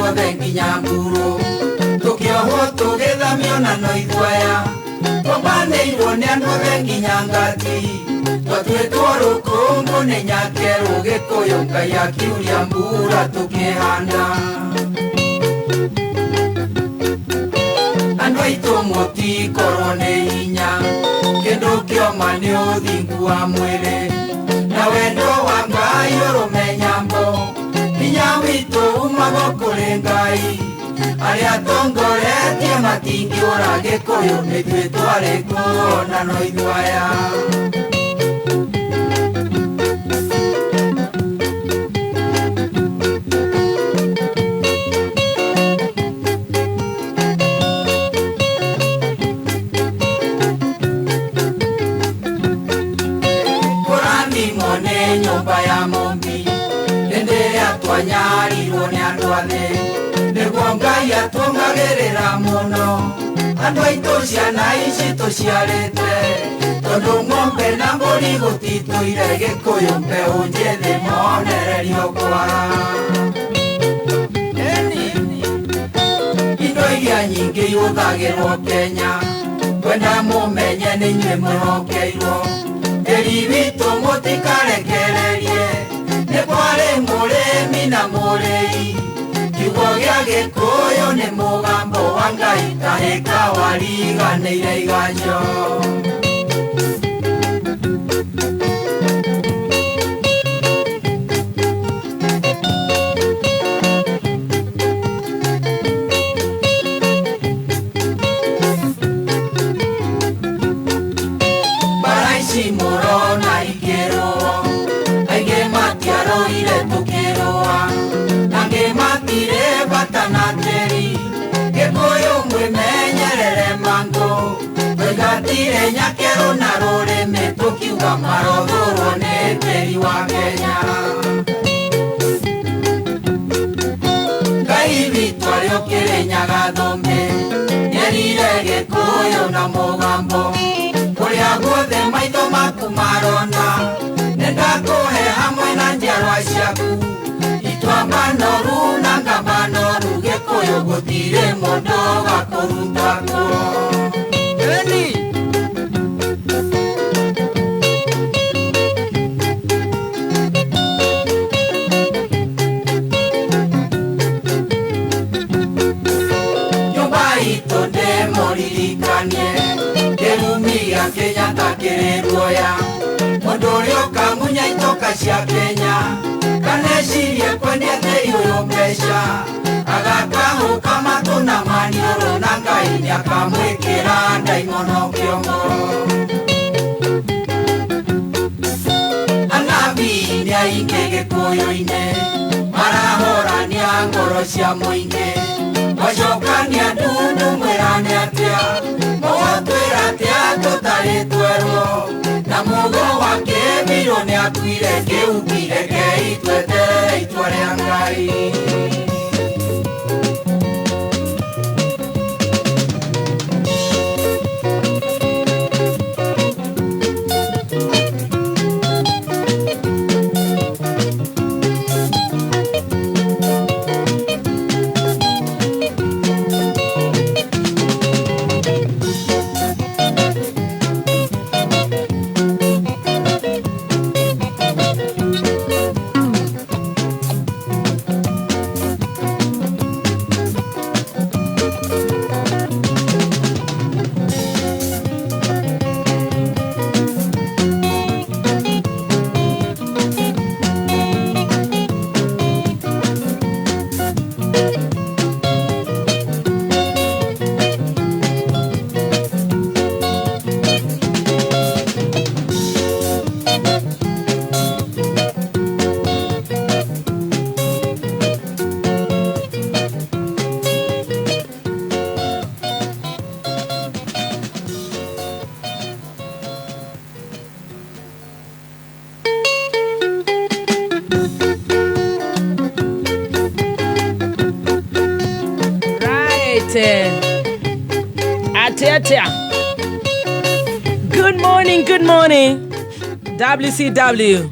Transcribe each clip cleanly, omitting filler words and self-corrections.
Othe nginya mburu tũkĩohwo tũgĩthamio na no ithuaya twambanĩirwo nĩ andũ othe nginya ngati twatuĩtwo rũkũngũ nĩ nyakerũ Gĩkũyũ Ngai akiuria mbura tũkĩhanda andũ aitũ mũtikorwo nĩ hinya kĩndũ kĩoma nĩ ũthingu wa mwĩrĩ na wendo wa Ngai ũrũme nyambo hinya witũ umaga kũrĩ Ngai arĩa tongoretie matingĩũra Gĩkũyũ nĩthuĩ twarĩ kuo na no ithuĩ aya. Kũrathimwo nĩ nyũmba ya Mũmbi hĩndĩ ĩrĩa twanyarirwo nĩ andũ a thĩ nĩguo Ngai atũngagĩrĩra mũno andũ aitũ ciana ici tũciarĩte tondũ ng'ombe na mbũri gũtitũire Gĩkũyũ mbeũ njĩthĩ monererio kwara indo iria nyingĩ ihũthagĩrwo Kenya kwenda mũmenye nĩ inyuĩ mwĩhokeirwo tĩri witũ mũtikarekererie nĩ kwarĩ mũrĩmi na mũrĩi kiugo gĩa Gĩkũyũ nĩ mũgambo wa Ngai kahĩka wariganĩire iganjo. Mbara ici mũrona ikĩrũo aingĩ matiarũire tũkĩrũa angĩ matirĩ bata na tĩri Gĩkũyũ mwĩmenyerere mangũ tũingatire nyakerũ na rũrĩmĩ tũkiuga marothũrwo nĩ tĩri wa Kenya. Ngai witũ arĩ ũkĩrĩnyaga thũmbĩ nĩerire Gĩkũyũ na mũgambo kũrĩa guothe maitho maku marona nĩndakũhe hamwe na njiarwa ciaku ituamba noru na ngamba noru Gĩkũyũ gũtirĩ mũndũ ũgakũruta kuo. Nyũmba itũ ndĩmũririkanie kĩrumi gĩa Kenyatta kĩrĩ ruoya mũndũ ũrĩa ũkamunya itoka cia Kenya kanecirie kwendia tĩri ũyũ mbeca agakahũka matũ na maniũrũ na Ngai nĩakamwĩkĩra ndaimono kĩongo. Anabii nĩ aingĩ Gĩkũyũ-inĩ marahorania ngoro cia mũingĩ gwacokania ndundu mwĩrane atĩa mũgũtwĩra atĩa tũtarĩ twerwo na mũgo wa kĩbirũ nĩakuire kĩhuki rekei tweterere itua rĩa Ngai. Atia. Good morning, good morning. WCW.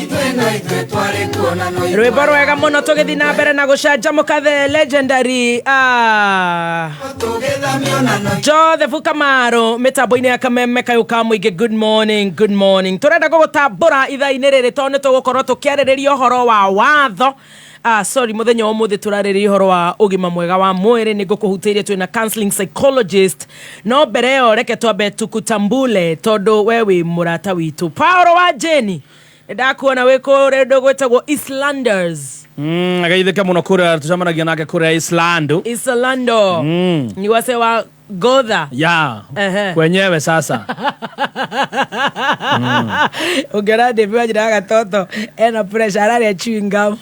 Ithuĩ No ithuĩ twarĩ kuo na no ithuĩ. Rwĩmbo rwega mũno, tũgĩthiĩ na mbere na gũcanjamũka, the legendary Tũgĩthamio na no Joseph Kamaru mĩtambo-inĩ ya Kameme kayũ ka mũingĩ. Good morning, good morning. Tũrenda gũgũtambũra ithaa-inĩ rĩrĩ tondũ nĩ tũgũkorwo tũkĩarĩrĩria ũhoro wa watho. Sorry, mũthenya wa ũmũthĩ tũrarĩrĩria ũhoro wa ũgima mwega wa mwĩrĩ. Nĩ ngũkũhutĩirie, twĩna counseling psychologist, no mbere ĩyo reke twambe tukutambule tondũ we wĩ mũrata witũ. Paul wa Jeni, nĩ ndakuona wĩ kũrĩa gwĩtagwo Islanders. Ageithĩke mũno kũrĩa tũcemanagia nake kũrĩa Islando. Islando ni wase wa Godha. Ya. Ehe. Kwenyewe sasa. Ũngĩona David Wanjira wa gatoto ena pressure, ararĩa chewing gum.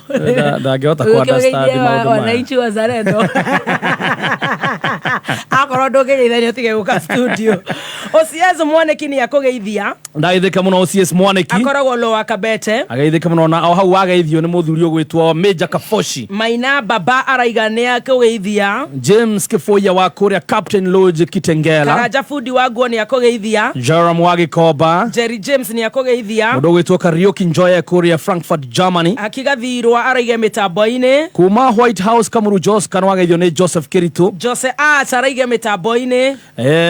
Ndangĩhota ku understand maũndũ maya. Wananchi wazalendo, akorwo ndũngĩgeithania ũtige gũka studio. OCS Mwaniki nĩ akũgeithia. Ndageithĩka mũno OCS Mwaniki. Akoragwo Lower Kabete. Ageithĩka mũno na o hau wageithio nĩ mũthuri ũgwĩtwo Major Kafoshi. Maina Baba araiga nĩ akũgeithia. James Kifoya wa kũrĩa Captain Lodge Kitengela. Karanja bundi wa nguo nĩ akũgeithia. Joram wa Gĩkomba. Jerry James nĩ akũgeithia. Mũndũ ũgwĩtwo Kariuki Njoye kũrĩa Frankfurt, Germany. Akigathirwa araige mĩtambo-inĩ. Kuma White House Kamuru Joscan wageithio nĩ Joseph Kiritu. Jose Arts araige mĩtambo-inĩ.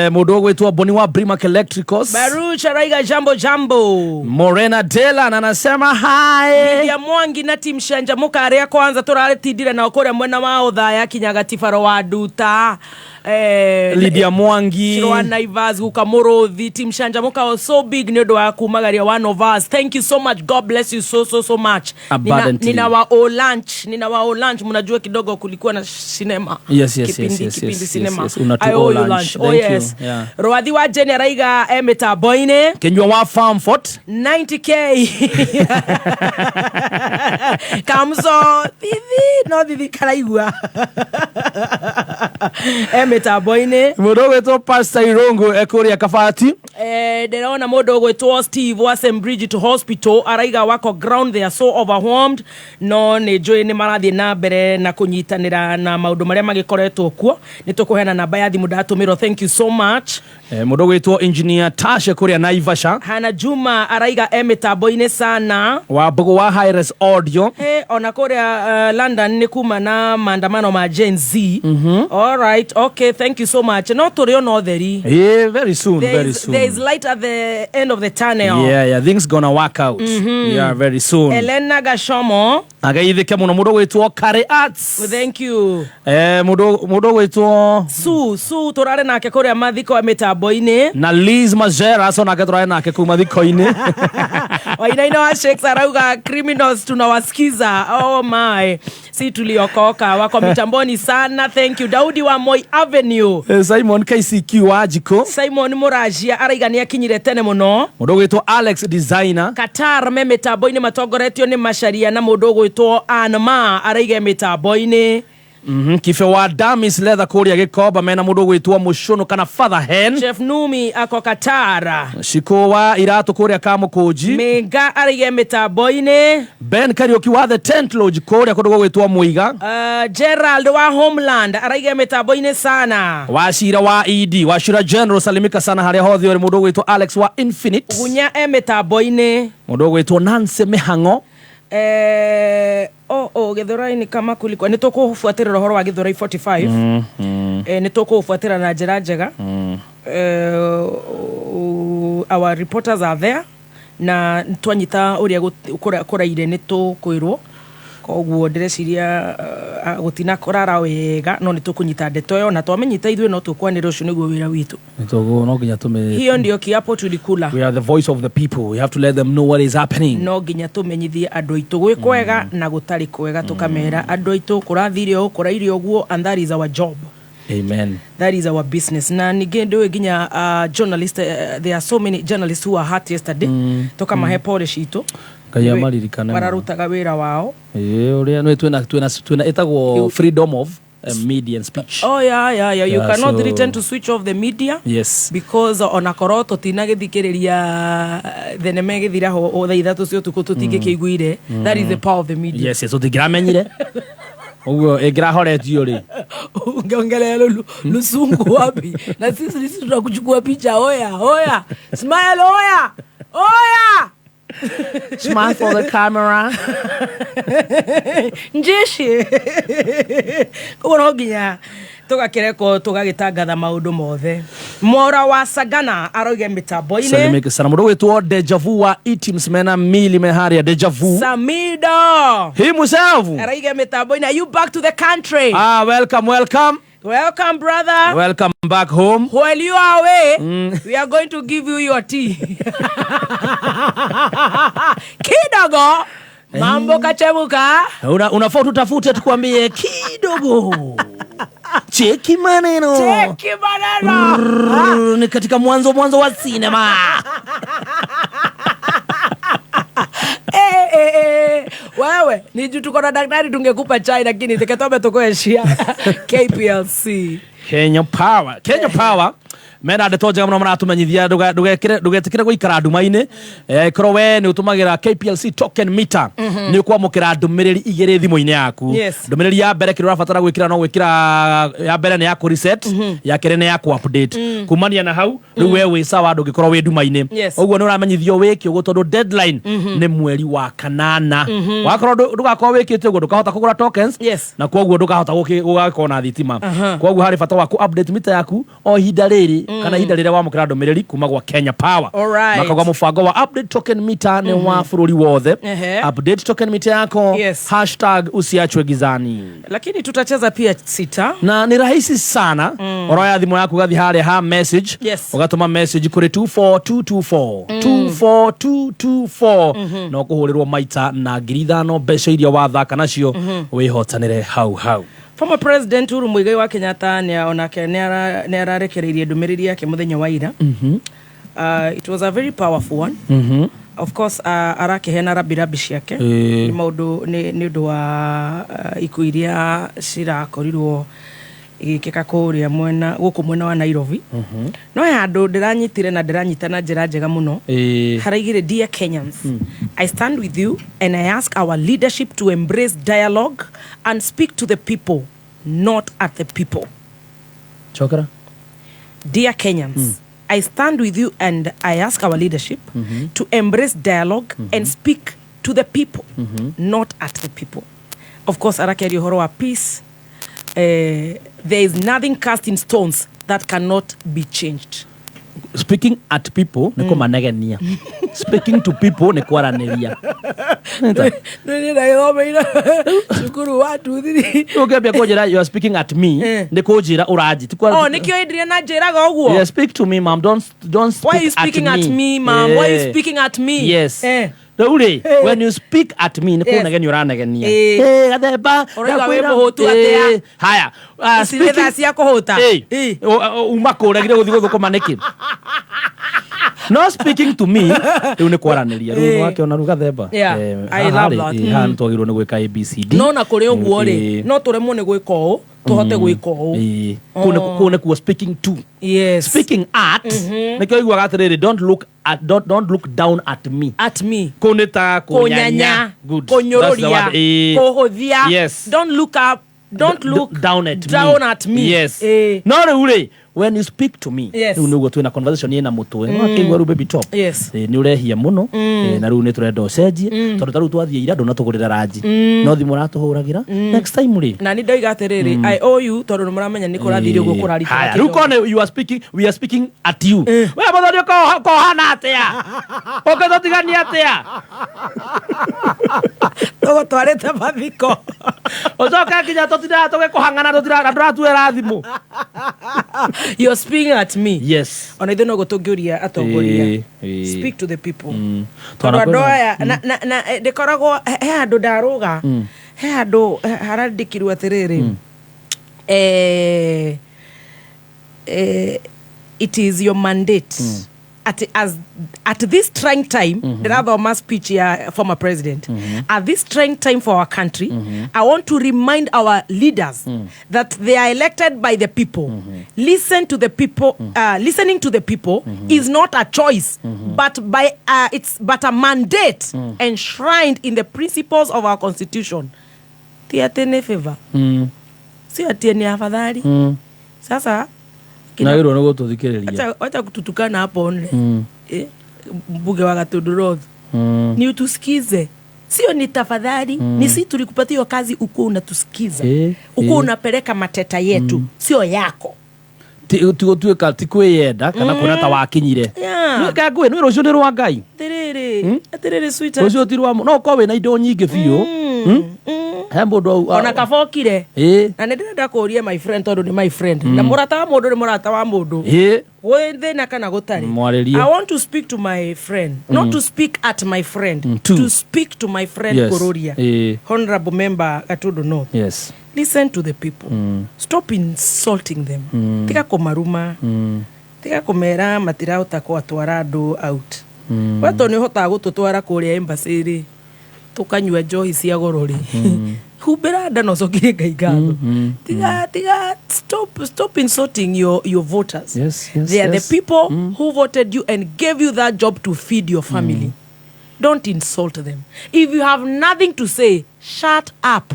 Mũndũ ũgwĩtwo Boni wa Brimac Electricals. Baruch araiga jambo jambo. Morena Delan anasema hi. Ya Mwangi na team Shanjamuka arĩa kwanza tũrarĩtindire nao kũrĩa mwena wa Othaya kinyaga Tibaro wa Nduta, Lydia Mwangi. Chirwa Naivas guka Mũrũthi, team Shanjamuka was so big nĩ ũndũ wa kumagaria one of us. Thank you so much, God bless you so so so much. Abundantly. Nina wa o lunch, nina wa o lunch. Mnajua kidogo kulikuwa na cinema kipindi, kipindi cinema. Unatu I owe owe you lunch. lunch. Oh, Thank you. yes. Yeah. Rwathi wa Jenny araiga e mĩtambo-inĩ. Kinyua wa Farmfort. 90K kamso thithi no thithi karaigua e mĩtambo-inĩ. Mũndũ ũgwĩtwo Pastor Irungu ekũrĩa Kabati. Ndĩrona mũndũ ũgwĩtwo Steve wa St Bridget Hospital araiga wako ground, they are so overwhelmed, no nĩ njũĩ nĩ marathiĩ na mbere na kũnyitanĩra na maũndũ marĩa magĩkoretwo kuo. Nĩ tũkũheana namba ya thimũ ndatũmĩrwo. Thank you so much. Mũndũ ũgwĩtwo Engineer Tashe kũrĩa Naivasha. Hana Juma araiga e mĩtambo-inĩ sana. Wa Mbugu wa High-Res Audio. Hey, ona kũrĩa London nĩ kuma na maandamano ma Gen Z. All right, okay, thank you so much. No tũrĩ ona ũtheri. Yeah, very soon, There very is, soon. there is light at the end of the tunnel. Yeah, things gonna work out. Yeah, very soon. Elena Gashomo. Ageithĩke mũno mũndũ ũgwĩtwo Kare Arts. Thank you. Mũndũ ũgwĩtwo Su tũrarĩ nake kũrĩa mathiko ya mĩtambo-inĩ. Na Liz Mazeras onake tũrarĩ nake kũu mathiko-inĩ. Wainaina wa Shakes arauga criminals tunawasikiza. Oh my, si tuliokoka, wako mitamboni sana. Thank you. Daudi wa Moi Avenue. Simon KCQ wa Jiko. Simon Mũrajia araiga nĩ akinyire tene mũno. Mũndũ ũgwĩtwo Alex Designer. Qatar me mĩtambo-inĩ matongoretio nĩ Macaria na mũndũ ũgwĩtwo Anma araiga mĩtambo-inĩ. Kibe wa Damis Leather kũrĩa Gĩkomba mena mũndũ ũgwĩtwo Mũcũnũ kana Father Hen. Chef Numi ako Qatar. Shiko wa iratũ kũrĩa Kamũkũnji. Menga araiga mĩtambo-inĩ. Ben Kariuki wa The Tent Lodge kũrĩa kũndũ gũgwĩtwo Mũiga. Gerald wa Homeland araiga mĩtambo-inĩ sana. Wacira wa ED Wacira General, salimika sana harĩa hothe ũrĩ. Mũndũ ũgwĩtwo Alex wa Infinite. Gunya e mĩtambo-inĩ. Mũndũ ũgwĩtwo Nancy Mĩhang'o. Oh, Githurai ni kama kulikuwa nĩ tũkũbuatĩrĩra ũhoro wa Githurai 45. Nĩ tũkũbuatĩrĩra na njĩra njega. Our reporters are there na twanyita ũrĩa kũraire nĩ tũkwĩrwo, koguo ndĩreciria gũtinakũrara wega, no nĩ tũkũnyita ndeto ĩyo na twamenyita ithuĩ no tũkwanĩra. Ũcio nĩguo wĩra witũ. No nginya tũme Hiyo ndio kiapo tulikula. We are the voice of the people, we have to let them know what is happening. No nginya tũmenyithie andũ aitũ gwĩ kwega na gũtarĩ kwega, tũkamera andũ aitũ kũrathire ũũ, kũraire ũguo, and that is our job. Amen. That is our business. Na ningĩ ndũĩ nginya journalist, there are so many journalists who were hurt yesterday, tũkamahe pole citũ. Ngai amaririkane. Mararutaga wĩra wao. Ĩĩ, ũrĩa nĩ twĩna ĩtagwo freedom of media and speech. Oh yeah, you cannot threaten to switch off the media. Because onakorwo tũtinagĩthikĩrĩria thenema ĩgĩthira ho thaa 3 cia ũtukũ, tũtingĩkĩiguire. That is the power of the media. Yes, tũtingĩramenyire ũguo ĩngĩrahoretio rĩ. Ungeongelea lusungu wapi? Na sisi tunakuchukua picha. Oya oya, smile, oya oya. Smile for the camera. Njeshi koguo no nginya tũgakĩrekwo tũgagĩtangatha maũndũ mothe. Mwora wa Sagana arauge mĩtambo-inĩ. Salimike sana mũndũ gwĩtwo Deja Vu wa Etims mena mili me harĩa Deja Vu. Samido Himself. arauge mĩtambo-inĩ. Are you back to the country? Ah, welcome, welcome. Welcome, brother. Welcome back home. While you are away, we are going to give you your tea. Kidogo mambo kachemuka. Unafaa tutafute tukwambie kidogo. Cheki maneno. Cheki maneno. Rrrr, ni katika mwanzo mwanzo wa sinema. Eh, eh, eh. Wewe ni juu tuko na daktari tungekupa chai, lakini tiketobe tukoeshia KPLC. Kenya Power. Kenya Power mena ndeto njega muno maratumenyithia ndugetikire guikara nduma-inĩ. Korwo we nĩ ũtũmagĩra KPLC token meter, nĩ ũkwamũkĩra ndũmĩrĩri igĩrĩ thimũ-inĩ yaku. Ndũmĩrĩri ya mbere, kĩrĩa ũrabatara gwĩkĩra no gwĩkĩra ya mbere nĩ ya kũ reset, ya kerĩ nĩ ya kũ update. Kumania na hau rĩu we wĩ sawa, ndũngĩkorwo wĩ nduma-inĩ. Ũguo nĩ ũramenyithio wĩke ũguo tondũ deadline nĩ mweri wa 8. Wakorwo ndũgakorwo wĩkĩte ũguo, ndũkahota kũgũra tokens na koguo ndũkahota gũgakorwo na thitima. Koguo harĩ bata wa kũ update mita yaku o ihinda rĩrĩ kana ihinda rĩrĩa wamũkĩra ndũmĩrĩri kuma gwa Kenya Power. Makauga mũbango wa update token meter nĩ wa bũrũri wothe. Update token meter yako. #usiachwe gizani. Lakini tutacheza pia sita. Na nĩ rahisi sana. Ũroya thimũ yaku, ũgathiĩ harĩa ha message, ũgatũma message kũrĩ 24224, 24224, na ũkũhũrĩrwo maita na 5,000, mbeca iria wathaka nacio wĩhotanĩre hau hau. Former President Uhuru Muigai wa Kenyatta nĩ onake nĩ ararekereirie ndũmĩrĩri yake mũthenya wa ira. It was a very powerful one. Of course, arakĩheana rabirabi ciake nĩ maũndũ nĩ ũndũ wa ikuũ iria cirakorirwo igĩkĩka kũrĩa mwena gũkũ mwena wa Nairobi. No he handũ ndĩranyitire na ndĩranyita na njĩra njega mũno. Haraigire, "Dear Kenyans, I stand with you and I ask our leadership to embrace dialogue and speak to the people, not at the people." Cokera. "Dear Kenyans, I stand with you and I ask our leadership to embrace dialogue and speak to the people, not at the people." Of course, arakeria ũhoro wa peace. There is nothing cast in stones that cannot be changed. Speaking at people nĩ kũmanegenia, speaking to people nĩ kwaranĩria. Nĩ ndagĩthomeire cukuru wa 2 3. Ũngĩambia kũnjĩra, "You are speaking at me," nĩ kũnjĩra ũranji. Ti Oh, nĩkĩo Adrian anjĩraga ũguo. Yeah, speak to me, ma'am. Don't speak "Why are you speaking at me, ma'am? Why are you speaking at me?" Yes. Rĩu rĩ, when you speak at me nĩ kũnegenia ũranegenia. Eh, gathemba. Ũrauga wĩ Ndakwĩra. mũhũtu atĩa? Haya. Ici nĩ thaa cia kũhũta. Uma kũregire gũthiĩ gũthũkũma nĩkĩ? No speaking to me rĩu nĩ kwaranĩria rĩu. Nĩwakĩona rĩu, gathemba. Yeah, I Haha love rĩ, that. haha nĩ twagĩrĩirwo nĩ gwĩka ABCD. No na kũrĩ ũguo rĩ, no tũremwo nĩ gwĩka ũũ, tũhote gwĩka ũũ. Kũu nĩkuo speaking to. Speaking at nĩkĩo iguaga atĩrĩrĩ, don't look at, don't look down at me. At me. Kũu nĩ ta kũnyanya. Good. That's the Kũnyũrũria. word. Kũhũthia. Don't look up, don't look down at me. Down at me. Yes. No rĩu rĩ, when you speak to me, rĩu nĩguo twĩna conversation ĩna mũtwe no akĩigua rĩu, baby top, nĩ ũrehia mũno, na rĩu nĩ tũrenda ũcenjie tondũ ta rĩu twathiĩ ira ndũnatũgũrĩra ranji, no thimũ ũratũhũragĩra. Next time rĩ. Na nĩ ndoiga atĩrĩrĩ, I owe you, tondũ nĩ mũramenya nĩ kũrathire ũguo kũrarita. Haya, rĩu kone you are speaking, we are speaking at you. We mũthoni kohana atĩa? Ũngĩtũtigania atĩa? Tũgũtwarĩte mathiko. Ũcoke nginya tũtindaga tũgĩkũhang'ana, tũtiraga ndũratuĩra thimũ. You're speaking at me. Ona ithuĩ noguo tũngĩũria atongoria, speak to the people, tondũ Twana andũ aya na ndĩkoragwo he handũ ndarũga, he handũ harandĩkirwo atĩrĩrĩ, it is your mandate at this trying time. Ndĩrathoma speech ya former president. "At this trying time for our country, I want to remind our leaders that they are elected by the people. Listen to the people. Listening to the people is not a choice, but by it's but a mandate enshrined in the principles of our constitution." Ti atĩ nĩ favor, si atĩ nĩ afadhali. Sasa Nagĩrwo nĩ gũtũthikĩrĩria. Acha, acha kututukana hapo nne. Mbunge wa Gatundu North. Ni utusikize, sio ni tafadhali. Ni si tulikupatia hiyo kazi ukuwa unatusikiza, ukuwa unapeleka mateta yetu, sio yako. Ti gũtuĩka ti kwĩyenda kana kuona ta wakinyire. Ngũĩ nĩ rũciũ nĩ rwa Ngai. Atiriri, atiriri, sweetheart. Rũciũ ti rwa no ũkorwo wĩna indo nyingĩ biũ. He mũndũ Ona kabokire. Na nä ndärenda kå ria my friend, tondå nä my friend na må rata wa må ndå nä må rata wa må ndå, gwä thä na kana gå tarä. Mwarĩrie. I want to speak to my friend, not to speak at my friend, to. To speak to my friend. Kururia, honorable member Gatundu North, listen to the people. Stop insulting them. Tiga kũmaruma, tiga kũmera matirahota kwatwara andũ out. We to nĩ ũhotaga gũtũtwara kũrĩa embassy rĩ, tũkanyua njohi cia goro rĩ, humbĩra nda na ũcokerie Ngai ngatho. Tiga, tiga, stop, stop insulting your voters. They are the people who voted you and gave you that job to feed your family. Don't insult them. If you have nothing to say, shut up.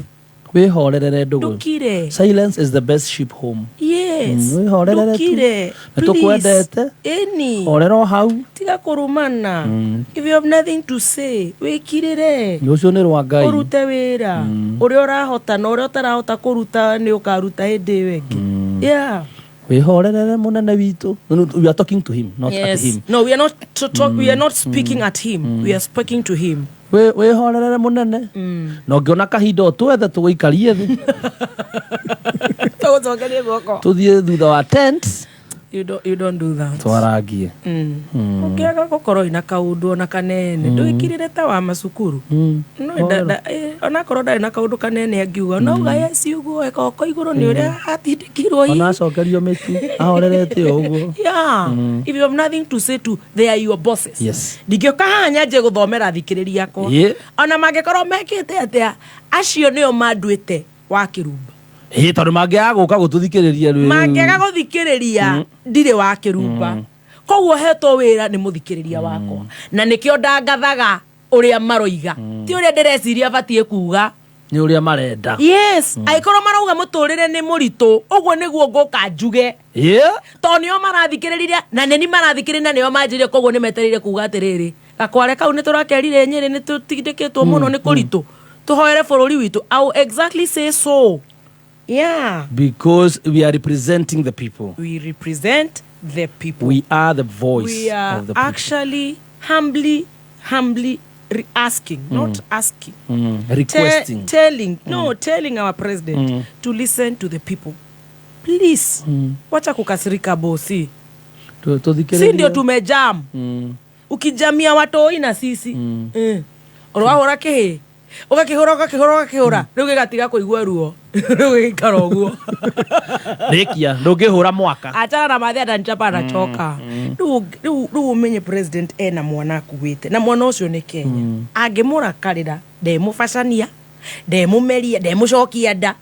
Wĩhorerere ndũgũ. Ndũkire. Silence is the best ship home. Yes. Wĩhorerere tu. Ndũkire. Nĩ tũkwendete. Ĩni. Horera o hau. Tiga kũrumana. If you have nothing to say, wĩkirĩre. Rũciũ nĩ rwa Ngai. Ũrute wĩra ũrĩa ũrahota, na ũrĩa ũtarahota kũruta nĩ ũkaruta hĩndĩ ĩyo ĩngĩ, yeah. Wĩhorerere mũnene witũ. No, no, we are talking to him, not at him. No, we are not to talk, we are not speaking at him, we are speaking to him. Wĩhorerere mũnene, na ũngĩona kahinda ũtwethe tũgũikarie thĩ. Tũgũcokerie guoko. Tũthiĩ thutha wa tent. You don't do that. Twarangie. Ũngĩaga gũkorwo ina kaũndũ ona kanene, ndwĩkirĩre ta wa macukuru. No onakorwo ndarĩ na kaũndũ kanene angiuga, no uga yes, ũguo ĩgoko igũrũ nĩ ũrĩa atindĩkirwo hihi. Ona acokerio mĩtu ahorerete o ũguo. Yeah. If you have nothing to say to, they are your bosses. Ndingĩũka haha nyanjie gũthomera thikĩrĩria akwa. Ona mangĩkorwo mekĩte atĩa, acio nĩo manduĩte wa kĩrumba. Ĩ, tondũ mangĩaga gũka gũtũthikĩrĩria rĩ. Mangĩaga gũthikĩrĩria, ndirĩ wa kĩrumba. Koguo hetwo wĩra nĩ mũthikĩrĩria wakwa, na nĩkĩo ndangathaga ũrĩa maroiga, ti ũrĩa ndĩreciria batiĩ kuga. Nĩ ũrĩa marenda. Yes, angĩkorwo marauga mũtũrĩre nĩ mũritũ, ũguo nĩguo ngũka njuge, tondũ nĩo marathikĩrĩria na nĩni marathikĩrĩria na nĩo manjĩrire. Koguo nĩ metereire kuga atĩrĩrĩ, gakware kau nĩ tũrakerire Nyĩrĩ nĩ tũtindĩkĩtwo mũno, nĩ kũritũ, tũhoere bũrũri witũ. I will exactly say so, yeah. Because we are representing the people. We represent the people. We are the voice We are of the people. Actually humbly, humbly asking, not asking, Requesting. Telling, no, telling our president to listen to the people, please. Wacha kukasirika, bosi. Tũthikĩrĩrie. Si ndio tumejam? Ukijamia watoi na sisi, Ũrwahũra kĩhĩ, ũgakĩhũra, ũgakĩhũra, ũgakĩhũra, rĩu gĩgatiga kũigua ruo, rĩu gĩgĩikara ũguo. Rĩkia ndũngĩhũra mwaka. Achana na mathi, atanichapa, anachoka. Rĩu ũmenye president ena mwana akuĩte, na mwana ũcio nĩ Kenya. Angĩmũrakarĩra, ndemũbacania, ndemũmeria, ndemũcokia nda,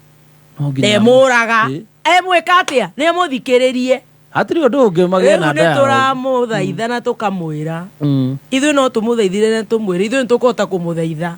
No nginya- ndemũraga. Emwĩka atĩa? Nĩ emũthikĩrĩrie. Hatirĩ ũndũ ũngĩ magĩe Rĩu na nĩ nda yao. tũramũthaitha na tũkamwĩra, ithuĩ no tũmũthaithire na tũmwĩre, ithuĩ nĩ tũkũhota kũmũthaitha,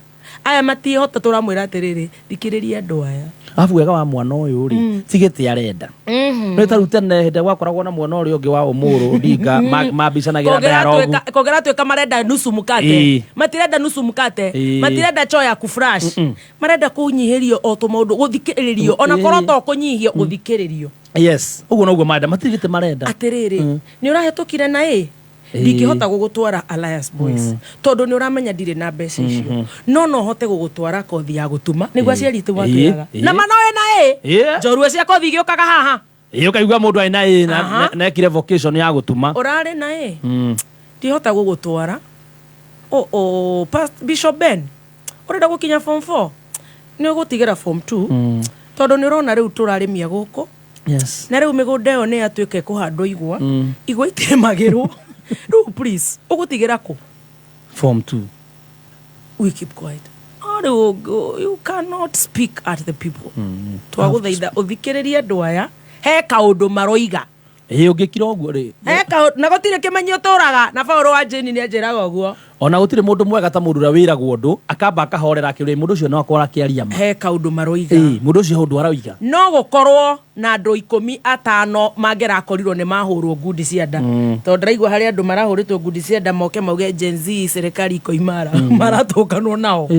aya matihota. Tũramwĩra atĩrĩrĩ, thikĩrĩria andũ aya. Arabu wega wa mwana ũyũ rĩ, ti gĩtĩ arenda. Nĩ ta rĩu tene hĩndĩ ĩrĩa gwakoragwo na mwana ũrĩa ũngĩ wa ũmũrũ Odinga, mambicanagĩra dialogue. Kũngĩratuĩka marenda nusu mkate, matirenda nusu mkate, matirenda choo ya kufresh, marenda kũnyihĩrio o tũmaũndũ, gũthikĩrĩrio, ona korwo to kũnyihio, gũthikĩrĩrio. Yes, ũguo noguo marenda, matirĩ gĩtĩ marenda. Atĩrĩrĩ, nĩ ũrahĩtũkire na ĩ ndingĩhota gũgũtwara Alliance Boys tondũ nĩ ũramenya ndirĩ na mbeca icio, no hote gũgũtwara kothi ya gũtuma, nĩguo aciari itũ matwĩraga. Na manoe na ĩ njorua cia kothi igĩũkaga haha. Ĩ, ũkaigua mũndũ arĩ na ĩ na ekire vocation ya gũtuma. Ũrarĩ na ĩ ndihota gũgũtwara o Bishop Ben, ũrenda gũkinya form 4, nĩ ũgũtigĩra form 2, tondũ nĩ ũrona rĩu tũrarĩmia gũkũ, na rĩu mĩgũnda ĩyo nĩ yatuĩka ĩkũhandwo igwa, igwa itirĩmagĩrwo rĩu, please, ũgũtigĩra kũ? Form 2. We keep quiet. No rĩu you cannot speak at the people. Twagũthaitha ũthikĩrĩrie andũ aya, he kaũndũ maroiga. Ĩ ũngĩkira ũguo rĩ. He na gũtirĩ kĩmenyi ũtũraga na Paul wa Jane nĩ anjĩraga ũguo. Ona gũtirĩ mũndũ mwega ta mũndũ ũrĩa wĩragwo ũndũ akamba akahorera akĩũria mũndũ ũcio no akorwo akĩaria ma. He kaũndũ maroiga. Ĩ mũndũ ũcio he ũndũ aroiga. No gũkorwo na andũ ikũmi atano mangĩrakorirwo nĩ mahũrwo ngundi cia nda. Tondũ ndĩraigua harĩ andũ marahũrĩtwo ngundi cia nda moke mauge Gen Z serikali iko imara maratũnganwo nao.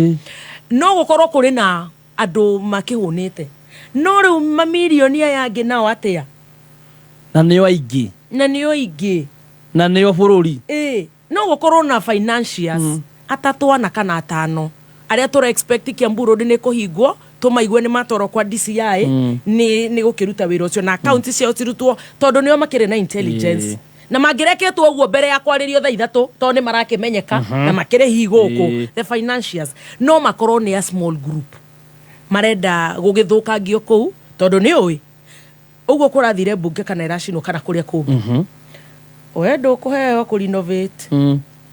No gũkorwo kũrĩ na andũ makĩhũnĩte. No rĩu mamirioni aya angĩ nao atĩa? Na nĩo aingĩ. Na nĩo aingĩ. Na nĩo bũrũri. Ĩ no gũkorwo na financiers atatũ ana kana atano arĩa tũra expect Kiambu Road nĩ kũhingwo tũmaigue nĩ matwarwo kwa DCI nĩ gũkĩruta wĩra ũcio na account ciao cirutwo tondũ nĩo makĩrĩ na intelligence. Na mangĩreketwo ũguo mbere ya kwarĩrio thaa ithatũ tondũ nĩ marakĩmenyeka na makĩrĩ hihi gũkũ the financiers no makorwo nĩ a small group marenda gũgĩthũkangio kũu tondũ nĩ ũĩ ũguo kũrathire mbunge kana ĩracinwo kana kũrĩa kũngĩ we ndũkũheo kũ renovate.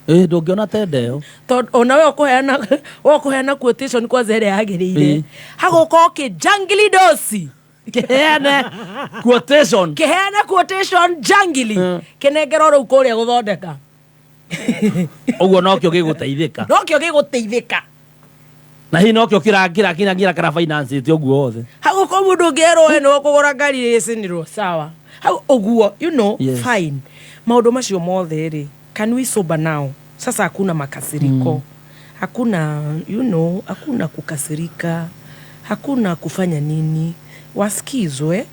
Ĩ ndũngĩona tenda ĩyo. Tondũ ona we ũkũheana we ũkũheana quotation kwanza ĩrĩa yagĩrĩire hagũka ũkĩ jangili dosi Kĩheane quotation. Kĩheane quotation jangili kĩnengerwo rĩu kũrĩa gũthondeka. Ũguo nokĩo gĩgũteithĩka. Nokĩo gĩgũteithĩka. Na hihi nokĩo kĩra kĩra kĩra kĩra kĩra finance ĩte ũguo wothe. Hagũka mũndũ ũngĩerwo we nĩwe ũkũgũra ngari ĩcinirwo sawa hau ũguo you know. Fine, maũndũ macio mothe rĩ, can we sober now? Sasa hakuna makasiriko, hakuna you know, hakuna kukasirika, hakuna kufanya nini, wasikizwe?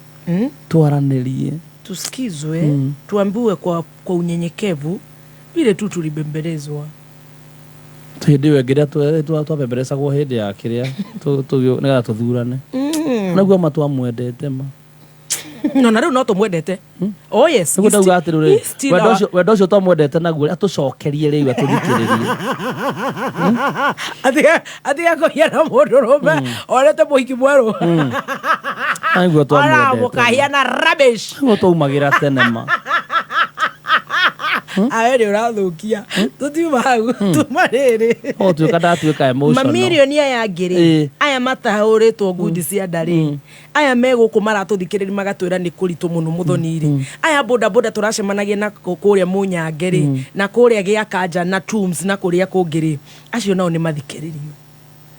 Twaranĩrie. Tusikizwe, tuambiwe kwa unyenyekevu vile tu tulibembelezwa. Hĩndĩ ĩyo ĩngĩ ĩrĩa twabemberecagwo hĩndĩ ya kĩrĩa nĩgetha tũthurane naguo ma twamwendete ma. No na rĩu no tũmwendete, oh yes. Nĩguo ndauga atĩrĩrĩ, He's still wendo ũcio, wendo ũcio twamwendete naguo atũcokerie rĩu atũthikĩrĩrie. Atiga kũhiana mũndũ rũme onete mũhiki mwerũ. Nĩguo twamwendete. Ona mũkahiana rubbish. Nĩguo twaumagĩra tene ma. Awe nĩ ũrathũkia, tũtiuma hau, tuma rĩrĩ. O tuĩka ndatuĩka emotional. Mamirioni aya angĩ rĩ, aya matahũrĩtwo ngundi cia nda rĩ, aya me gũkũ maratũthikĩrĩria magatwĩra nĩ kũritũ mũno mũthoni rĩ, aya bodaboda tũracemanagia na kũrĩa Mũnyange rĩ, na kũrĩa Gĩakanja na Tombs na kũrĩa kũngĩ rĩ, acio nao nĩ mathikĩrĩrio.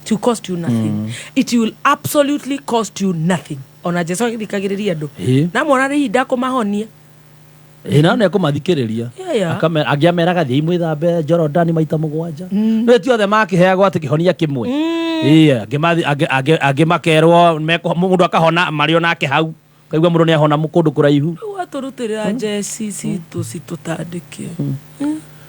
It will cost you nothing. It will absolutely cost you nothing. Ona Jesu agĩthikagĩrĩria andũ na mwana rĩ ihinda kũmahonia. Ĩ nao nĩ ekũmathikĩrĩria. Angĩameraga thiĩi mwĩthambe Jorodani maita mũgwanja, nĩ ti othe makĩheagwo atĩ kĩhonia kĩmwe. Ĩ angĩ angĩ makerwo mũndũ akahona marĩ onake hau, kaigua mũndũ nĩ ahona kũndũ kũraihu. Rĩu atũrutĩrĩra njeci citũ citũtandĩke.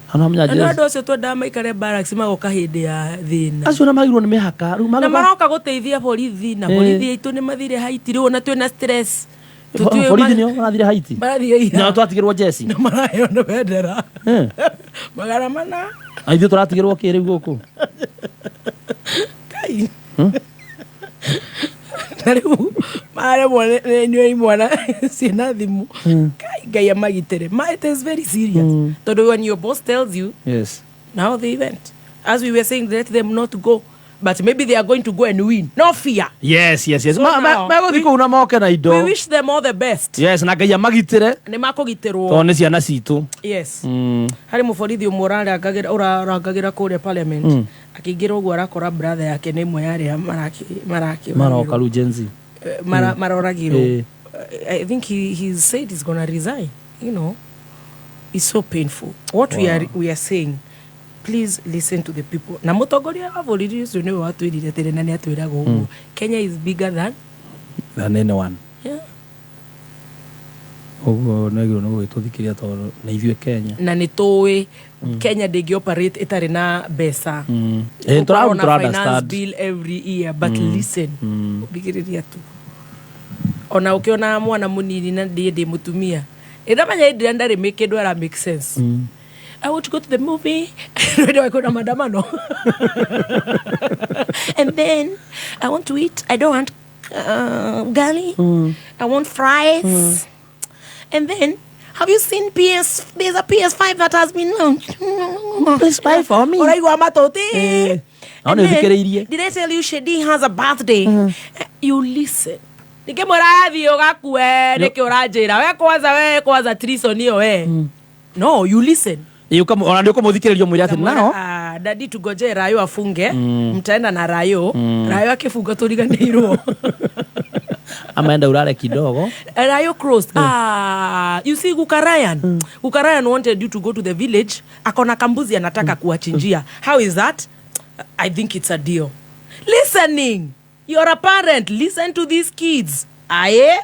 Hana menya. Na nĩ andũ acio twendaga maikare barracks magoka hĩndĩ ya thĩna. Acio na magirwo nĩ mĩhaka rĩu na magoka maroka gũteithia borithi na borithi aitũ nĩ mathire Haiti rĩu ona twĩna stress. Tũtiũĩ Borithi nĩo marathire Haiti. Marathire ira. Na twatigĩrwo njeci. Na maraheo nĩ bendera 400. Na ithuĩ tũratigĩrwo kĩ rĩu gũkũ? Kai. Na rĩu maremwo nĩ inyuĩ imwana ciĩna thimũ. Kai, Ngai amagitĩre. Ma it is very serious tondũ when your boss tells you now the event, as we were saying, let them not go, but maybe they are going to go and win, no fear. Yes. So now, Megũthiĩ kũu na moke na we indo. wish them all the best. Yes, na Ngai amagitĩre nĩ makũgitĩrwo. Tondũ nĩ ciana citũ. Yes. Harĩ mũborithi ũmwe ũrarangagĩra ũrarangagĩra kũrĩa parliament, akĩingĩra ũguo arakora brother yake nĩ ĩmwe ya arĩa maraki Maroka rĩu Gen Z. Maroragirwo. I think he said he's gonna resign. It's so painful what we are saying. Please listen to the people. Na mũtongoria wa bũrũri ũcio nĩwe watwĩrire atĩrĩ, na nĩ atwĩraga ũguo, Kenya is bigger than than anyone. Ũguo nĩagĩrĩirwo nĩ gũgĩtũthikĩrĩria tondũ nĩ ithuĩ Kenya. Na nĩ tũĩ Kenya ndĩngĩ operate ĩtarĩ na mbeca. Ĩ, Gũkoragwo na tũra finance understand. bill every year, but listen, thikĩrĩria tu ona ũkĩona mwana mũnini na ndiĩ ndĩ mũtumia ĩndamenya hĩndĩ ĩrĩa ndarĩ make kĩndũ ara make sense. I want to go to the movie. Ndio kwenda maandamano. And then I want to eat. I don't want ugali. I want fries. And then, have you seen PS? There's a PS5 that has been launched. Please buy for me. Ũraigua matũti. No And nĩ then, ũthikĩrĩirie. did I tell you Shedi has a birthday? You listen. Nikimwĩra athiĩ ũgakue nĩkĩ ũranjĩra we kwanza, we kwanza trison hiyo we. No, you listen. Ĩ, ona nĩ ũkũmũthikĩrĩria ũmwĩre atĩ nao Ah, daddy, tugoje Rayo afunge, mtaenda na Rayo. Rayo akifunga turiganĩirwo. Amaenda urare kidogo. Rayo closed. Ah, you see Guka Ryan. Guka Ryan wanted you to go to the village. Akona kambuzi anataka kuwachinjia. How is that? I think it's a deal. Listening. You're a parent. Listen to these kids. Aye?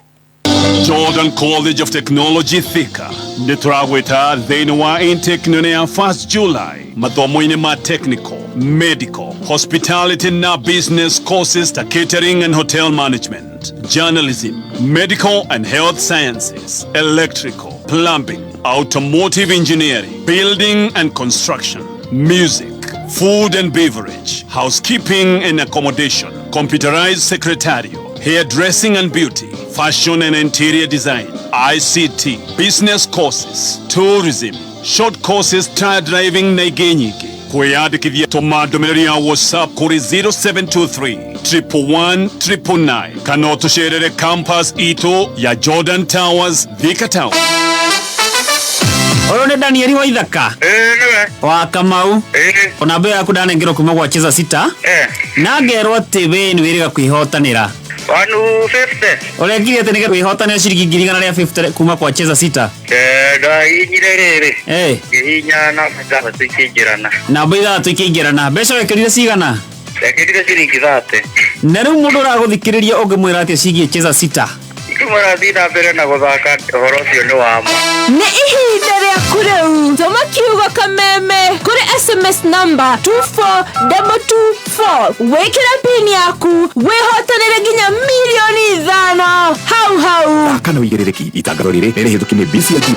Jordan College of Technology Thika nĩ tũragwĩta thĩinĩ wa intake nene ya 1st July mathomo-inĩ ma technical, medical, hospitality na business courses ta catering and hotel management, journalism, medical and health sciences, electrical, plumbing, automotive engineering, building and construction, music, food and beverage, housekeeping and accommodation, computerized secretarial, hairdressing and beauty, fashion and interior design, ICT, business courses, tourism, short courses, tire driving na ingĩ nyingĩ. Kwĩyandĩkithia tũma ndũmĩrĩri ya WhatsApp kũrĩ 0723 111 999 kana ũtũcerere campus itũ ya Jordan Towers, Thika Town. Ũyũ nĩ Danieli wa Ithaka? Ĩĩ nĩwe. Wa Kamau? Ĩĩ. Ona mbeo yaku ndanengerwo kuma gwa Cheza Sita na ngerwo atĩ we nĩ wĩrĩga kwĩhotanĩra. 150. Ũrekire atĩ nĩgetha wĩhotanĩre ciringi 150,000 kuma kwa Cheza Sita? Eh, ndahihinyire rĩrĩ. Ngĩhihinya namba ithathatũ ikĩingĩrana. Namba ithathatũ ikĩingĩrana. Mbeca wekĩrire cigana? Ndekĩrire ciringi 30. Na rĩu mũndũ ũragũthikĩrĩria ũngĩmwĩra atĩa ciĩgiĩ Cheza Sita? Ingĩmwĩra athiĩ na mbere na gũthaka, ũhoro ũcio nĩ wa ma. Nĩ ihinda rĩaku rĩu, tũma kiugo kameme kũrĩ SMS namba 24224, wĩkĩre pin yaku wĩhotanĩre nginya 5 mirioni hau hau. Kana wĩigĩrĩrĩki itangatho rĩrĩ nĩ rĩhĩtũki nĩ BCLG.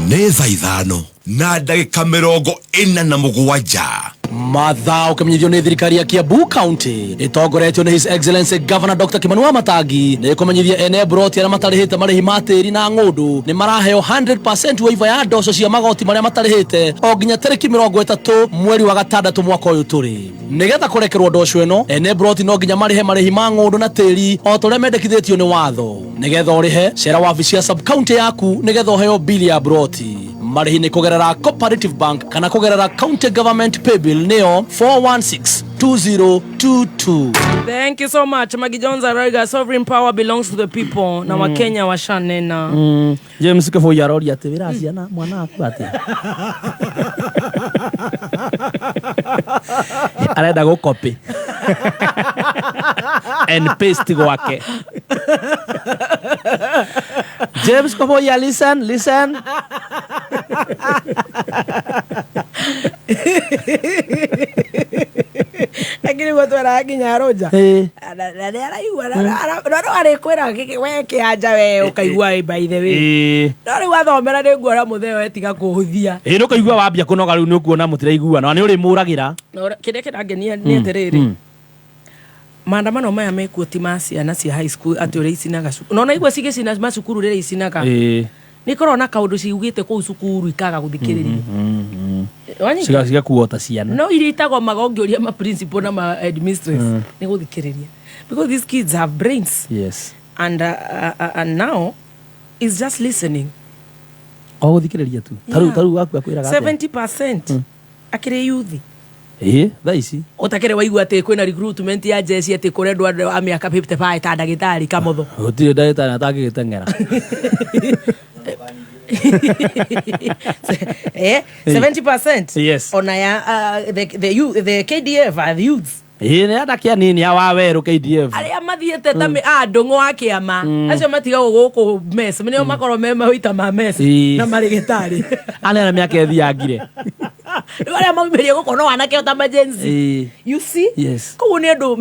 Nĩ thaa 5:47. Mathaa ũkĩmenyithio nĩ thirikari ya Kiambu County ĩtongoretio nĩ His Excellency Governor Dr. Kimani Wamatangi nĩ ĩkũmenyithia ene broti arĩa matarĩhĩte marĩhi ma tĩri na ng'ũndũ nĩ maraheo 100% waiver ya ndoco cia magoti marĩa matarĩhĩte o nginya tarĩki 30 mweri wa gatandatũ mwaka ũyũ tũrĩ. Nĩgetha kũrekerwo ndoco ĩno, ene broti no nginya marĩhe marĩhi ma ng'ũndũ na tĩri o ta ũrĩa mendekithĩtio nĩ watho. Nĩgetha ũrĩhe, cera wabici ya sub county yaku nĩgetha ũheo bili ya broti. Marĩhi nĩ kũgerera Cooperative Bank kana kũgerera County Government Paybill nĩyo 4162022. Thank you so much. Maggie Jones Araiga, sovereign power belongs to the people. Na Wakenya washanena. James Kĩbũi aroria atĩ wĩra ciana mwana waku atĩa, arenda gũ copy and paste gwake. James Kĩbũi, listen, listen. Lakini guo twarakinya rũnja na nĩ araigua na no arĩkwĩra we kĩanja we ũkaigua by the way, no rĩu athomera nĩ nguona mũthee we tiga kũhũthia. Ĩ, nĩ ũkaigua wambia kũnoga rĩu nĩ ũkuona mũtiraiguana na nĩ ũrĩmũragĩra. Na kĩrĩa kĩrangenia nĩ atĩrĩrĩ, maandamano maya mekuo ti ma ciana cia high school atĩ ũrĩa icinaga cukuru, nona igua cigĩcina macukuru rĩrĩa icinaga nĩ ikoragwo na kaũndũ ciugĩte kũu cukuru ikaga gũthikĩrĩrio. Wanyita? Cigakuo ta ciana. No iria itagomaga ũngĩũria ma principal na ma headmistress nĩ gũthikĩrĩria, because these kids have brains. And now it's just listening. O gũthikĩrĩria tu. Tarĩu waku akwĩraga atĩa? 70% akĩrĩ yuthi. Ĩ, thaa ici. Ũtakĩrĩ waigua atĩ kwĩna recruitment ya jeshi atĩ kũrendwo andũ a mĩaka 55 ta ndagĩtarĩ Kamotho? Gũtirĩ ndagĩtarĩ atangĩgĩteng'era. 70%. Ona ya the KDF are the youths. Ĩ, nĩ anake anini a Wawerũ KDF. Arĩa mathiĩte ta a ndũng'ũ wa kĩama acio matigagwo gũkũ mess nĩo makorwo me maũita ma mess na marĩ gĩtarĩ. Anene mĩaka ĩthiangire. Rĩu arĩa maumĩrie gũkũ no anake o ta ma Gen Z. You see? Yes. Koguo nĩ andũ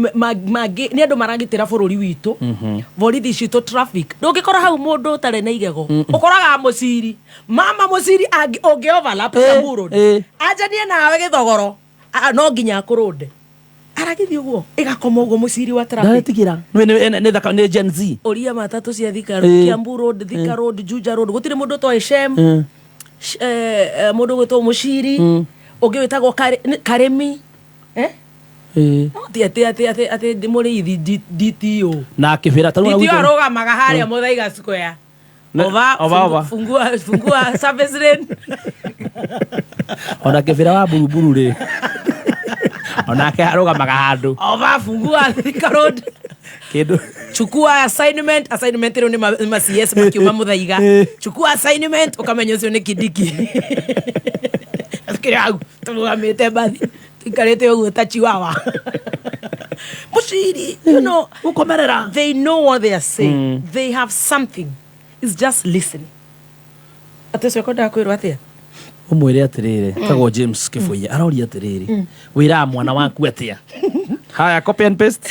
nĩ andũ maragitĩra bũrũri witũ. Borithi citũ, traffic ndũngĩkora hau mũndũ ũtarĩ na igego, ũkoraga mũciri mama mũciri ũngĩ overlap Kiambu Road anjanie nawe gĩthogoro. No nginya akũrũnde aragĩthiĩ ũguo ĩgakoma ũguo mũciri wa traffic. Ndaretigĩra nĩ thaka nĩ Gen Z. Ũria matatũ cia Thika Road, Kiambu Road, Thika Road, Juja Road, gũtirĩ mũndũ ũtoĩ Shem. Mũndũ ũgwĩtwo mũciri ũngĩ wĩtagwo Karĩmi. Eh? No ti atĩ atĩ atĩ atĩ ndĩ mũrĩithi DTO. Na akĩbĩra ta rĩu DTO na gwitũ- arũgamaga harĩa Muthaiga Square. Ova, ova, ova. Fungua, fungua service lane. Ona kĩbĩra wa buruburu rĩ, onake arũgamaga handũ. Ova, fungua Thika Road. Kĩndũ. Chukua assignment, assignment rĩu nĩ ma CS makiuma Muthaiga. Chukua assignment ũkamenya ũcio nĩ Kindiki. Kĩrĩa hau tũrũgamĩte mbathi tũikarĩte ũguo ta chihuahua. Mũciri, you know, Gũkomerera. They know what they are saying. They have something. It's just listening. Atĩ ũcio kwendaga kwĩrwo atĩa? Ũmwĩre atĩrĩrĩ, tagwo James Kĩbũiya aroria atĩrĩrĩ, wĩraga mwana waku atĩa? Haya, copy and paste.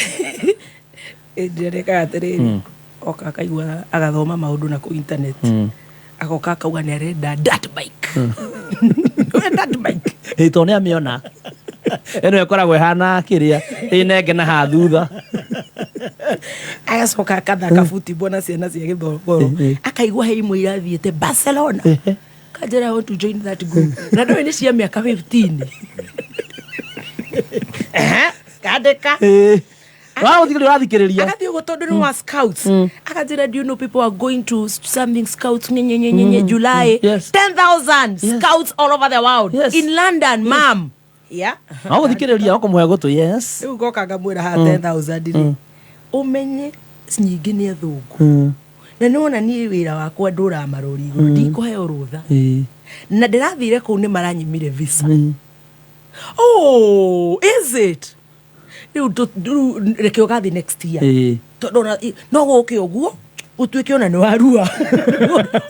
Ndĩrekaga atĩrĩrĩ, oka akaigua agathoma maũndũ na kũ internet, agoka akauga nĩ arenda dirt bike. Dirt bike. Ĩ, tondũ nĩ amĩona ĩno ĩkoragwo ĩhana kĩrĩa ĩnenge na haha thutha. Agacoka akathaka football na ciana cia gĩthogoro, akaigua he imwe irathiĩte Barcelona, kanjĩra, "I want to join that group," na ndũĩ nĩ cia mĩaka 15. Ehe, kandĩka. Wagũthikĩrĩria, ũrathikĩrĩria. Agathiĩ ũguo tondũ nĩ wa scouts, akanjĩra, "Do you know people are going to something scouts nyenyenyenyenye July?" 10,000 scouts all over the world. In London, mam. Yeah. Wagũthikĩrĩria, ũkũmũhe gũtũ, yes. Rĩu ngoka ngamwĩra haha 10,000 rĩ, ũmenye nyingĩ nĩ athũngũ, na nĩwona niĩ wĩra wakwa ndũramarori igũrũ, ndikũheo rũtha, na ndĩrathire kũu nĩ maranyimire visa. Oh, is it? Rĩu rĩu reke ũgathiĩ next year, tondũ ona no gũke ũguo ũtuĩke ona nĩ warua,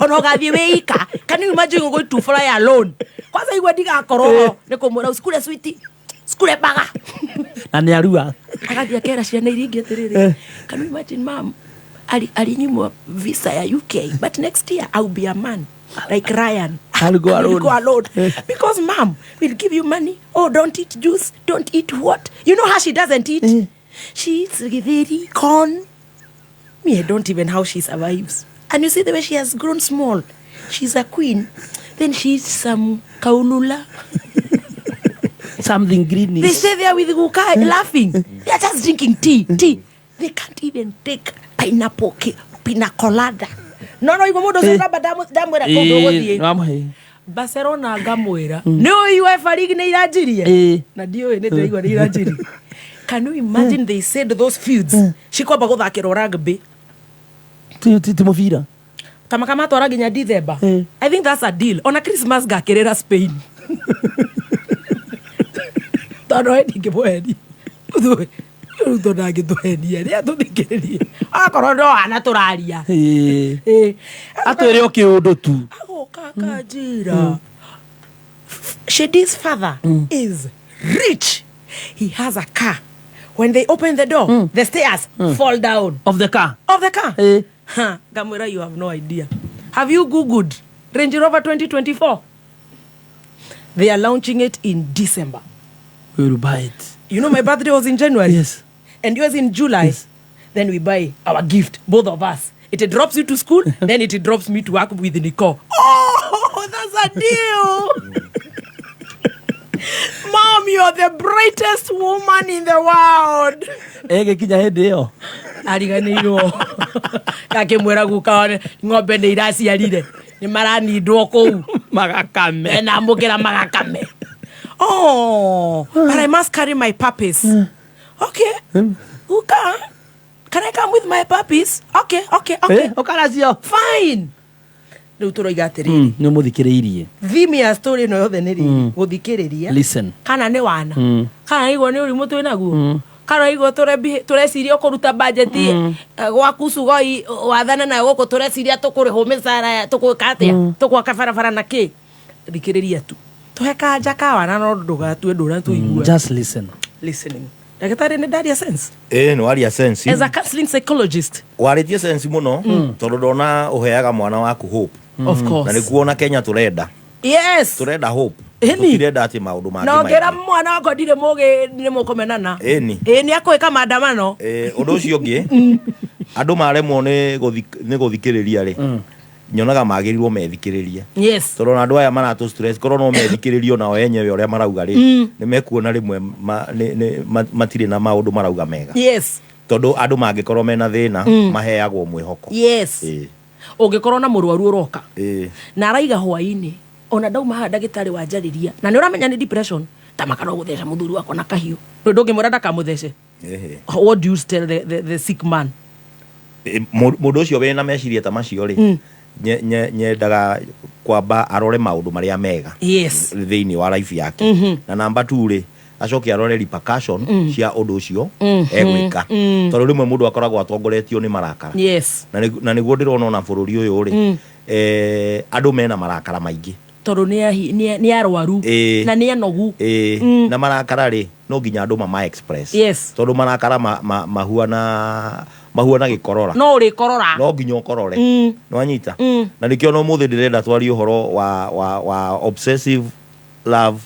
ona ũgathiĩ wĩika. Can you imagine going to fly alone? Kwanza igua ndigakorwo ho nĩ kũmwĩra usikule switi, usikule baga. Na nĩ arua. Agathiĩ akera ciana iria ingĩ atĩrĩrĩ, "Can you imagine, mam alinyimwa visa ya UK, but next year I'll be a man like Ryan. I'll go I will alone." go alone because mom will give you money. Oh, don't eat juice, don't eat what? You know how she doesn't eat? She eats githeri, corn. Me, I don't even how she survives. And you see the way she has grown small. She's a queen. Then she eats some kaulula." Something greenish. They stay there with Guka laughing. They are just drinking tea. Tea. They can't even take pineapple, pina colada. No, igua mũndũ ũcio ndamba ndamwĩra kũndũ ũgũthiĩ. Wamũhe. Barcelona ngamwĩra. Nĩ ũĩ UEFA League nĩ iranjirie? Na ndiũĩ, nĩ ndĩraigua nĩ iranjirie. Can you imagine they said those fields cikwamba gũthakĩrwo rugby? Ti mũbira. Ta makamatwara nginya December. I think that's a deal. Ona Christmas ngakĩrĩra Spain. Tondũ we ndingĩmũhenia. Ruto ndangĩtũhenia, rĩa tũthikĩrĩrie akorwo no hana tũraria. Atwĩre o kĩũndũ tu. Agoka akanjĩra Shedi's father is rich. He has a car. When they open the door, the stairs fall down. Of the car. Of the car. Ha, ngamwĩra, "You have no idea. Have you googled Range Rover 2024? They are launching it in December." We will buy it. You know my birthday was in January. Yes. And yours in July. Yes. Then we buy our gift, both of us. It drops you to school, then it drops me to work with Nicole. Oh, that's a deal. Mom, you're the brightest woman in the world. Ĩgĩkinya hĩndĩ ĩyo. Ariganĩirwo gakĩmwĩra guka ng'ombe nĩ iraciarire, nĩ maranindwo kũu. Magakame. Enamũkĩra magakame. Oh, but I must carry my puppies. Okay. Guka, can I come with my puppies? Okay. Ũkaracio. Fine. Rĩu tũroiga atĩrĩrĩ, Nĩ ũmũthikĩrĩirie. Theme ya story ĩno yothe nĩ rĩrĩ, gũthikĩrĩria. Listen. Kana nĩ wana, kana igua nĩ ũrimũ twĩ naguo, kana igua tũreciria kũruta bajeti gwaku Sugoi wathana nayo gũkũ, tũreciria tũkũrĩhwo mĩcara, tũgwĩka atĩa, tũgwaka barabara na kĩ. Thikĩrĩria tu, tũhe kanja ka wana, no ndũgatue ndũra tũigue. Just listen. Listening. Ndagĩtarĩ, nĩ ndaria sense? Ĩĩ, nĩ waria sense. As a counseling psychologist. Warĩtie sense mũno, tondũ ndona ũheaga mwana waku hope. Of course. Na nĩkuo ona Kenya tũrenda. Tũrenda hope. Ĩni. Tũtirenda atĩ maũndũ mangĩ Na ũngĩra maingĩ. mwana wakwa ndirĩ mũgĩ, nĩ mũkũmenana. Ĩni. Ĩ, nĩ akũĩka maandamano. Ũndũ ũcio ũngĩ, andũ maremwo nĩ gũthikĩrĩria rĩ, Nyonaga magĩrĩirwo methikĩrĩrie. Tondũ ona andũ aya maratũ stress, korwo no methikĩrĩrie onao enyewe ũrĩa marauga rĩ, nĩ mekuona rĩmwe matirĩ na maũndũ marauga mega. Tondũ andũ mangĩkorwo mena thĩna, maheagwo mwĩhoko. Ũngĩkorwo na mũrwaru ũroka na araiga hwainĩ, ona ndauma haha ndagĩtarĩ wanjarĩria na nĩ ũramenya nĩ depression, ta makano gũtheca mũthuri wakwa na kahiũ, ndũngĩmwĩra ndakamũthece? What do you tell the sick man? Mũndũ ũcio wĩna meciria ta macio rĩ, nyendaga kwamba arore maũndũ marĩa mega thĩinĩ wa life yake, na namba 2 rĩ, acoke arore repercussion cia ũndũ ũcio egwĩka, tondũ rĩmwe mũndũ akoragwo atongoretio nĩ marakara. Na nĩguo ndĩrona ona bũrũri ũyũ rĩ, andũ mena marakara maingĩ. Tondũ nĩ arwaru na nĩ anogu. Na marakara rĩ, no nginya andũ mama express, tondũ marakara mahuana gĩkorora. No ũrĩkorora. No nginya ũkorore. Nĩwanyita? Na nĩkĩo no mũthĩ ndĩrenda twarie ũhoro wa obsessive love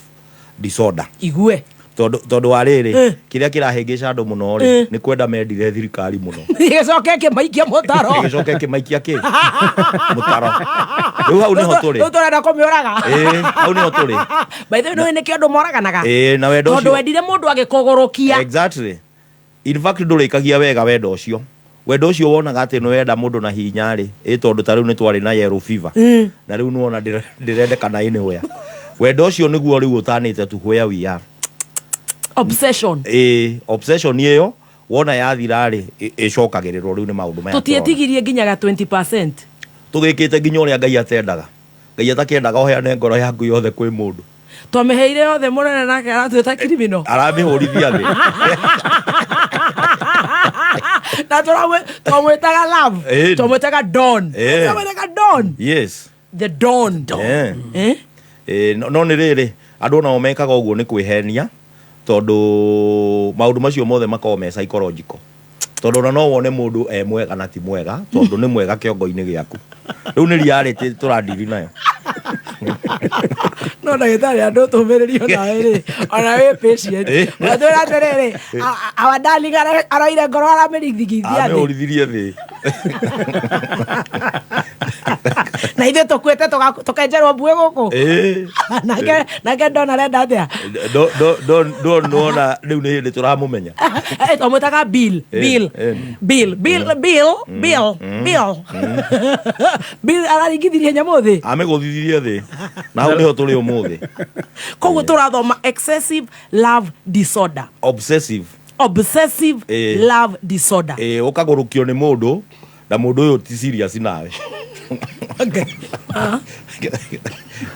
disorder. Igue. Tondũ wa rĩrĩ, kĩrĩa kĩrahĩngĩca andũ mũno rĩ, nĩ kwenda mendire thirikari mũno. Gĩcoke kĩmaikia mũtaro. Gĩcoke kĩmaikia kĩ mũtaro. Rĩu hau nĩho tũrĩ. Rĩu tũrenda kũmĩũraga. Ĩĩ, hau nĩho tũrĩ. By the way, nĩũĩ nĩkĩo andũ moraganaga? Ĩĩ, na wendo Tondũ ũcio. wendire mũndũ agĩkũgũrũkia. Exactly. In fact, ndũrĩkagia wega wendo ũcio. Wendo ũcio wonaga atĩ nĩ wenda mũndũ na hinya rĩ, ĩ tondũ ta rĩu nĩ twarĩ na yellow fever. Na rĩu nĩwona ndĩrendekana anywhere. Wendo ũcio nĩguo rĩu ũtanĩte to where we are. Obsession. Ĩĩ, obsession ĩyo wona yathira rĩ, ĩcokagĩrĩrwo rĩu nĩ maũndũ maya tũrona. Tũtietigirie nginyaga 20%. Tũgĩkĩte nginya ũrĩa Ngai atendaga. Ngai atakĩendaga ũheane ngoro yaku yothe kwĩ mũndũ. Twamĩheire yothe mũnene nake aratwĩta criminal. Aramĩhũrithia thĩ. Na twamwĩtaga love. Twamwĩtaga don. Twamwĩtaga don. The don. No nĩ rĩrĩ, andũ onao mekaga ũguo nĩ kwĩhenia, tondũ maũndũ macio mothe makoragwo me psychological. Tondũ ona no wone mũndũ e mwega na ti mwega, tondũ nĩ mwega kĩongo-inĩ gĩaku. Rĩu nĩ reality tũradili nayo. No ndagĩtarĩ andũ tũmĩrĩrio nawe rĩ, ona wĩ patient. Ũgatwĩra atĩrĩrĩ, our darling aroire ngoro aramĩrithigithia thĩ. Amĩhũrithirie thĩ. Na ithuĩ tũkuĩte tũkenjerwo mbuĩ gũkũ. Nake Don arenda atĩa? Don nĩwona rĩu nĩ hĩndĩ tũramũmenya. Twamwĩtaga Bill, Bill, Bill, Bill, Bill, Bill, Bill. Bill araringithirie nyamũ thĩ. Amĩgũthithirie thĩ. Na hau nĩho tũrĩ ũmũthĩ. Koguo tũrathoma excessive love disorder. Obsessive. Obsessive love disorder. Ũkagũrũkio nĩ mũndũ na mũndũ ũyũ ti serious nawe.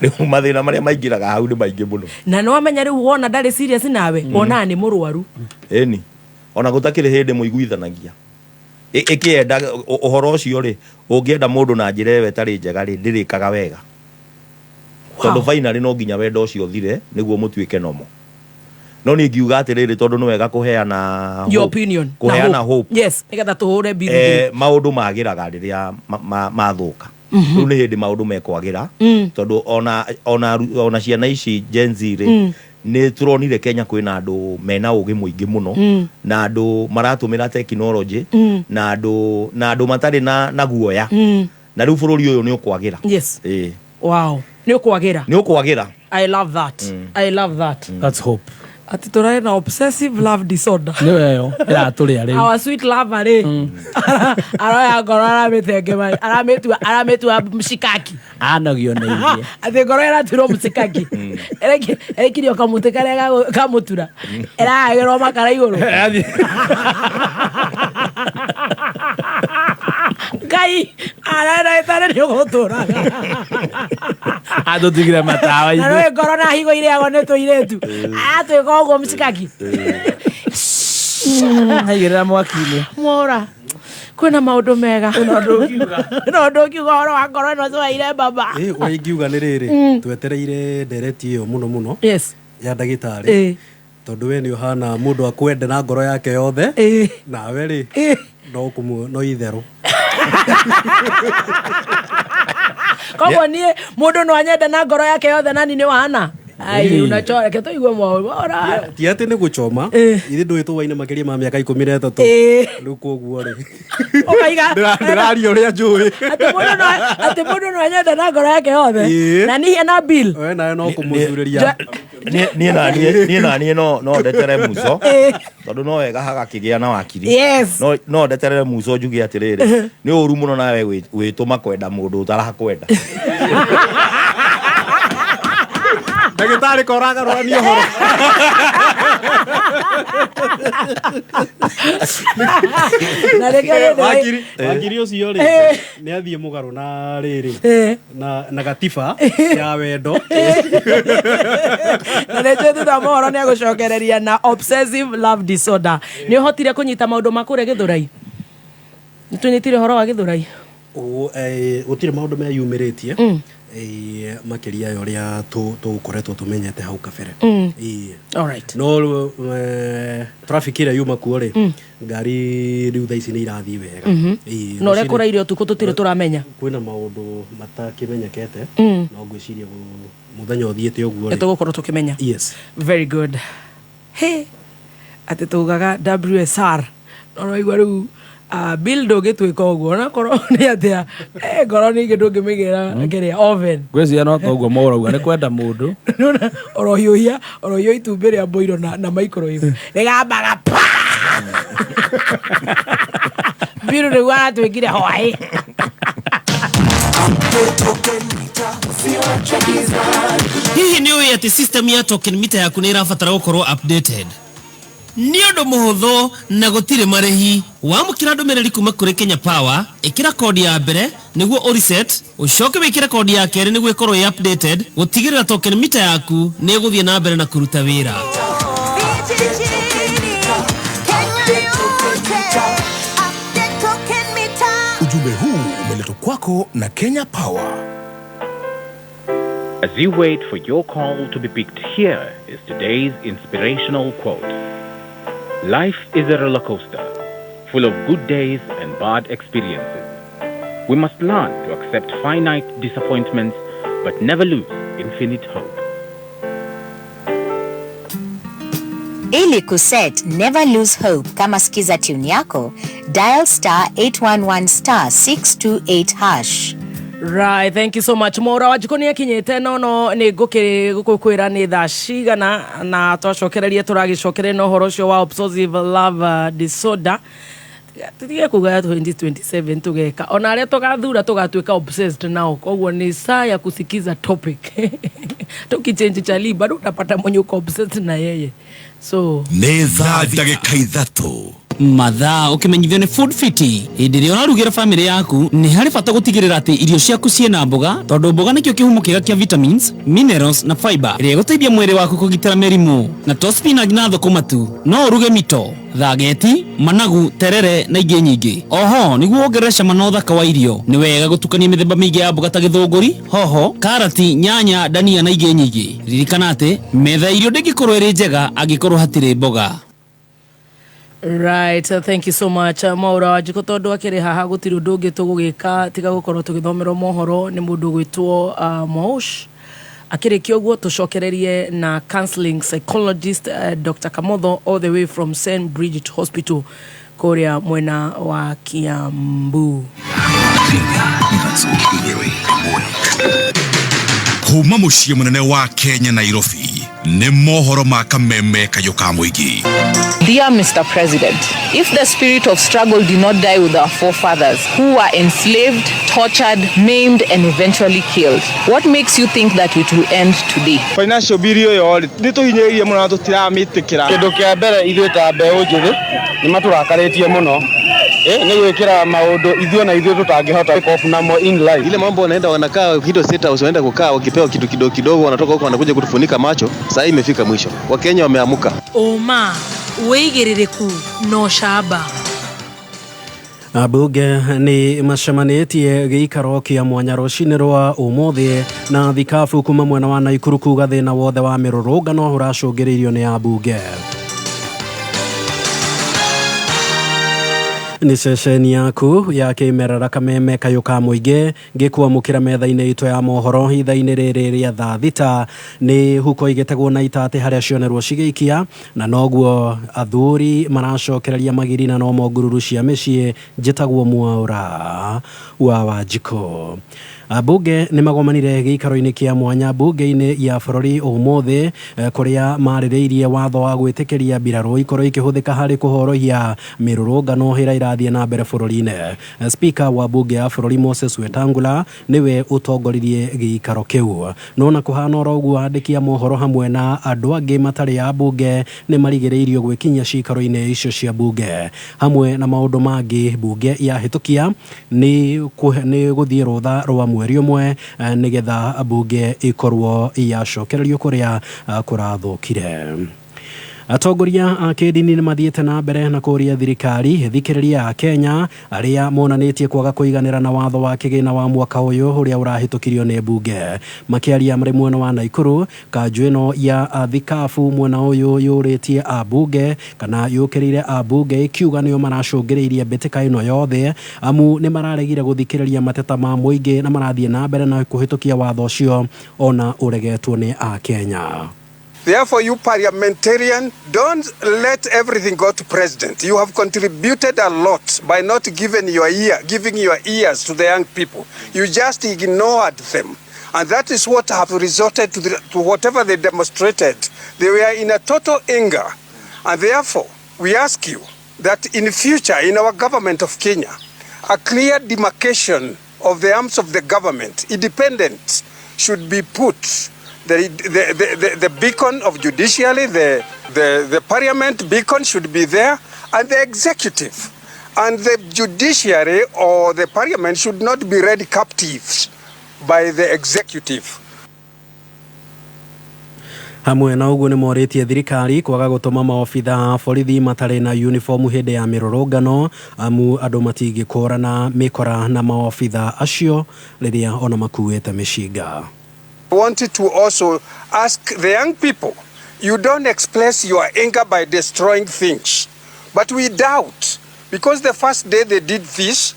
Rĩu mathĩna marĩa maingĩraga hau nĩ maingĩ mũno. Na nĩ wamenya rĩu wona ndarĩ serious nawe, wonaga nĩ mũrwaru. Ĩni. Ona gũtakĩrĩ hĩndĩ mũiguithanagia. Ĩkĩenda ũhoro ũcio rĩ, ũngĩenda mũndũ na njĩra ĩyo ĩtarĩ njega rĩ, ndĩrĩkaga wega. Tondũ finally no nginya wendo ũcio ũthire nĩguo mũtuĩke normal. No niĩ ngiuga atĩrĩrĩ, tondũ nĩ wega kũheana Your hope. opinion. Na Kũheana hope. hope. Yes, nĩgetha tũhũre mbiru. Maũndũ magĩraga rĩrĩa mathũka. Rĩu nĩ hĩndĩ maũndũ mekwagĩra, tondũ ona ciana ici Gen Z rĩ, nĩ tũronire Kenya kwĩna andũ mena ũgĩ mũingĩ mũno, na andũ maratũmĩra technology, na andũ matarĩ na guoya. Na rĩu bũrũri ũyũ nĩ ũkwagĩra. Wow. Nĩ ũkwagĩra. Nĩ ũkwagĩra. I love that. I love that. That's hope. Ati tũrarĩ na obsessive love disorder. Nĩ weyo, ĩratũrĩa rĩu. Our sweet lover rĩ. Aroya ngoro aramĩtenge aramĩtua mshikaki. Anogio nĩ ithuĩ. Atĩ ngoro ĩratuirwo mshikaki. Ĩrekirio kamũtĩ karĩa kamũtura. Ĩrahagĩrwo makara igũrũ. Ngai, arenda ĩtarĩ nĩ ũgũtũraga. Atũtigire matawa Na ithuĩ. nĩ ngoro na higo irĩagwo nĩ tũirĩtu. Aratwĩka ũguo mshikaki. Aigĩrĩra mwaki-inĩ. Mwaura, kwĩna maũndũ mega. Kwĩna ũndũ ũngiuga ũhoro wa ngoro ĩno twaire baba. Ũrĩa ingiuga nĩ rĩrĩ, twetereire ndereti ĩyo mũno mũno. Ya ndagĩtarĩ. Tondũ we nĩ ũhana mũndũ akwende na ngoro yake yothe. Nawe rĩ, no itherũ. Koguo niĩ mũndũ no anyende na ngoro yake yothe na niĩ nĩ wana. Ai, unachora reke tũigue mwaura. Ti atĩ nĩ gũchoma, ithe ndũĩ tũwaine makĩria ma mĩaka 13. Rĩu koguo rĩ, ũkaiga ndĩraria ũrĩa njũĩ. Atĩ mũndũ no anyende na ngoro yake yothe. Na niĩ na bill. We nawe no kũmũthurĩria. Niĩ na niĩ no ndetere muco, tondũ no wega hagakĩgĩa na wakiri. No ndeterere muco njuge atĩrĩrĩ, nĩ ũru mũno nawe gwĩtũma kwenda mũndũ ũtarakwenda. Ndagĩtarĩ koragarũrania ũhoro. Na rĩngĩ Wakiri ũcio rĩ, nĩ athiĩ mũgarũ na rĩrĩ na gatiba ya wendo. Na nĩ njũĩ thutha wa mohoro nĩ agũcokereria na obsessive love disorder. Nĩ ũhotire kũnyita maũndũ ma kũrĩa Gĩthũrai? Nĩ tũnyitire ũhoro wa Gĩthũrai? Gũtirĩ maũndũ meyumĩrĩtie makĩria ya ũrĩa tũkoretwo tũmenyete hau kabere. Alright. No traffic ĩrĩa yuma kuo rĩ, ngari rĩu thaa ici nĩ irathiĩ wega. Na ũrĩa kũrairio ũtukũ tũtirĩ tũramenya. Kwĩna maũndũ matakĩmenyekete, no ngwĩciria mũthenya ũthiĩte ũguo nĩ rĩ, tũgũkorwo tũkĩmenya. Yes. Very good. He, atĩ tugaga WSR no raigua rĩu, bill ndũngĩtuĩka ũguo onakorwo nĩ atĩa, ngoro ningĩ ndũngĩmĩigĩra kĩrĩa oven. Ngwĩciria no toguo morauga nĩ kwenda mũndũ. Nĩwona, orohiũhia itumbĩ rĩa mboiro na microwave rĩgambaga pa. Bill nĩguo aratwĩkire hwaĩ. Hihi nĩ ũĩ atĩ system ya token meter yaku nĩ ĩrabatara gũkorwo updated? Nĩ ũndũ mũhũthũ na gũtirĩ marĩhi. Wamũkĩra ndũmĩrĩri kuma kũrĩ Kenya Power, ĩkĩra kodi ya mbere nĩguo ũreset, ũcoke wĩkĩre kodi ya kerĩ nĩguo ĩkorwo ĩ updated, gũtigĩrĩra token meter yaku nĩ ĩgũthiĩ na mbere na kũruta wĩra. Ujumbe huu umeletwa kwako na Kenya Power. As you wait for your call to be picked, here is today's inspirational quote. Life is a roller coaster, full of good days and bad experiences. We must learn to accept finite disappointments, but never lose infinite hope. Ili kuset Never Lose Hope kama skiza tune yako, dial *811*628#. Right, thank you so much. Mwaura wa Njukũ nĩ akinyĩte, no nĩ ngũkwĩra nĩ thaa cigana na twacokereria tũragĩcokereria na ũhoro ũcio wa obsessive love disorder. Tũtige kuga 2027 tũgeka ona arĩa tũgathura tũgatuĩka obsessed nao, koguo ni saa ya kusikiza topic. Tukichange chali bado utapata mwenye uko obsessed na yeye, so Nĩ thaa ndagĩka 3. Mathaa ũkĩmenyithio nĩ Food Fiti. Hĩndĩ ĩrĩa ũrarugĩra bamĩrĩ yaku, nĩ harĩ bata gũtigĩrĩra atĩ irio ciaku ciĩna mboga, tondũ mboga nĩkĩo kĩhumo kĩega kĩa vitamins, minerals na fiber ĩrĩa ĩgũteithia mwĩrĩ waku kũgitĩra mĩrimũ. Na to spinach na thũkũma tu, no ũruge mito, thageti, managu, terere na ingĩ nyingĩ. Oho nĩguo wongerere cama na ũthaka wa irio, nĩ wega gũtukania mĩthemba mĩingĩ ya mboga ta gĩthũngũri, hoho, karati, nyanya, dania na ingĩ nyingĩ. Ririkana atĩ metha ya irio ndĩngĩkorwo ĩrĩ njega angĩkorwo hatirĩ mboga. Right, thank you so much, Mwaura wa Njukũ. Tondũ akĩrĩ haha gũtirĩ ũndũ ũngĩ tũgũgĩka tiga gũkorwo tũgĩthomerwo mohoro nĩ mũndũ ũgwĩtwo Mwaũsh. Akĩrĩkia ũguo tũcokererie na counseling psychologist Dr. Kamotho all the way from St Bridget Hospital kũrĩa mwena wa Kiambu. Kuma mũciĩ mũnene wa Kenya, Nairobi, nĩ mohoro ma Kameme kayũ ka mũingĩ. Dear Mr. President, if the spirit of struggle did not die with our forefathers who were enslaved, tortured, maimed, and eventually killed, what makes you think that it will end today? Financial bill ĩyo rĩ, nĩ tũhinyĩrĩirie mũno na tũtiramĩtĩkĩra. Kĩndũ kĩa mbere, ithuĩ ta mbeũ njĩthĩ nĩ matũrakarĩtie mũno nĩ gwĩkĩra maũndũ ithuĩ na ithuĩ tũtangĩhota cope namo in life. Ile mambo wanaenda wanakaa Kido State House, wanaenda kukaa wakipewa kitu kidogo kidogo, wanatoka huko wanakuja kutufunika macho. Sasa hii imefika mwisho, Wakenya wameamuka. Ũma, wĩigĩrĩrĩku na ũcamba. Ambunge nĩ macemanĩtie gĩikaro kĩa mwanya rũcinĩ rwa ũmũthĩ, na thikabu kuma mwena wa Naikuru kuga thĩna wothe wa mĩrũrũngano ũracũngĩrĩirio nĩ ambunge. Nĩ ceceni yaku ya kĩmerera Kameme kayũ ka mũingĩ ngĩkwamũkĩra metha-inĩ itũ ya mohoro ithaa-inĩ rĩrĩ rĩa thaa thita. Nĩ huko igĩtegwo na itatĩ harĩa cionerwo cigĩikia, na noguo athuri maracokereria magiri na nomo ngururu cia mĩciĩ. Njĩtagwo Mwaũra wa Wanjikũ. Ambunge nĩ magomanire gĩikaro-inĩ kĩa mwanya mbunge-inĩ ya bũrũri ũmũthĩ kũrĩa marĩrĩirie watho wa gwĩtĩkĩria mbirarũ ikorwo ikĩhũthĩka harĩ kũhorohia mĩrũrũngano ĩrĩa ĩrathiĩ na mbere bũrũri-inĩ. Speaker wa mbunge ya bũrũri Moses Wetangula nĩwe ũtongoririe gĩikaro kĩu. No na kũhana oro ũguo, andĩki a mohoro hamwe na andũ angĩ matarĩ a mbunge nĩ marigĩrĩirio gwĩkinyia ciikaro-inĩ icio cia mbunge. Hamwe na maũndũ mangĩ, mbunge yahĩtũkia nĩ nĩ gũthiĩ rũtha rwa mweri ũmwe nĩgetha mbunge ĩkorwo yacokererio kũrĩa kũrathũkire. Atongoria a kĩndini nĩ mathiĩte na mbere na kũria thirikari ĩthikĩrĩrie Akenya arĩa monanĩtie kwaga kũiganĩra na watho wa kĩgĩna wa mwaka ũyũ ũrĩa ũrahĩtũkirio nĩ mbunge. Makĩaria marĩ mwena wa Naikuru, kanjũ ĩno ya athikabu mwena ũyũ yũrĩtie ambunge kana yũkĩrĩire ambunge ĩkiuga nĩo maracũngĩrĩirie mbĩtĩka ĩno yothe amu nĩ mararegire gũthikĩrĩria mateta ma mũingĩ na marathiĩ na mbere na kũhĩtũkia watho ũcio ona ũregetwo nĩ Akenya. Therefore, you parliamentarian, don't let everything go to president. You have contributed a lot by not giving your ear, giving your ears to the young people. You just ignored them. And that is what have resulted to whatever they demonstrated. They were in a total anger. And therefore, we ask you that in future, in our government of Kenya, a clear demarcation of the arms of the government, independent, should be put. The beacon of judiciary, the parliament beacon should be there, and the executive. And the judiciary or the parliament should not be led captives by the executive. Hamwe na ũguo, nĩ morĩtie thirikari kwaga gũtũma maobitha a borithi matarĩ na uniform hĩndĩ ya mĩrũrũngano, amu andũ matingĩkũrana mĩkora na maobitha acio rĩrĩa ona makuĩte mĩcinga. I wanted to also ask the young people, you don't express your anger by destroying things. But we doubt, because the first day they did this,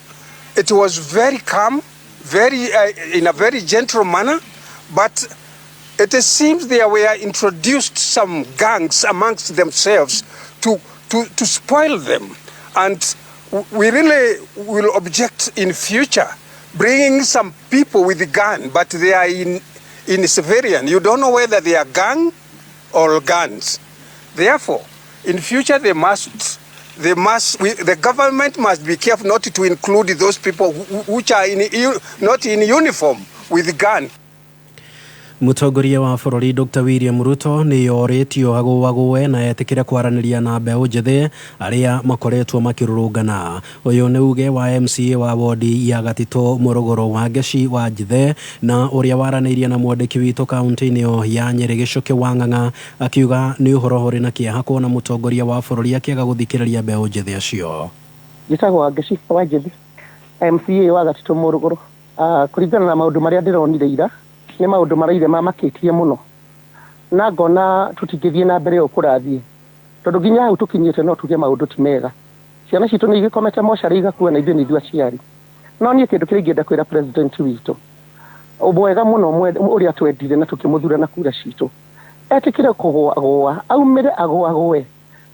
it was very calm, in a very gentle manner, but it seems there were introduced some gangs amongst themselves to spoil them. And we really will object in future bringing some people with a gun, but they are in civilian. You don't know whether they are gang or guns. Therefore, in future the government must be careful not to include those people which are not in uniform with gun. Mũtongoria wa bũrũri Dr William Ruto nĩ orĩtio agũagũe na etĩkĩre kwaranĩria na mbeũ njĩthĩ arĩa makoretwo makĩrũrũngana. Ũyũ nĩ uge wa MCA wa wodi ya Gatitũ Mũrũgũrũ wa Ngeci wa Njithe, na ũrĩa waranĩirie na mwandĩki witũ kaunti-inĩ ĩyo ya Nyĩrĩ Gĩcũkĩ wa Ng'ang'a, akiuga nĩ ũhoro ũrĩ na kĩeha kuona mũtongoria wa bũrũri akĩaga gũthikĩrĩria mbeũ njĩthĩ acio. Njĩtagwo Wangeci wa Njĩthĩ, MCA wa Gatitũ Mũrũgũrũ. Kũringana na maũndũ marĩa ndĩronire ira, nĩ maũndũ maraire mamakĩtie mũno, na ngona tũtingĩthiĩ na mbere ũũ kũrathiĩ, tondũ nginya hau tũkinyĩte no tuge maũndũ ti mega. Ciana citũ nĩ igĩkomete mocarĩ igakua, na ithuĩ nĩ ithuĩ aciari. No niĩ kĩndũ kĩrĩa ingĩenda kwĩra president witũ mwega mũno, ũrĩa twendire na tũkĩmũthura na kura citũ, etĩkĩre kũgũagũa, aumĩre agũagũe.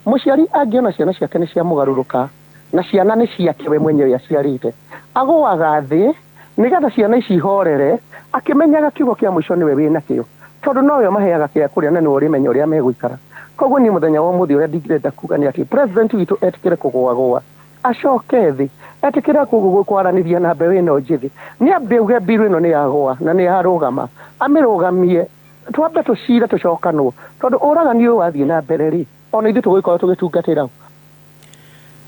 Mũciari angĩona ciana ciake nĩ ciamũgarũrũka, na ciana nĩ ciake we mwenyewe aciarĩte, agũaga thĩ nĩgetha ciana ici ihorere, akĩmenyaga kiugo kĩa mũico nĩwe wĩnakĩo, tondũ nowe ũmaheaga kĩa kũrĩa na nĩwe ũrĩmenya ũrĩa megũikara. Koguo niĩ mũthenya wa ũmũthĩ ũrĩa ndingĩrenda kuga nĩ atĩ president witũ etĩkĩre kũgũagũa, acoke thĩ, etĩkĩre kwaranĩria na mbeũ ĩno njĩthĩ. Nĩ ambe auge mbiru ĩno nĩ yagũa na nĩ yarũgama, amĩrũgamie, twambe tũcire tũcokanwo, tondũ ũragani ũyũ wathiĩ na mbere rĩ, ona ithuĩ tũgũgĩkorwo tũgĩtungatĩra.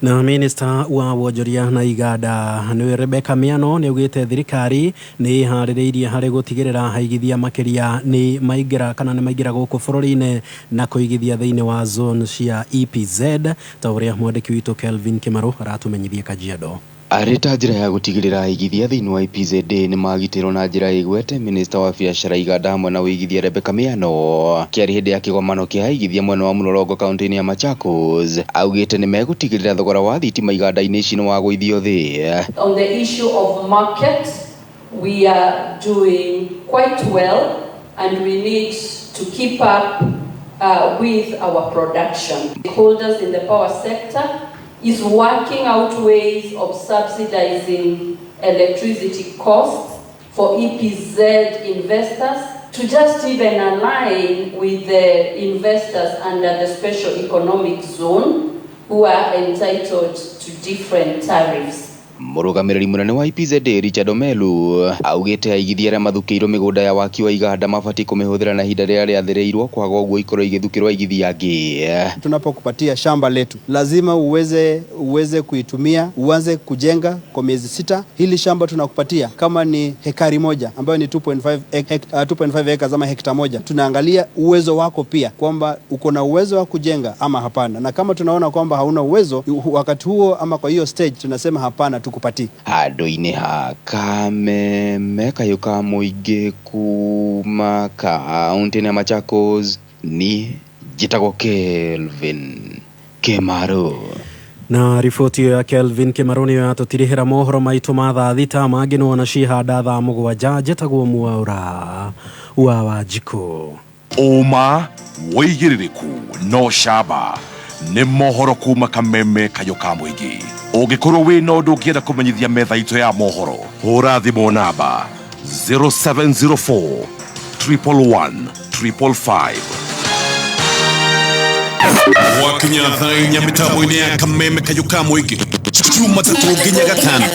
Na minista wa wonjoria na iganda nĩwe Rebecca Miano nĩ augĩte thirikari nĩ ĩharĩrĩirie harĩ gũtigĩrĩra aigithia makĩria nĩ maingĩra kana nĩ maingĩra gũkũ bũrũri-inĩ na kũigithia thĩinĩ wa zone cia EPZ, ta ũrĩa mwandĩki witũ Kelvin Kĩmarũ aratũmenyithia Kajiado. Arĩ ta njĩra ya gũtigĩrĩra aigithia thĩinĩ wa EPZA nĩ magitĩrwo na njĩra ĩgwete, minista wa biacara, iganda hamwe na ũigithia Rebecca Miano kĩarĩ hĩndĩ ya kĩgomano kĩa aigithia mwena wa Mlolongo kaunti-inĩ ya Machakos augĩte nĩ megũtigĩrĩra thogora wa thitima iganda-inĩ ici nĩ wagũithio thĩ. On the issue of market, we are doing quite well and we need to keep up with our production. Holders in the power sector is working out ways of subsidizing electricity costs for EPZ investors to just even align with the investors under the special economic zone who are entitled to different tariffs. Mũrũgamĩrĩri mũnene wa EPZA Richard Omelu augĩte aigithia arĩa mathukĩirwo mĩgũnda ya waki wa iganda mabatiĩ kũmĩhũthĩra na ihinda rĩrĩa rĩathĩrĩirwo kwaga ũguo ikorwo igĩthukĩrwo aigithia angĩ. Tunapokupatia shamba letu lazima uweze kuitumia, uanze kujenga kwa miezi 6. Hili shamba tunakupatia kama ni hekari moja ambayo ni 2.5 acres ama hekta moja. Tunaangalia uwezo wako pia kwamba uko na uwezo wa kujenga ama hapana, na kama tunaona kwamba hauna uwezo wakati huo ama kwa hiyo stage tunasema hapana, tukupati. Handũ-inĩ ha Kameme kayũ ka mũingĩ kuma kaunti ya Machakos ni njĩtagwo Kelvin Kĩmaru. Na riboti ĩyo ya Kelvin Kĩmaru nĩyo yatũtirihĩra mohoro maitũ ma thaa 6 mangĩ nĩwona cihanda thaa 7. Njĩtagwo Mwaura wa Wanjikũ. Ũma wĩigĩrĩrĩku no camba nĩ mohoro kuma Kameme kayũ ka mũingĩ. Ũngĩkorwo wĩna ũndũ ũngĩenda kũmenyithia metha itũ ya mohoro, hũra thimũ namba 0704 111 555. Wakinya thaa 4 mĩtambo-inĩ ya Kameme kayũ ka mũingĩ Jumatatũ nginya Gatano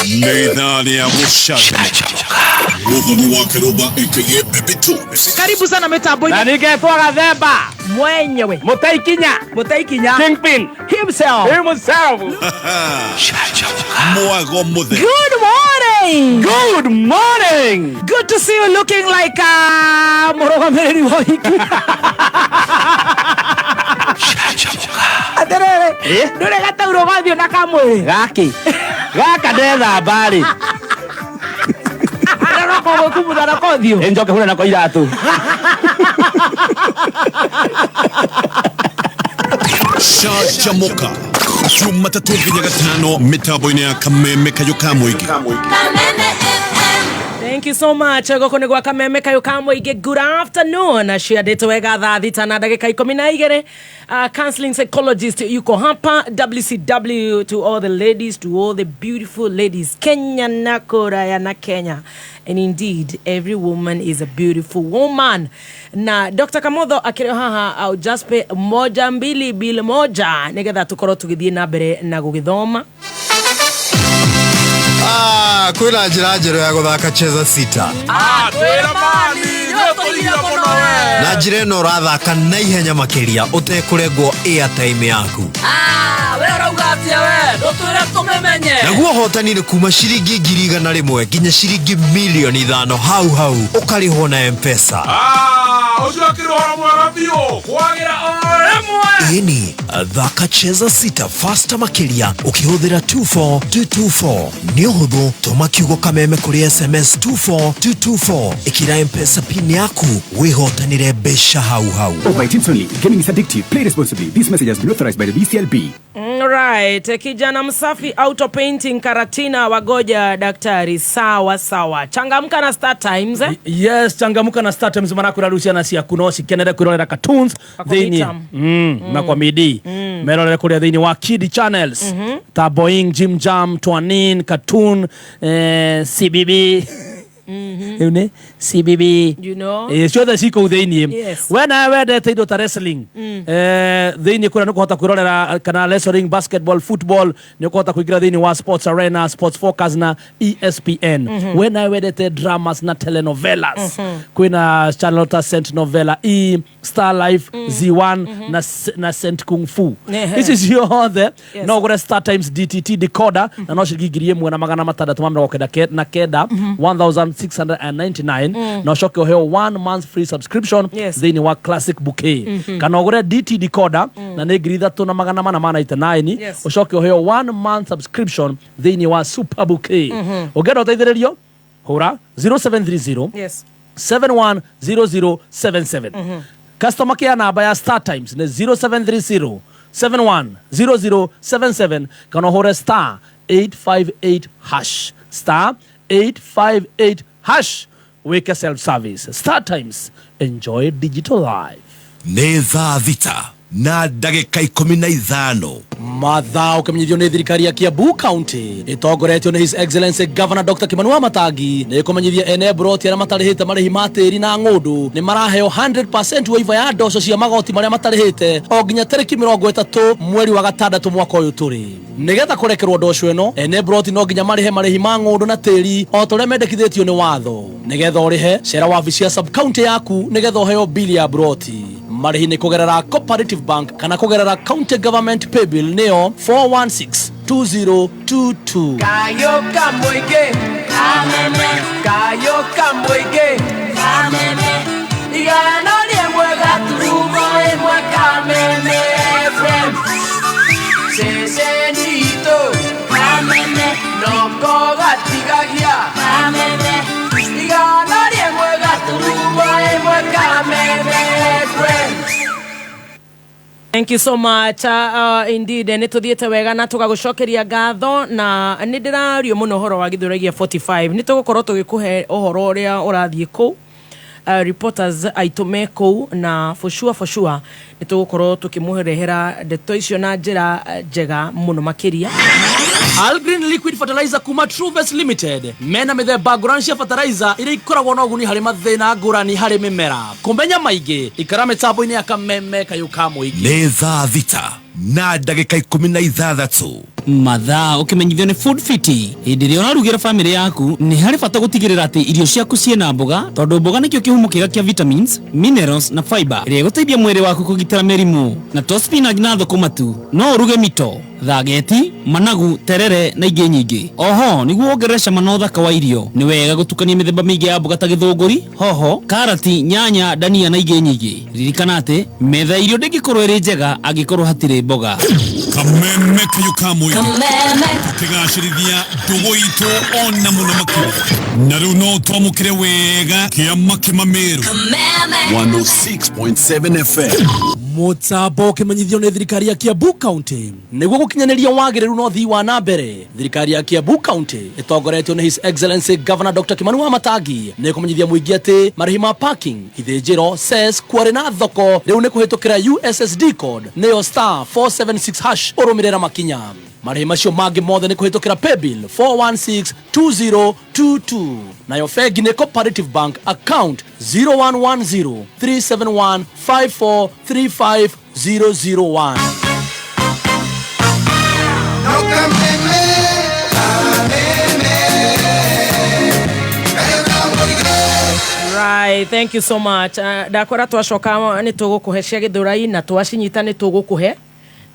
nĩ ithaa rĩa gũcanjamũka. Mũthoni wa Kĩrũmba aka Baby Tunes. Karibu sana mitambo-inĩ. Na nĩngetwo Gathemba mwenyewe, Mũtaikinya Kingpin himself. Mwago Muthe. Good morning. Good morning. Good to see you looking like a mũrũgamĩrĩri wa ũhiki. Atĩrĩrĩ, ndũrĩ gataurũ gathiũ na kamwĩrĩ gaki gaka ndethamba rĩ gũkumutha nako ũthiũ njoke hure nako iratũ. Canjamuka Jumatatũ nginya Gatano mĩtambo-inĩ ya Kameme kayũ ka mũingĩ. Thank you so much. Gũkũ nĩ gwa Kameme kayũ ka mũingĩ. Good afternoon. Ciandĩtwo wega thaa 6 na ndagĩka 12. Counseling psychologist yuko hapa WCW to all the ladies, to all the beautiful ladies Kenya na Korea na Kenya. And indeed, every woman is a beautiful woman. Na Dr. Kamotho akĩrĩ haha au just pay 1 2 2 1 nĩgetha tũkorwo tũgĩthiĩ na mbere na gũgĩthoma. Kwĩna njĩra njerũ ya gũthaka Cheza Sita. Twĩra mani, nĩũtũria mũno we. Na njĩra ĩno ũrathaka na ihenya makĩria ũtekũrengwo airtime yaku. We ũrauga atĩa we? Ndũtwĩre tũmĩmenye. Naguo ũhotani nĩ kuma ciringi 100,000 nginya ciringi 5,000,000 hau hau ũkarĩhwo na M-Pesa. Ũcio akĩrĩ ũhoro mwega biũ kwagĩra o rĩmwe. Ĩni, thaka Cheza Sita faster makĩria ũkĩhũthĩra 24224. Nĩ ũhũthũ, tũma kiugo Kameme kũrĩ SMS 24224. Ĩkĩra M-Pesa pin yaku wĩhotanĩre mbeca hau hau. Over 18 only. Gaming is addictive. Play responsibly. This message has been authorized by the BCLB. Right. Kijana msafi auto painting Karatina wagoja daktari. Sawa sawa. Changamka na Star Times. Yes, changamka na Star Times maana kuna rucia na ciaku no cikenere kwirorera cartoons thĩinĩ na kwa midi merorere kũrĩa thĩinĩ wa Kid Channels ta Boeing, Jim Jam, Twanin, Cartoon, CBB. Rĩu nĩ CBB. You know. Ciothe cikũu thĩinĩ. We nawe wendete indo ta wrestling thĩinĩ kũrĩa nĩũkũhota kwĩrorera kana wrestling, basketball, football, nĩũkũhota kũingĩra thĩinĩ wa Sports Arena, Sports Focus na ESPN. We nawe wendete dramas na telenovelas, kwĩna channel ta Saint Novella E, Star Life, Z1 na Saint Kung Fu. Ici ciothe no ũgũre Star Times DTT decoder na no ciringi 1,699, 699 na ũcoke ũheo one month free subscription thĩinĩ wa Classic Bouquet. Kana ũgũre DT decoder na nĩ 3499, ũcoke ũheo one month subscription thĩinĩ wa Super Bouquet. Ũngĩenda ũteithĩrĩrio, hũra 0730 710077. Customer care namba ya Star Times nĩ 0730 710077, kana ũhũre star 858 hash, star 858 hash, wĩke self service. Star Times, enjoy digital life. Nĩ thaa 6 na ndagĩka 15. Mathaa ũkĩmenyithio nĩ thirikari ya Kiambu County ĩtongoretio nĩ His Excellency Governor Dr. Kimani Wamatangi nĩ ĩkũmenyithia ene mburoti arĩa matarĩhĩte marĩhi ma tĩri na ng'ũndũ nĩ maraheo 100% waiver ya ndoco cia magoti marĩa matarĩhĩte o nginya tarĩki 30 mweri wa gatandatũ mwaka ũyũ tũrĩ. Nĩgetha kũrekerwo ndoco ĩno, ene mburoti no nginya marĩhe marĩhi ma ng'ũndũ na tĩri o ta ũrĩa mendekithĩtio nĩ watho. Nĩgetha ũrĩhe, cera wabici ya sub county yaku nĩgetha ũheo bili ya mburoti. Marĩhi nĩ kũgerera Cooperative Bank kana kũgerera County Government Paybill nĩyo 416 2022. Kayo kamũingĩ kameme, kayo kamũingĩ kameme, 101.3 Kameme FM, ceceni itũ kameme, noko gatigagia kameme, 101.3 Kameme FM. Thank you so much. Indeed, nĩ tũthiĩte wega na tũgagũcokeria ngatho, na nĩ ndĩrario mũno ũhoro wa Gĩthũrai gĩa 45. Nĩ tũgũkorwo tũgĩkũhe ũhoro ũrĩa ũrathiĩ kũu. Reporters aitũ me kũu, na for sure, for sure nĩ tũgũkorwo tũkĩmũrehera ndeto icio na njĩra njega mũno makĩria. Algreen Liquid Fertilizer kuma Truevest Limited mena mĩthemba ngũrani cia fertilizer iria ikoragwo na ũguni harĩ mathĩna ngũrani harĩ mĩmera. Kũmenya maingĩ, ikara mĩtambo-inĩ ya Kameme kayũ ka mũingĩ. Nĩ thaa 6 na ndagĩka 16. Mathaa ũkĩmenyithio nĩ Food Fiti. Hĩndĩ ĩrĩa ũrarugĩra bamĩrĩ yaku, nĩ harĩ bata gũtigĩrĩra atĩ irio ciaku ciĩna mboga, tondũ mboga nĩkĩo kĩhumo kĩega kĩa vitamins, minerals na fiber ĩrĩa ĩgũteithia mwĩrĩ waku kũgitĩra mĩrimũ. Na to spinach na thũkũma tu, no ũruge mito, thageti, managu, terere na ingĩ nyingĩ. Oho nĩguo wongerere cama na ũthaka wa irio, nĩ wega gũtukania mĩthemba mĩingĩ ya mboga ta gĩthũngũri, hoho, karati, nyanya, ndania na ingĩ nyingĩ. Ririkana atĩ metha ya irio ndĩngĩkorwo ĩrĩ njega angĩkorwo hatirĩ mboga. Kameme kayũ ka mũingĩ tũkĩgacĩrithia ndũgũ itũ ona mũno makĩria, na rĩu no twamũkĩre wega kĩama kĩmamĩrũ 106.7 FM. Mũtambo ũkĩmenyithio nĩ thirikari ya Kiambu County nĩguo gũkinyanĩria wagĩrĩru na ũthii wa na mbere. Thirikari ya Kiambu County ĩtongoretio nĩ His Excellency Governor Dr. Kimani Wamatangi nĩ kũmenyithia mũingĩ atĩ marĩhi ma parking, ithĩnjĩro, cess, quarry na thoko rĩu nĩ kũhĩtũkĩra USSD code nĩyo star 476 hash ũrũmĩrĩra makinya. Marĩhi macio mangĩ mothe nĩ kũhĩtũkĩra paybill 416 2022, nayo bengi nĩ Cooperative Bank account 0110 371 5435 001. No kameme, kameme, kayo kamũingĩ. Right, thank you so much. Ndakora twacoka nĩ tũgũkũhe cia Gĩthũrai, na twacinyita nĩ tũgũkũhe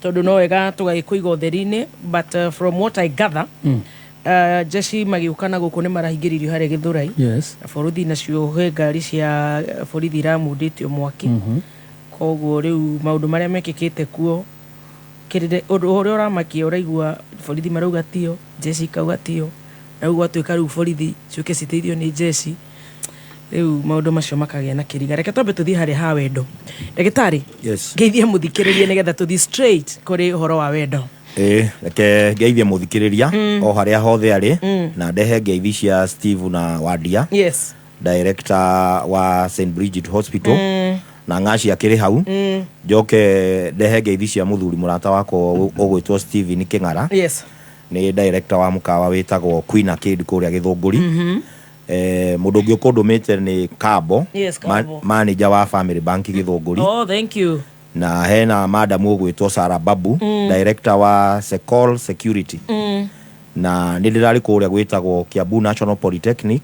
tondũ no wega tũgagĩkũiga ũtheri-inĩ, but from what I gather, jeshi magĩũka na gũkũ nĩ marahingĩrĩirio harĩa Gĩthũrai. Na borithi nacio, he ngari cia borithi iramundĩtio mwaki. Koguo rĩu maũndũ marĩa mekĩkĩte kuo kĩrĩre, ũndũ ũrĩa ũramakia, ũraigua borithi marauga tio, jeshi ikauga tio, na rĩu gwatuĩka rĩu borithi ciũke citeithio nĩ jeshi, rĩu maũndũ macio makagĩa na kĩriga. Reke twambe tũthiĩ harĩa ha wendo. Ndagĩtarĩ, ngeithie mũthikĩrĩrie nĩgetha tũthiĩ straight kũrĩ ũhoro wa wendo. Ĩ, reke ngeithie mũthikĩrĩria o harĩa hothe arĩ, na ndehe ngeithi cia Steve na Wandia, director wa St Bridget Hospital, na ng'aci akĩrĩ hau. Njoke ndehe ngeithi cia mũthuri mũrata wakwa ũgwĩtwo Steven Kĩng'ara, nĩ director wa mũkawa wĩtagwo Queen Arcade kũrĩa Gĩthũngũri. Mũndũ ũngĩ ũkũndũmĩte nĩ Kambo, Kambo. Manager wa Family Bank Gĩthũngũri. Oh, thank you. Na hena madam ũgwĩtwo Sarah Babu, director wa Secol Security. Na nĩ ndĩrarĩ kũrĩa gwĩtagwo Kiambu National Polytechnic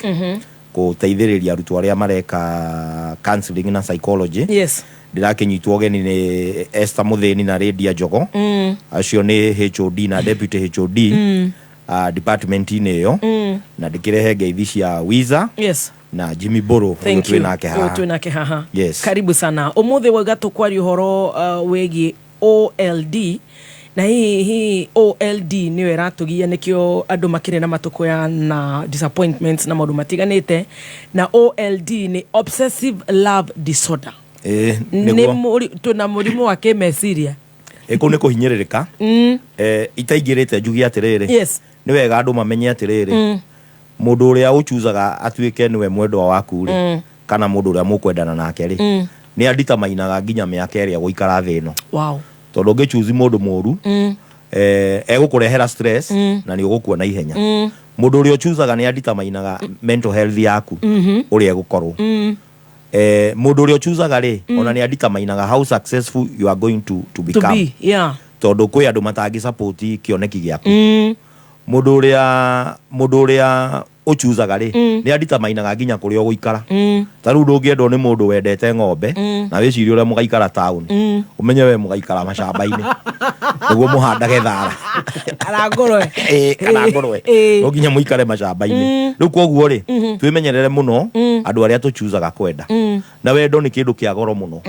gũteithĩrĩria arutwo arĩa mareka counseling na psychology. Ndĩrakĩnyitwo ũgeni nĩ Esther Mũthĩni na Lydia Njogo, acio nĩ HOD na deputy HOD. Department-inĩ ĩyo na ndĩkĩrehe ngeithi cia Wiza na Jimmy Mbũrũ ũyũ Thank twĩ you. nake Ũyũ haha. twĩ nake haha. Yes. Karibu sana. Ũmũthĩ wauga tũkwaria ũhoro wĩgiĩ OLD na hihi hihi OLD nĩyo ĩratũgia nĩkĩo andũ makĩrĩ na matũkũya na disappointments na maũndũ matiganĩte, na OLD nĩ obsessive love disorder. Ĩĩ, Nĩ nĩguo. Twĩna mũrimũ wa kĩmeciria. Ĩ, kũu nĩ kũhinyĩrĩrĩka. Itaingĩrĩte njuge atĩrĩrĩ, nĩ wega andũ mamenye atĩrĩrĩ, mũndũ ũrĩa ũchuzaga atuĩke nĩwe mwendwa waku rĩ, kana mũndũ ũrĩa mũkwendana nake rĩ, nĩ anditamainaga nginya mĩaka ĩrĩa gũikara thĩ ĩno. Tondũ ũngĩchuzi mũndũ mũru, egũkũrehera stress na nĩ ũgũkua na ihenya. Mũndũ ũrĩa ũchuzaga nĩ anditamainaga mental health yaku ũrĩa ĩgũkorwo. Mũndũ ũrĩa ũchuzaga rĩ, ona nĩ anditamainaga how successful you are going to To become. be, yeah. Tondũ kwĩ andũ matangĩ support kĩoneki gĩaku. Mũndũ ũrĩa ũchuzaga rĩ, nĩ anditamainaga nginya kũrĩa ũgũikara. Ta rĩu ndũngĩendwo nĩ mũndũ wendete ng'ombe na wĩcirie ũrĩa mũgaikara town, ũmenye we mũgaikara macamba-inĩ nĩguo mũhandage thara. Kana ngũrwe. Ĩĩ, kana ngũrwe. No nginya mũikare macamba-inĩ. Rĩu koguo rĩ, twĩmenyerere mũno andũ arĩa tũchuzaga kwenda. Na wendo nĩ kĩndũ kĩa goro mũno.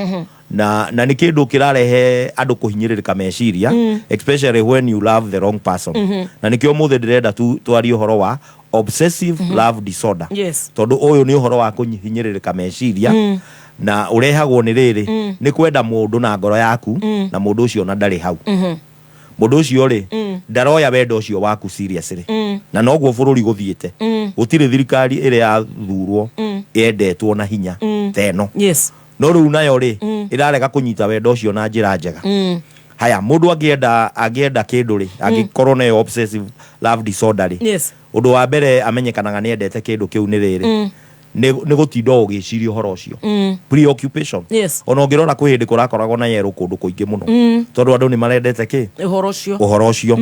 Na nĩ kĩndũ kĩrarehe andũ kũhinyĩrĩrĩka meciria, especially when you love the wrong person. Na nĩkĩo ũmũthĩ ndĩrenda twarie ũhoro wa obsessive love disorder. Tondũ ũyũ nĩ ũhoro wa kũhinyĩrĩrĩka meciria, na ũrehagwo nĩ rĩrĩ, nĩ kwenda mũndũ na ngoro yaku, na mũndũ ũcio ona ndarĩ hau. Mũndũ ũcio rĩ, ndaroya wendo ũcio waku seriously. Na noguo bũrũri gũthiĩte. Gũtirĩ thirikari ĩrĩa yathurwo yendetwo na hinya ta ĩno. No rĩu nayo rĩ, ĩrarega kũnyita wendo ũcio na njĩra njega. Haya, mũndũ angĩenda kĩndũ rĩ, angĩkorwo nayo obsessive love disorder rĩ, ũndũ wa mbere amenyekanaga nĩ endete kĩndũ kĩu nĩ rĩrĩ, nĩ gũtinda ũgĩciria ũhoro ũcio. Preoccupation. Ona ũngĩrora kwĩ hĩndĩ kũrakoragwo na yerũ kũndũ kũingĩ mũno. Tondũ andũ nĩ marendete kĩ? Ũhoro ũcio. Ũhoro ũcio.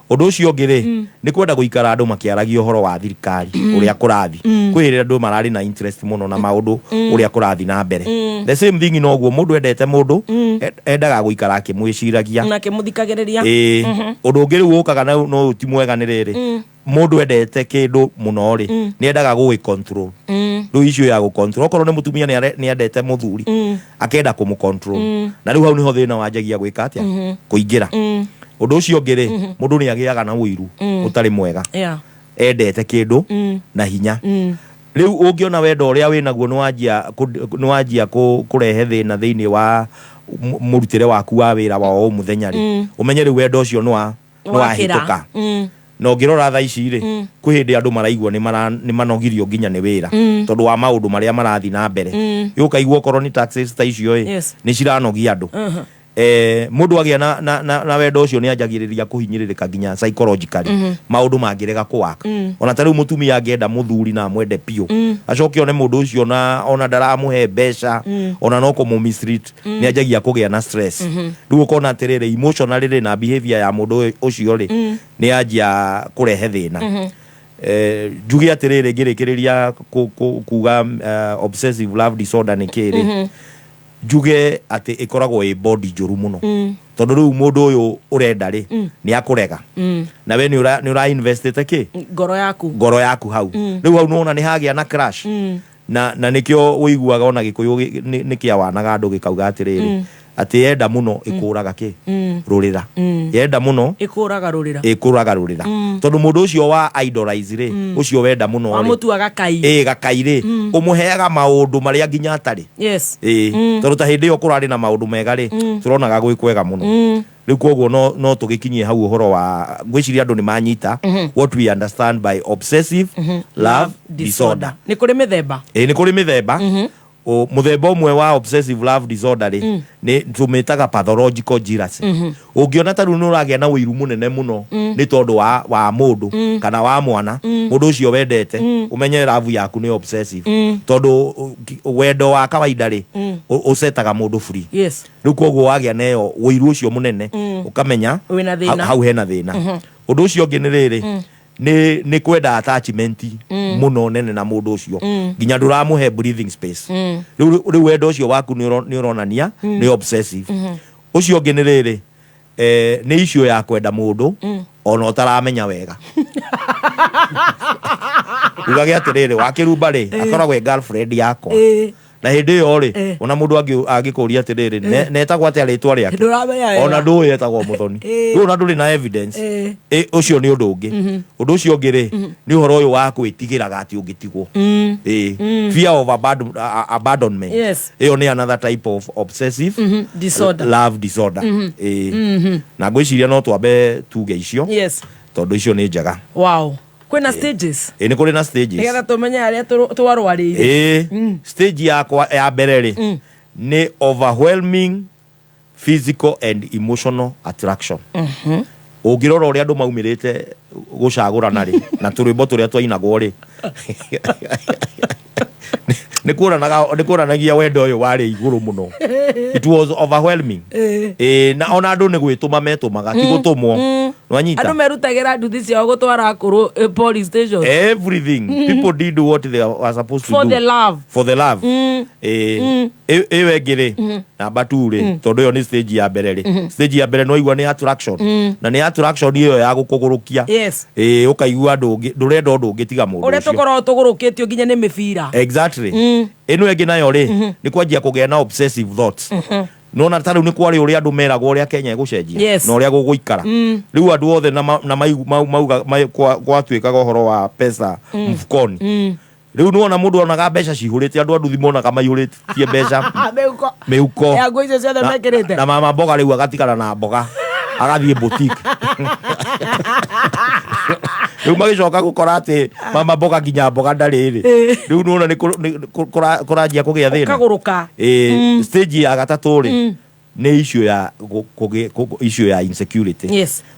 Ũndũ ũcio ũngĩ rĩ, nĩ kwenda gũikara andũ makĩaragia ũhoro wa thirikari, ũrĩa kũrathiĩ. Kwĩ hĩndĩ andũ mararĩ na interest mũno na maũndũ ũrĩa kũrathiĩ na mbere. The same thing noguo, mũndũ endete mũndũ, endaga gũikara akĩmwĩciragia. Na akĩmũthikagĩrĩria. Ĩĩ. Ũndũ ũngĩ rĩu ũkaga na no ti mwega nĩ rĩrĩ, mũndũ endete kĩndũ mũno rĩ, nĩ endaga gũgĩ control. Rĩu issue ya gũ control, okorwo nĩ mũtumia nĩ endete mũthuri, akenda kũmũ control. Na rĩu hau nĩho thĩna wanjagia gwĩka atĩa? Kũingĩra. Ũndũ ũcio ũngĩ rĩ, mũndũ nĩ agĩaga na ũiru ũtarĩ mwega. Endete kĩndũ na hinya. Rĩu ũngĩona wendo ũrĩa wĩnaguo nĩ wanjia kũrehe thĩna thĩinĩ wa mũrutĩre waku wa wĩra wa o mũthenya rĩ, ũmenye rĩu wendo ũcio nĩ wahĩtũka. Na ũngĩrora thaa ici rĩ, kwĩ hĩndĩ andũ maraigua nĩ manogirio nginya nĩ wĩra, tondũ wa maũndũ marĩa marathiĩ na mbere. Rĩu ũkaigua okorwo nĩ taxes ta icio ĩ, nĩ ciranogia andũ. Mũndũ agĩa na wendo ũcio nĩ anjagĩrĩria kũhinyĩrĩrĩka nginya psychologically. Maũndũ mangĩrega kũwaka. Ona ta rĩu mũtumia angĩenda mũthuri na amwende biũ, acoke one mũndũ ũcio ona ndaramũhe mbeca, ona no kũmũ mistreat, nĩ anjagia kũgĩa na stress. Rĩu ũkona atĩrĩrĩ, emotionally rĩ, na behavior ya mũndũ ũcio rĩ, nĩ yanjia kũrehe thĩna. Njuge atĩrĩrĩ, ngĩrĩkĩrĩria kuga obsessive love disorder nĩ kĩĩ rĩ, njuge atĩ ĩkoragwo ĩ body njũru mũno. Tondũ rĩu mũndũ ũyũ ũrenda rĩ, nĩ akũrega. Na we nĩ ũra investĩte kĩ? Ngoro yaku. Ngoro yaku hau. Rĩu hau nĩwona nĩ hagĩa na crash. Na nĩkĩo ũiguaga ona Gĩkũyũ nĩ kĩawanaga andũ gĩkauga atĩrĩrĩ, atĩ yenda mũno ĩkũraga kĩ? Rũrĩra. Yenda mũno ĩkũraga rũrĩra. Ĩkũraga rũrĩra. Tondũ mũndũ ũcio wa idolize rĩ, ũcio wenda mũno rĩ, wamũtuaga kai. Ĩ, gakai rĩ, ũmũheaga maũndũ marĩa nginya atarĩ. Ĩ, tondũ ta hĩndĩ ĩyo kũrarĩ na maũndũ mega rĩ, tũronaga gwĩ kwega mũno. Rĩu koguo no tũgĩkinyie hau ũhoro wa ngwĩciria andũ nĩ manyita what we understand by obsessive love disorder. Nĩ kũrĩ mĩthemba. Ĩ, nĩ kũrĩ mĩthemba. Mũthemba ũmwe wa obsessive love disorder rĩ, nĩ tũmĩtaga pathological jealousy. Ũngĩona ta rĩu nĩ ũragĩa na ũiru mũnene mũno nĩ tondũ wa mũndũ kana wa mwana, mũndũ ũcio wendete, ũmenye love yaku nĩ obsessive. Tondũ wendo wa kawaida rĩ, ũcetaga mũndũ free. Rĩu koguo wagĩa na ĩyo ũiru ũcio mũnene, ũkamenya wĩna thĩna. Hau hena thĩna. Ũndũ ũcio ũngĩ nĩ rĩrĩ, nĩ kwenda attachment mũno nene na mũndũ ũcio, nginya ndũramũhe breathing space. Rĩu wendo ũcio waku nĩ ũronania nĩ obsessive. Ũcio ũngĩ nĩ rĩrĩ, nĩ issue ya kwenda mũndũ. Ona ũtaramenya wega, ugage atĩrĩrĩ, wakĩrumba rĩ, akoragwo e girlfriend yakwa. Na hĩndĩ ĩyo rĩ, ona mũndũ angĩkũria atĩrĩrĩ, netagwo atĩa rĩtwa rĩake? Ndũramenya wega. Ona ndũĩ etagwo Mũthoni. Rĩu ona ndũrĩ na evidence. Ũcio nĩ ũndũ ũngĩ. Ũndũ ũcio ũngĩ rĩ, nĩ ũhoro ũyũ wa gwĩtigĩraga atĩ ũngĩtigwo. Fear of abandonment. Ĩyo nĩ another type of obsessive Disorder. love disorder. Na ngwĩciria no twambe tuge icio, tondũ icio nĩ njega. Wow, kwĩna stages. Ĩ, nĩ kũrĩ na stages. Nĩgetha tũmenye harĩa twarwarĩire. Ĩ, stage yakwa ya mbere rĩ, nĩ overwhelming physical and emotional attraction. Ũngĩrora ũrĩa andũ maumĩrĩte gũcagũrana rĩ, na tũrwĩmbo tũrĩa twainagwo rĩ, nĩ kuonanagia wendo ũyũ warĩ igũrũ mũno. It was overwhelming. Ĩ, na ona andũ nĩ gwĩtũma metũmaga, ti gũtũmwo. Nwanyita? Andũ merutagĩra nduthi ciao gũtwara akũrũ police station. Everything. People did what they were supposed to For do the love. For the love. Ĩ, ĩyo ĩngĩ rĩ, namba 2 rĩ, tondũ ĩyo nĩ stage ya mbere rĩ, stage ya mbere no igua nĩ attraction, na nĩ attraction ĩyo ya gũkũgũrũkia. Ĩ, ũkaigua ndũrenda ũndũ ũngĩ tiga mũndũ Ũrĩa ũcio. Tũkoragwo tũgũrũkĩtio nginya nĩ mĩbira. Exactly. Ĩno ĩngĩ nayo rĩ, nĩ kwanjia kũgĩa na obsessive thoughts. Nona ta rĩu nĩ kwarĩ ũrĩa andũ meragwo ũrĩa Kenya ĩgũcenjia na ũrĩa gũgũikara. Rĩu andũ othe na ma- na maigu- mau- mauga gwatuĩkaga ũhoro wa pesa mfukoni. Rĩu nĩwona mũndũ onaga mbeca cihũrĩte, andũ a nduthi monaga maihũrĩtie mbeca mĩhuko mĩhuko ya nguo icio ciothe mekĩrĩte. Na mama mboga rĩu agatigana na mboga, agathiĩ boutique. Rĩu magĩcoka gũkora atĩ mama mboga nginya mboga ndarĩ rĩ, rĩu nĩwona nĩ kũranjia kũgĩa thĩna. Ũkagũrũka. Ĩ, stage ya gatatũ rĩ, nĩ issue ya issue ya insecurity.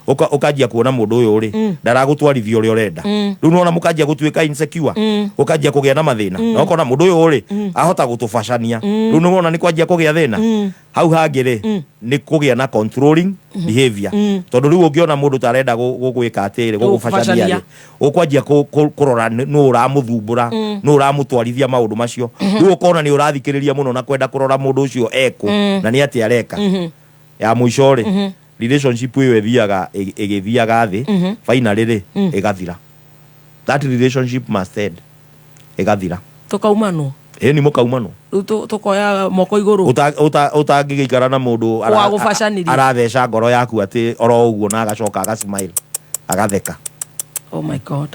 Ũkanjia kuona mũndũ ũyũ rĩ, ndaragũtwarithia ũrĩa ũrenda. Rĩu nĩwona mũkanjia gũtuĩka insecure, ũkanjia kũgĩa na mathĩna, na ũkona mũndũ ũyũ rĩ, ahota gũtũbacania. Rĩu nĩwona nĩ kwanjia kũgĩa thĩna. Hau hangĩ rĩ, nĩ kũgĩa na controlling behavior, tondũ rĩu ũngĩona mũndũ ta arenda gũgwĩka atĩrĩ, gũgũbacania rĩ, ũkwanjia kũrora nũ ũramũthumbũra, nũ ũramũtwarithia maũndũ macio. Rĩu ũkona nĩ ũrathikĩrĩria mũno na kwenda kũrora mũndũ ũcio ekũ na nĩ atĩa areka. Ya mũico rĩ, relationship ĩyo ĩthiaga ĩgĩthiaga thĩ, finally rĩ, ĩgathira. That relationship must end, ĩgathira. Tũkaumanwo. Ĩ, nĩ mũkaumanwo. Rĩu tũkoya moko igũrũ. Ũtangĩgĩikara na mũndũ Wa gũbacanirie. Aratheca ngoro yaku atĩ oro ũguo, na agacoka agasmile, agatheka. Oh my God,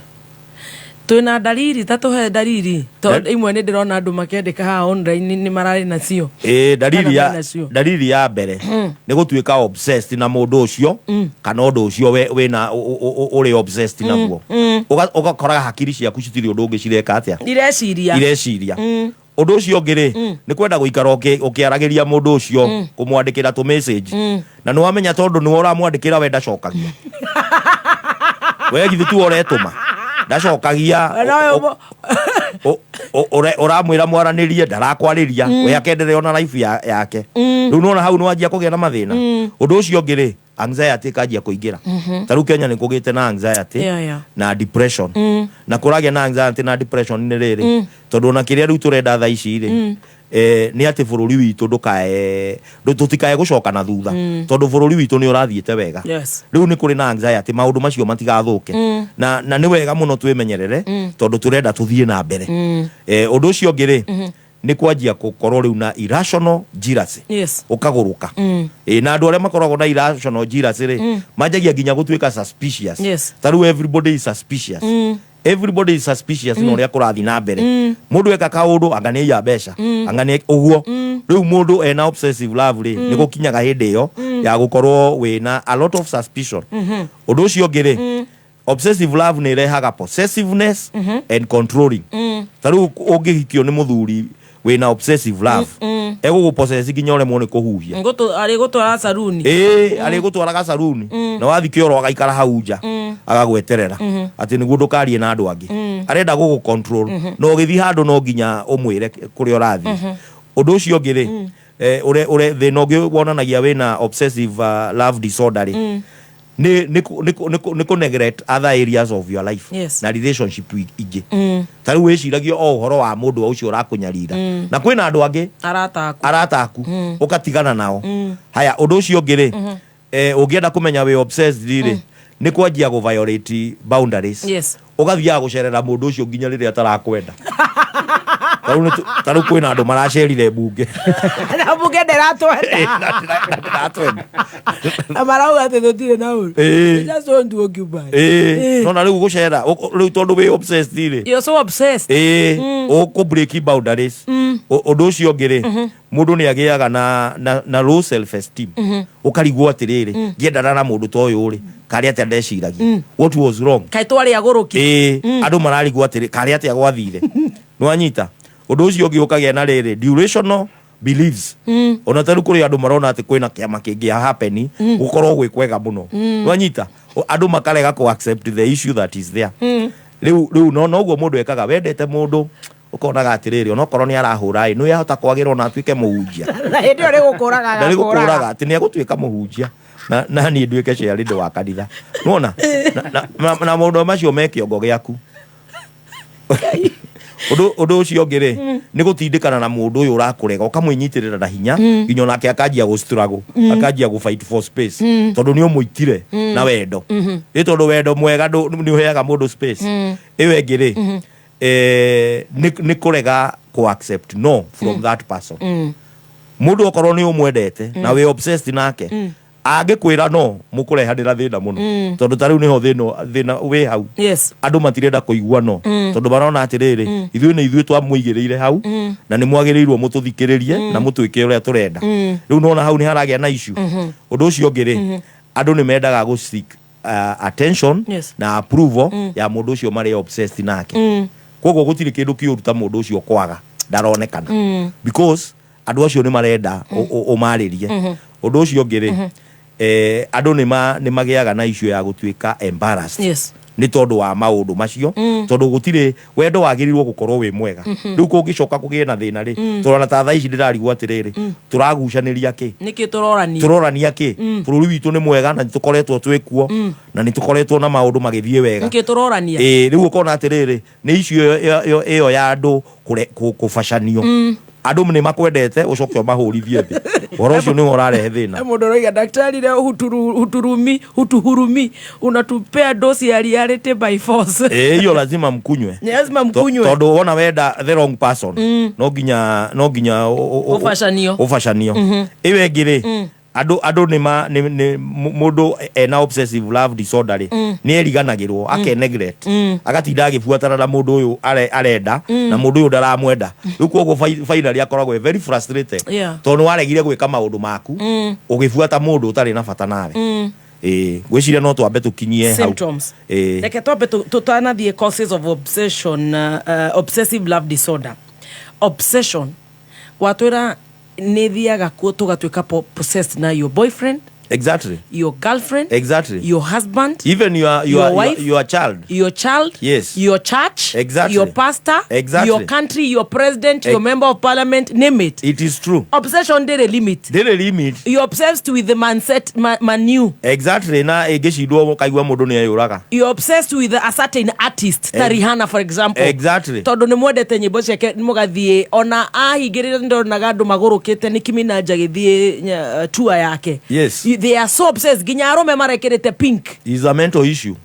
twĩna ndariri, ta tũhe ndariri, tondũ imwe nĩ ndĩrona andũ makĩandĩka haha online nĩ mararĩ nacio. Ĩ, ndariri Kana ya menacio. Ndariri ya mbere nĩ gũtuĩka obsessed na mũndũ ũcio, kana ũndũ ũcio wĩna ũrĩ obsessed naguo. Ũgakoraga hakiri ciaku citirĩ ũndũ ũngĩ cireka atĩa. Ireciria. Ireciria. Ũndũ ũcio ũngĩ rĩ, nĩ kwenda gũikara ũkĩaragĩria mũndũ ũcio, kũmwandĩkĩra tũ message, na nĩ wamenya tondũ nĩwe ũramwandĩkĩra, we ndacokagia. We githĩ tiwe ũretũma? Ndacokagia. We no Ũramwĩra mwaranĩrie, ndarakwarĩria. We akenderea ona life yake. Rĩu nona hau nĩwanjia kũgĩa na mathĩna. Ũndũ ũcio ũngĩ rĩ, anxiety ĩkanjia kũingĩra. Ta rĩu Kenya nĩ kũgĩte na anxiety na depression. Na kũragĩa na anxiety na depression nĩ rĩrĩ, tondũ ona kĩrĩa rĩu tũrenda thaa ici rĩ, nĩ atĩ bũrũri witũ ndũkae tũtikae gũcoka na thutha, tondũ bũrũri witũ nĩ ũrathiĩte wega. Rĩu nĩ kũrĩ na anxiety maũndũ macio matigathũke. Na nĩ wega mũno twĩmenyerere, tondũ tũrenda tũthiĩ na mbere. Ũndũ ũcio ũngĩ rĩ, nĩ kwanjia gũkorwo rĩu na irrational jealousy. Ũkagũrũka. Ĩ, na andũ arĩa makoragwo na irrational jealousy rĩ, manjagia nginya gũtuĩka suspicious. Ta rĩu everybody is suspicious. Everybody is suspicious na ũrĩa kũrathiĩ na mbere. Mũndũ eka kaũndũ, anga nĩ aiya mbeca, anga nĩ ũguo. Rĩu mũndũ ena obsessive love rĩ, nĩ gũkinyaga hĩndĩ ĩyo ya gũkorwo wĩna a lot of suspicion. Ũndũ ũcio ũngĩ rĩ, obsessive love nĩ ĩrehaga possessiveness and controlling. Ta rĩu ũngĩhikio nĩ mũthuri wĩna obsessive love, egũgũpossess nginya ũremwo nĩ kũhuhia. Arĩ gũtwara saruni. Ĩĩ, arĩgũtwaraga saruni, na wathiĩ kĩoro agaikara hau nja agagweterera atĩ nĩguo ndũkarie na andũ angĩ. Arenda gũgũ control, na ũgĩthiĩ handũ no nginya ũmwĩre kũrĩa ũrathiĩ. Ũndũ ũcio ũngĩ rĩ, ũre thĩna ũngĩ wonanagia wĩna obsessive love disorder rĩ, nĩ kũ neglect other areas of your life na relationship ingĩ. Ta rĩu wĩciragia o ũhoro wa mũndũ ũcio ũrakũnyarira, na kwĩna andũ angĩ, arata aku, arata aku, ũgatigana nao. Haya, ũndũ ũcio ũngĩ rĩ, ũngĩenda kũmenya wĩ obsessed rĩ, Nĩ kwanjia gũ violate boundaries. Ũgathiaga gũcerera mũndũ ũcio nginya rĩrĩa atarakwenda. Ta rĩu kwĩna andũ maracerire mbunge. Na mbunge ndĩratwenda. Na ndĩratwenda. Na marauga atĩ tũtirĩ na ũru. They just want to occupy. Ĩĩ. No na rĩu gũcera rĩu tondũ wĩ obsessed rĩ. You're so obsessed. Ĩĩ, ũkũ break boundaries. Ũndũ ũcio ũngĩ rĩ, mũndũ nĩ agĩaga na low self esteem. Ũkarigwo atĩrĩrĩ, ngĩendana na mũndũ ta ũyũ rĩ, karĩ atĩa ndeciragia? What was wrong? Kaĩ twarĩ agũrũki. Ĩĩ, andũ mararigwo atĩrĩ, karĩ atĩa gwathire? Nĩwanyita? Ũndũ ũcio ũngĩ ũkagĩa na rĩrĩ, durational beliefs. Ona ta rĩu kũrĩ andũ marona atĩ kwĩna kĩama kĩngĩ happen, gũkorwo gwĩ kwega mũno. Nĩwanyita? Andũ makarega kũ accept the issue that is there. Rĩu noguo mũndũ ekaga, wendete mũndũ ũkonaga atĩrĩrĩ, onokorwo nĩ arahũra ĩ, nĩ ahota kwagĩra ona atuĩke mũhunjia. Na hĩndĩ ĩyo nĩgũkũraga Na nĩgũkũraga agakũraga. atĩ nĩ egũtuĩka mũhunjia. Na niĩ nduĩke chairlady wa kanitha. Nĩwona? Na maũndũ macio me kĩongo gĩaku. Ũndũ ũcio ũngĩ rĩ, nĩ gũtindĩkana na mũndũ ũyũ ũrakũrega, ũkamwĩnyitĩrĩra na hinya, nginya onake akanjia gũ struggle, akanjia gũ fight for space, tondũ nĩ ũmũitire na wendo. Nĩ tondũ wendo mwega nĩ ũheaga mũndũ space. Ĩyo ĩngĩ rĩ, nĩ kũrega kũ accept no from that person. Mũndũ okorwo nĩ ũmwendete na wĩ obsessed nake, angĩkwĩra no, mũkũrehanĩra thĩna mũno. Tondũ ta rĩu nĩho thĩna wĩ hau. Andũ matirenda kũigua no, tondũ marona atĩrĩrĩ, ithuĩ nĩ ithuĩ twamũigĩrĩire hau, na nĩ mwagĩrĩirwo mũtũthikĩrĩrie na mũtwĩke ũrĩa tũrenda. Rĩu nona hau nĩ haragĩa na issue. Ũndũ ũcio ũngĩ rĩ, andũ nĩ mendaga gũ seek attention na approval ya mũndũ ũcio marĩ obsessed nake. Koguo gũtirĩ kĩndũ kĩũru ta mũndũ ũcio kwaga ndaronekana. Because andũ acio nĩ marenda ũmarĩrie. Ũndũ ũcio ũngĩ rĩ, andũ nĩ magĩaga na issue ya gũtuĩka embarrassed. Nĩ tondũ wa maũndũ macio, tondũ gũtirĩ wendo wagĩrĩirwo gũkorwo wĩ mwega. Rĩu kũngĩcoka kũgĩe na thĩna rĩ, tũrona ta thaa ici ndĩrarigwo atĩrĩrĩ, tũragucanĩria kĩ? Nĩkĩ tũrorania? Tũrorania kĩ? Bũrũri witũ nĩ mwega na nĩtũkoretwo twĩ kuo, na nĩtũkoretwo na maũndũ magĩthiĩ wega. Nĩkĩ tũrorania? Ĩĩ, rĩu ũkona atĩrĩrĩ, nĩ issue ĩyo ya andũ kũbacanio. Andũ nĩ makwendete ũcoke ũmahũrithie thĩ. Ũhoro ũcio nĩwe ũrarehe thĩna. Mũndũ ũroiga daktari leo huturumi, hutuhurumi, unatupea dosi ya reality by force. Ĩĩ, hiyo lazima mkunywe. Ni lazima mkunywe. Tondũ wona wenda the wrong person, no nginya Ũbacanio. ũbacanio. Ĩyo ĩngĩ rĩ, andũ nĩ ma, nĩ, nĩ, mũndũ ena obsessive love disorder rĩ, nĩ eriganagĩrwo, ake neglect. Agatinda agĩbuatana na mũndũ ũyũ arenda, na mũndũ ũyũ ndaramwenda. Rĩu koguo finally akoragwo e very frustrated. Tondũ nĩ waregire gwĩka maũndũ maku, ũgĩbuata mũndũ ũtarĩ na bata nawe. Ĩĩ, ngwĩciria no twambe tũkinyie hau. Symptoms. Ĩĩ. Reke twambe tũtanathiĩ causes of obsession, obsessive love disorder. Obsession, watwĩra nĩ thiaga kuo tũgatuĩka possessed na your boyfriend, your girlfriend, your husband, even your wife, your child, your child, your church, your pastor, your country, your president, your member of parliament, name it. It is true. Obsession ndĩrĩ limit. Ndĩrĩ limit. You're obsessed with the man set man you. Exactly. Na ĩngĩcindwo ũkaigua mũndũ nĩ eyũraga. You're obsessed with a certain artist, ta Rihanna for example. Tondũ nĩ mwendete nyĩmbo ciake, mũgathiĩ ona ahingĩrĩra, ndonaga andũ magũrũkĩte Nicki Minaj agĩthiĩ tour yake. They are so obsessed nginya arũme marekĩrĩte pink. Is a mental issue.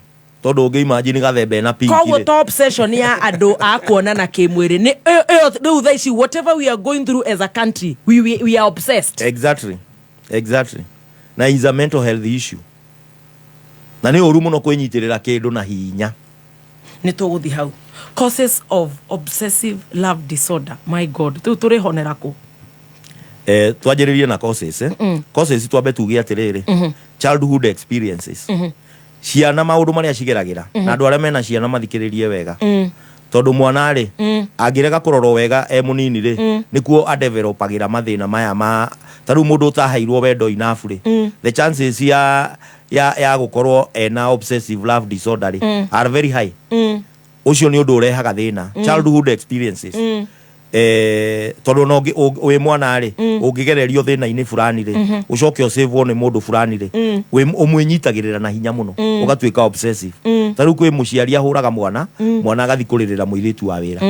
Tondũ ũngĩ imagine gathembe na pink Koguo rĩ. to obsession ya andũ a kuonana kĩmwĩrĩ nĩ ĩyo rĩu thaa ici, whatever we are going through as a country, we are obsessed. Exactly. Exactly. Na is a mental health issue. Na nĩ ũru mũno kwĩnyitĩrĩra kĩndũ na hinya. Nĩ tũgũthiĩ hau. Causes of obsessive love disorder. My God, rĩu tũrĩhonera kũ? Twanjĩrĩrie na causes, eh? Causes twambe tuge atĩrĩrĩ, childhood experiences. Ciana maũndũ marĩa cigeragĩra, na andũ arĩa mena ciana mathikĩrĩrie wega. Tondũ mwana rĩ, angĩrega kũrorwo wega e mũnini rĩ, nĩkuo adevelopagĩra mathĩna maya ma ta rĩu mũndũ ũtaheirwo wendo enough rĩ, the chances ya gũkorwo ena obsessive love disorder rĩ, are very high. Ũcio nĩ ũndũ ũrehaga thĩna. Childhood experiences. Tondũ ona wĩ mwana rĩ, ũngĩgererio thĩna-inĩ fulani rĩ, ũcoke ũcĩvwo nĩ mũndũ fulani rĩ, ũmwĩnyitagĩrĩra na hinya mũno, ũgatuĩka obsessive. Ta rĩu kwĩ mũciari ahũraga mwana, mwana agathiĩ kũrĩrĩra mũirĩtu wa wĩra.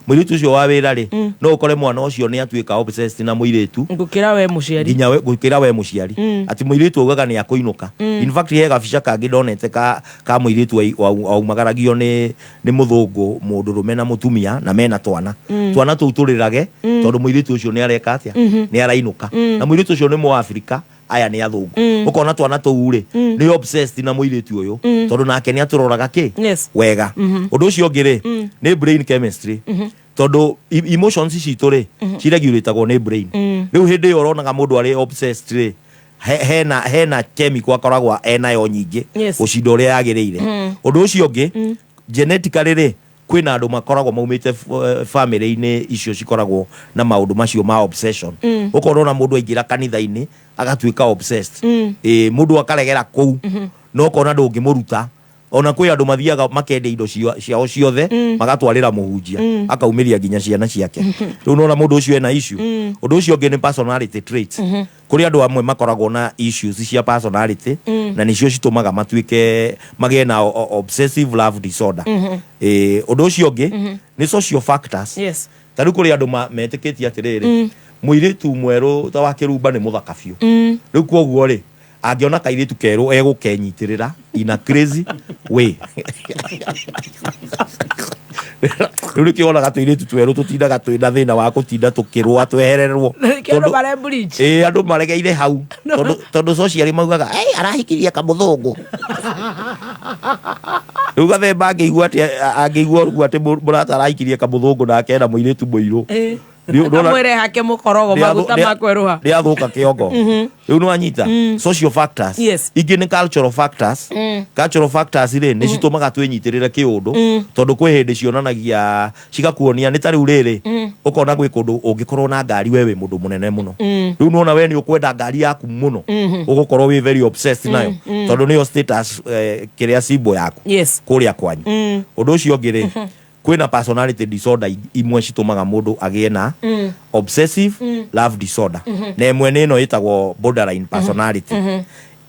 Mũirĩtu ũcio wa wĩra rĩ, no ũkore mwana ũcio nĩ atuĩka obsessed na mũirĩtu Ngũkĩra we mũciari. Nginya gũkĩra we mũciari. Atĩ mũirĩtu augaga nĩ akũinũka. In fact, he gabica kangĩ ndonete ka mũirĩtu waumagaragio nĩ mũthũngũ, mũndũrũme na mũtumia, na mena twana. Twana tũu tũrĩrage tondũ mũirĩtu ũcio nĩ areka atĩa? Nĩ arainũka. Na mũirĩtu ũcio nĩ Mũafrika, aya nĩ athũngũ. Ũkona twana tũu rĩ, nĩ obsessed na mũirĩtu ũyũ, tondũ nake nĩ atũroraga kĩ wega. Ũndũ ũcio ũngĩ rĩ, nĩ brain chemistry, tondũ emotions citũ rĩ, ciregulatagwo nĩ brain. Rĩu hĩndĩ ĩyo ũronaga mũndũ arĩ obsessed rĩ, hena chemical akoragwo enayo nyingĩ gũcinda ũrĩa yagĩrĩire. Ũndũ ũcio ũngĩ, genetically rĩ, kwĩna andũ makoragwo maumĩte family-inĩ icio cikoragwo na maũndũ macio ma obsession. Ũkona ona mũndũ aingĩra kanitha-inĩ agatuĩka obsessed. Ĩ, mũndũ akaregera kũu, no ũkona ndũngĩmũruta. Ona kwĩ andũ mathiaga makendia indo ciao ciothe, magatwarĩra mũhunjia, akaumĩria nginya ciana ciake. Rĩu nona mũndũ ũcio ena issue. Ũndũ ũcio ũngĩ nĩ personality traits. Kũrĩ andũ amwe makoragwo na issues cia personality, na nĩcio citũmaga matuĩke magĩe na obsessive love disorder. Ũndũ ũcio ũngĩ nĩ social factors. Ta rĩu kũrĩ andũ metĩkĩtie atĩrĩrĩ, mũirĩtu mwerũ ta wa kĩrumba nĩ mũthaka biũ. Rĩu koguo rĩ, angĩona kairĩtu kerũ egũkenyitĩrĩra in a crazy way. Rĩu nĩkĩo wonaga tũirĩtu twerũ tũtindaga twĩna thĩna wa gũtinda tũkĩrũa twehererwo. Nĩkĩo andũ Tondũ- mare bridge. Ĩĩ, andũ maregeire hau tondũ socially maugaga, "Ei, arahikirie kamũthũngũ." Rĩu gathemba angĩigua atĩ, angĩigua ũguo atĩ mũrata arahikirie kamũthũngũ nake ena mũirĩtu mũirũ. Amwĩre hake mũkorogo maguta ma kwerũha. Nĩ athũka kĩongo. Rĩu nĩ wanyita social factors. Ingĩ nĩ cultural factors. Cultural factors rĩ, nĩ citũmaga twĩnyitĩrĩre kĩũndũ, tondũ kwĩ hĩndĩ cionanagia, cigakuonia nĩ ta rĩu rĩrĩ, ũkona gwĩ kũndũ ũngĩkorwo na ngari, we wĩ mũndũ mũnene mũno. Rĩu nĩwona we nĩ ũkwenda ngari yaku mũno, ũgũkorwo wĩ very obsessed nayo, tondũ nĩyo status, kĩrĩa symbol yaku kũrĩa kwanyu. Ũndũ ũcio ũngĩ rĩ, kwĩna personality disorder imwe citũmaga mũndũ agĩe na obsessive love disorder, na ĩmwe nĩ ĩno ĩtagwo borderline personality.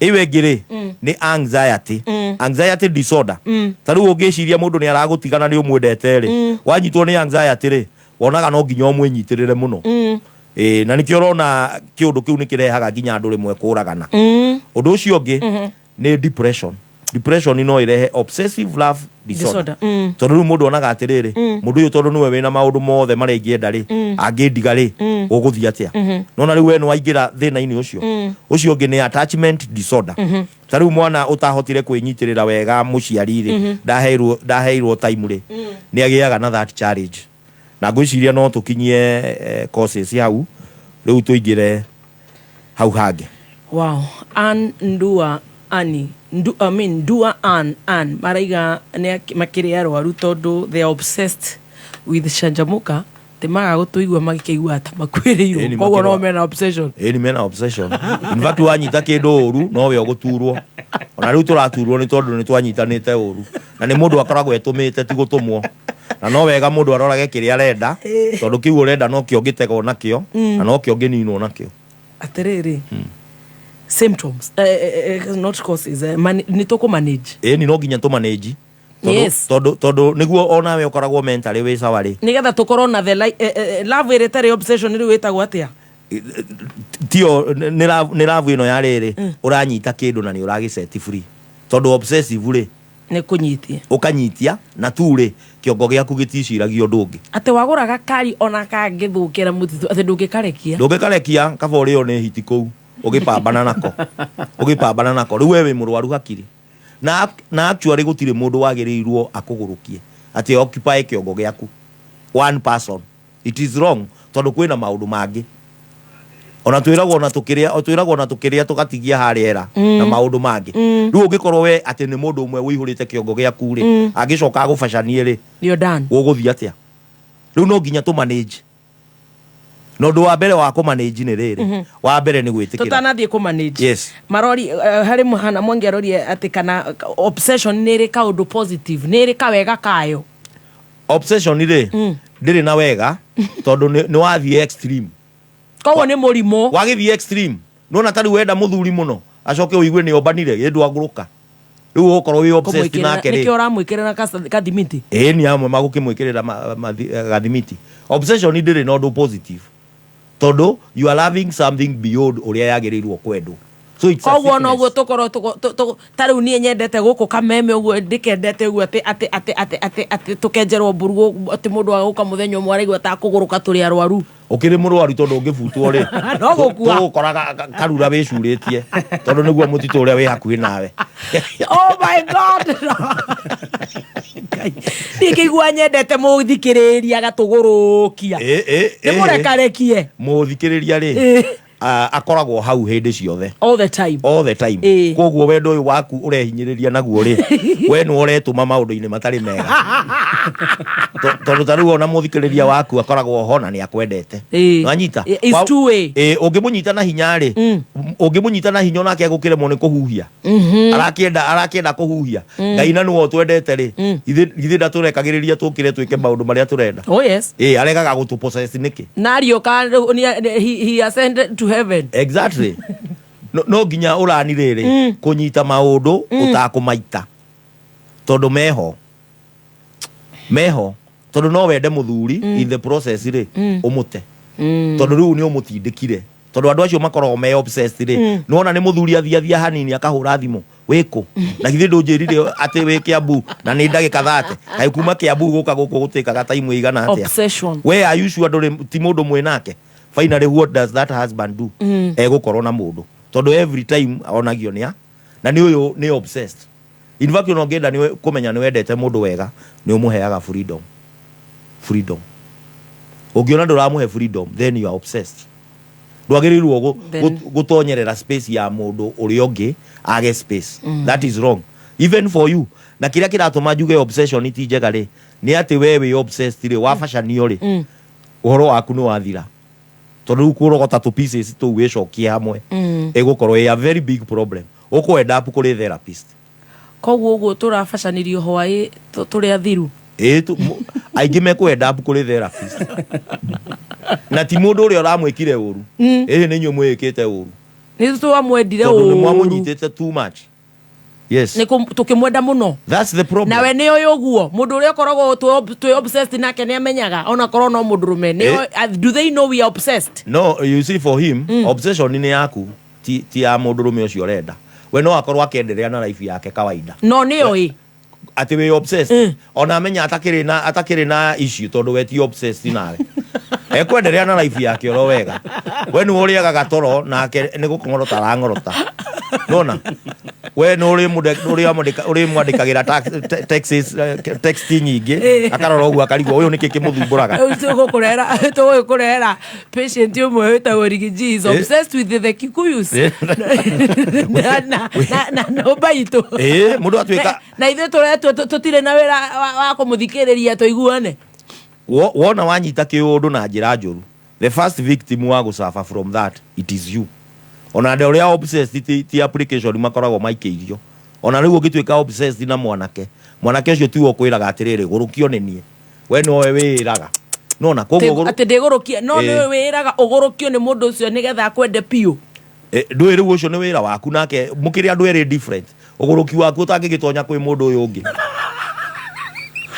Ĩyo ĩngĩ rĩ, nĩ anxiety, anxiety disorder. Ta rĩu ũngĩciria mũndũ nĩ aragũtigana, nĩ ũmwendete rĩ, wanyitwo nĩ anxiety rĩ, wonaga no nginya ũmwĩnyitĩrĩre mũno. Ĩĩ, na nĩkĩo ũrona kĩũndũ kĩu nĩ kĩrehaga nginya andũ rĩmwe kũragana. Ũndũ ũcio ũngĩ nĩ depression. Depression no ĩrehe obsessive love disorder. Disorder. Tondũ rĩu mũndũ onaga atĩrĩrĩ, mũndũ ũyũ tondũ nĩwe wĩna maũndũ mothe marĩa ingĩenda rĩ, angĩndiga rĩ, gũgũthiĩ atĩa? Nona rĩu we nĩ waingĩra thĩna-inĩ ũcio. Ũcio ũngĩ nĩ attachment disorder. Ta rĩu mwana ũtahotire kwĩnyitĩrĩra wega mũciari rĩ, ndaheirwo time rĩ, nĩ agĩaga na that challenge. Na ngwĩciria no tũkinyie courses hau, rĩu tũingĩre hau hangĩ. Wow. Ann Ndua Ani Ndu, I mean, Ndua Ann Ann maraiga nĩ makĩrĩ arwaru tondũ they are obsessed with Canjamũka, tĩ maga gũtũigua magĩkĩigua ta makuĩrĩirwo. Ĩni. Koguo no mena obsession. Ĩni, mena obsession. In fact, wanyita kĩndũ ũru nowe ũgũturwo. Ona rĩu tũraturwo nĩ tondũ nĩ twanyitanĩte ũru, na nĩ mũndũ akoragwo etũmĩte, ti gũtũmwo. Na no wega mũndũ arorage kĩrĩa arenda, tondũ kĩu ũrenda nokĩo ũngĩtegwo nakĩo, na nokĩo ũngĩninwo nakĩo. Atĩrĩrĩ, symptoms, not causes, nĩ tũkũ manage. Ĩni, no nginya tũmanĩnji. Tondũ nĩguo onawe ũkoragwo mentally wĩ sawa rĩ. Nĩgetha tũkorwo na the love ĩrĩa ĩtarĩ obsession rĩu ĩtagwo atĩa? Tio nĩ love ĩno ya rĩrĩ, ũranyita kĩndũ na nĩ ũragĩset free, tondũ obsessive rĩ, Nĩ kũnyitia. Ũkanyitia na tu rĩ, kĩongo gĩaku gĩticiragia ũndũ ũngĩ. Atĩ wagũra gakari ona kangĩthũkĩra mũtitũ atĩ ndũngĩkarekia. Ndũngĩkarekia, kaba ũrĩo nĩ hiti kũu ũgĩpambana nako, ũgĩpambana nako. Rĩu we wĩ mũrwaru hakiri. Na actually gũtirĩ mũndũ wagĩrĩirwo akũgũrũkie atĩ occupy kĩongo gĩaku, one person. It is wrong, tondũ kwĩna maũndũ mangĩ ona twĩragwo ona tũkĩrĩa, twĩragwo ona tũkĩrĩa tũgatigia harĩa era na maũndũ mangĩ. Rĩu ũngĩkorwo we atĩ nĩ mũndũ ũmwe ũihũrĩte kĩongo gĩaku rĩ, angĩcoka agũbacanie rĩ, You're done. Ũgũthiĩ atĩa? Rĩu no nginya tũmanage, na ũndũ wa mbere wa kũmanage nĩ rĩrĩ, wa mbere nĩ gwĩtĩkĩra. Tũtanathiĩ kũ manage, marori harĩ mũhana mwangi arorie atĩ kana obsession nĩ ĩrĩ kaũndũ positive, nĩ ĩrĩ kawega kayo. Obsession rĩ, Ndĩrĩ na wega tondũ nĩ wathiĩ extreme. Koguo nĩ mũrimũ. Wagĩthiĩ extreme, nona ta rĩu wenda mũthuri mũno, acoke ũigue nĩ ombanire ĩndũ agũrũka, rĩu ũgũkorwo wĩ obsessed nake rĩ. Nĩkĩo ũramwĩkĩrĩra kathimiti. Ĩĩ, ni amwe magũkĩmwĩkĩrĩra gathimiti. Obsession ndĩrĩ na ũndũ positive, tondũ you are loving something beyond ũrĩa yagĩrĩirwo kwendwo, so it's a Koguo sickness. Noguo tũkorwo ta rĩu niĩ nyendete gũkũ kameme ũguo, ndĩkendete ũguo atĩ tũkenjerwo mburu, atĩ mũndũ agũka mũthenya ũmwe araigua ta kũgũrũka, tũrĩ arwaru. Ũkĩrĩ mũrwaru, tondũ ũngĩbutwo rĩ, No gũkua. Tũgũkora karura wĩcurĩtie, tondũ nĩguo mũtitũ ũrĩa wĩ hakuhĩ nawe. Oh my God, niĩ ngĩigua nyendete mũthikĩrĩria agatũgũrũkia. Nĩ mũrekarekie. Mũthikĩrĩria rĩ, akoragwo hau hĩndĩ ciothe. All the time. All the time. Koguo wendo ũyũ waku ũrehinyĩrĩria naguo rĩ, we nĩwe ũretũma maũndũ-inĩ matarĩ mega. Tondũ ta rĩu ona mũthikĩrĩria waku akoragwo ho na nĩ akwendete. Nwanyita? It's two way. Ũngĩmũnyita na hinya rĩ, ũngĩmũnyita na hinya onake egũkĩremwo nĩ kũhuhia. Arakĩenda kũhuhia. Ngai na nĩwe ũtwendete rĩ, githĩ ndatũrekagĩrĩria tũkĩre twĩke maũndũ marĩa tũrenda? Oh yes. Aregaga gũtũ possess nĩkĩ? Na ariũka he ascended to heaven. Exactly. No nginya ũrani rĩrĩ kũnyita maũndũ ũtakũmaita, tondũ meho, tondũ no wende mũthuri, in the process rĩ, ũmũte, tondũ rĩu nĩ ũmũtindĩkire, tondũ andũ acio makoragwo me obsessed rĩ, nĩwona nĩ mũthuri athiathia hanini akahũra thimũ, wĩkũ? Na githĩ ndũnjĩrire atĩ wĩ Kiambu na nĩ ndagĩka 30? Kaĩ kuma Kiambu gũka gũkũ gũtĩkaga time ĩigana atĩa? Obsession. We are you sure ndũrĩ ti mũndũ mwĩ nake? Finally, what does that husband do? Egũkorwo na mũndũ, tondũ every time onagio nĩ a na nĩ ũyũ nĩ obsessed. In fact, ona ũngĩenda nĩ kũmenya nĩ wendete mũndũ wega, nĩ ũmũheaga freedom. Freedom, ũngĩona ndũramũhe freedom, then you are obsessed. Ndwagĩrĩirwo gũtonyerera space ya mũndũ ũrĩa ũngĩ age space. That is wrong even for you. Na kĩrĩa kĩratũma njuge obsession ti njega rĩ, nĩ atĩ we wĩ obsessed rĩ, wabacanio rĩ, ũhoro waku nĩ wathira, tondũ rĩu kũrogota tũ pieces tũu wĩcokie hamwe ĩgũkorwo ĩ a very big problem, ũkũ end up kũrĩ therapist. Koguo ũguo tũrabacanirio hwaĩ tũrĩ athiru. Ĩĩ, aingĩ mekũ end up kũrĩ therapist, na ti mũndũ ũrĩa ũramwĩkire ũru. Ĩĩ, nĩ inyuĩ mwĩĩkĩte ũru. Nĩ twamwendire tondũ nĩ ũru. Mwamũnyitĩte too much, yes. Nĩ tũkĩmwenda mũno. That's the problem. Nawe nĩ ũĩ ũguo mũndũ ũrĩa ũkoragwo twĩ obsessed nake nĩ amenyaga, onakorwo no mũndũrũme nĩ do they know we are obsessed? No, you see, for him, obsession nĩ yaku, ti ya mũndũrũme ũcio ũrenda. We no akorwo akĩendelea na life yake kawaida. No nĩ oĩ atĩ wĩ obsessed. Ona amenya atakĩrĩ na issue, tondũ we ti obsessed nawe, ekwenderea na life yake oro wega. We nĩwe ũrĩaga gatoro, nake nĩ gũkũng'orota arang'orota. Nona we nĩ ũrĩmwandĩkagĩra text nyingĩ, akarora ũguo akarigwo ũyũ nĩkĩ kĩmũthumbũraga. Rĩu tũgũkũrehera patient ũmwe wĩtagwo Riggy is obsessed with the Kikuyus na nyũmba itũ. Ĩĩ, mũndũ atuĩka Na ithuĩ tũretwo tũtirĩ na wĩra wa kũmũthikĩrĩria tũiguane. Wona wanyita kĩũndũ na njĩra njũru, the first victim wa gũsuffer from that, it is you. Ona andũ arĩa obsessed ti application makoragwo maikĩirio. Ona rĩu ũngĩtuĩka obsessed na mwanake, mwanake ũcio tiwe ũkwĩraga atĩrĩrĩ, gũrũkio nĩ niĩ, we nowe wĩĩraga, nona koguo Atĩ ndĩgũrũkie, no nĩ wĩraga ũgũrũkio nĩ mũndũ ũcio nĩgetha akwende biũ. Ndũĩ rĩu ũcio nĩ wĩra waku nake, mũkĩrĩ andũ erĩ different. Ũgũrũki waku ũtangĩgĩtonya kwĩ mũndũ ũyũ ũngĩ.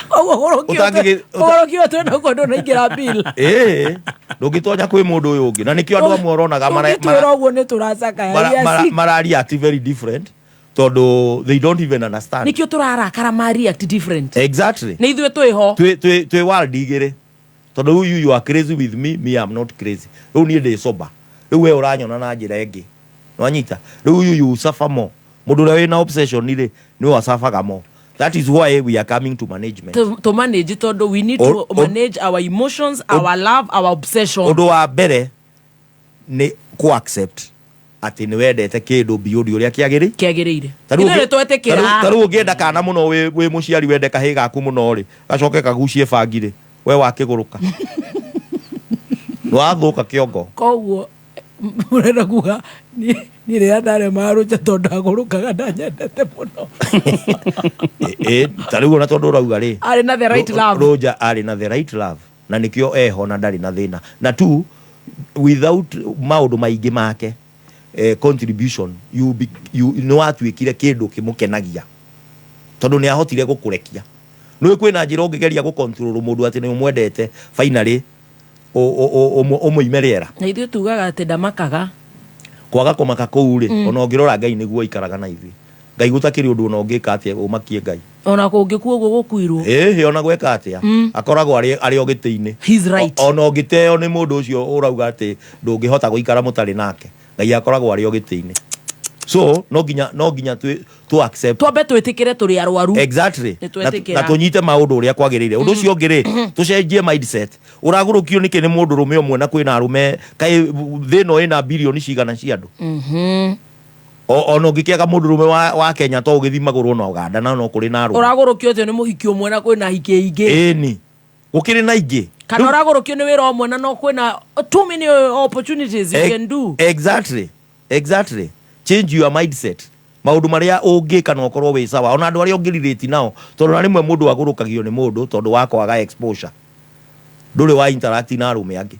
Koguo ũgũrũkio twĩnaguo ndũnaingĩra bill. Ĩĩ, ndũngĩtonya kwĩ mũndũ ũyũ ũngĩ, na nĩkĩo andũ amwe ũronaga Ũngĩtwĩra ũguo nĩ tũracakaya. We are sick. Mara react very different, tondũ they don't even understand. Nĩkĩo tũrarakara, ma react different. Exactly. Nĩ ithuĩ twĩho. Twĩ world igĩrĩ, tondũ rĩu you are crazy with me, me am not crazy. Rĩu niĩ ndĩ sober, rĩu we ũranyona na njĩra ĩngĩ, nwanyita? Rĩu you suffer more. Mũndũ ũrĩa wĩna obsession rĩ, nĩwe asafaga more. That is why we are coming to management. To manage, tondũ we need to manage our emotions, our love, our obsession. Ũndũ wa mbere nĩ ku accept atĩ nĩ wendete kĩndũ beyond ũrĩa kĩagĩrĩ kĩagĩrĩire. Ta rĩu Ithuĩ nĩ twetĩkĩra. Ta rĩu ũngĩenda kana mũno, wĩ mũciari, wende kahĩĩ gaku mũno rĩ, gacoke kagucie bangi rĩ, we wakĩgũrũka, nĩ wathũka kĩongo. Koguo mũrenda kuga niĩ rĩrĩa ndaremaga rũnja tondũ ndagũrũkaga, ndanyendete mũno. Ĩ, ta rĩu ona tondũ ũrauga rĩ, Arĩ na the right love. Rũnja arĩ na the right love. Na nĩkĩo eho na ndarĩ na thĩna. Na tu without maũndũ maingĩ make contribution you be, you, nĩ watuĩkire kĩndũ kĩmũkenagia tondũ nĩ ahotire gũkũrekia. Nĩ kwĩna njĩra ũngĩgeria gũ control mũndũ atĩ nĩ ũmwendete, finally ũmũime rĩera. Na ithuĩ tugaga atĩ ndamakaga. Kwaga kũmaka kũu rĩ, ona ũngĩrora Ngai nĩguo aikaraga na ithuĩ. Ngai gũtakĩrĩ ũndũ ona ũngĩka atĩa ũmakie Ngai. Ona kũngĩkua ũguo gũkuirwo. Ĩhĩ, ona gweka atĩa, akoragwo arĩ o gĩtĩ-inĩ. He's right. Ona ũngĩteo nĩ mũndũ ũcio ũrauga atĩ ndũngĩhota gũikara mũtarĩ nake, Ngai akoragwo arĩ o gĩtĩ-inĩ. So no nginya tũ accept. Twambe twĩtĩkĩre tũrĩ arwaru. Exactly. Nĩ twetĩkĩra. Na tũnyite maũndũ ũrĩa kwagĩrĩire. Ũndũ ũcio ũngĩ rĩ, tũcenjie mindset. Ũragũrũkio nĩkĩ nĩ mũndũ rũme ũmwe na kwĩna arũme kaĩ thĩ ĩno ĩna bilioni cigana cia andũ? Ona ũngĩkĩaga mũndũ rũme wa Kenya, to ũgĩthiĩ magũrũ na Uganda na no kũrĩ na arũme. Ũragũrũkio atĩ nĩ mũhiki ũmwe na kwĩna hiki aingĩ. Ĩni, gũkĩrĩ na ingĩ. Kana ũragũrũkio nĩ wĩra ũmwe na no kwĩna too many opportunities you can do. Exactly. Change your mindset. Maũndũ marĩa ũngĩka na ũkorwo wĩ sawa, ona andũ arĩa ũngĩrirĩti nao, tondũ na rĩmwe mũndũ agũrũkagio nĩ mũndũ tondũ wa kwaga exposure, ndũrĩ wa interact na arũme angĩ.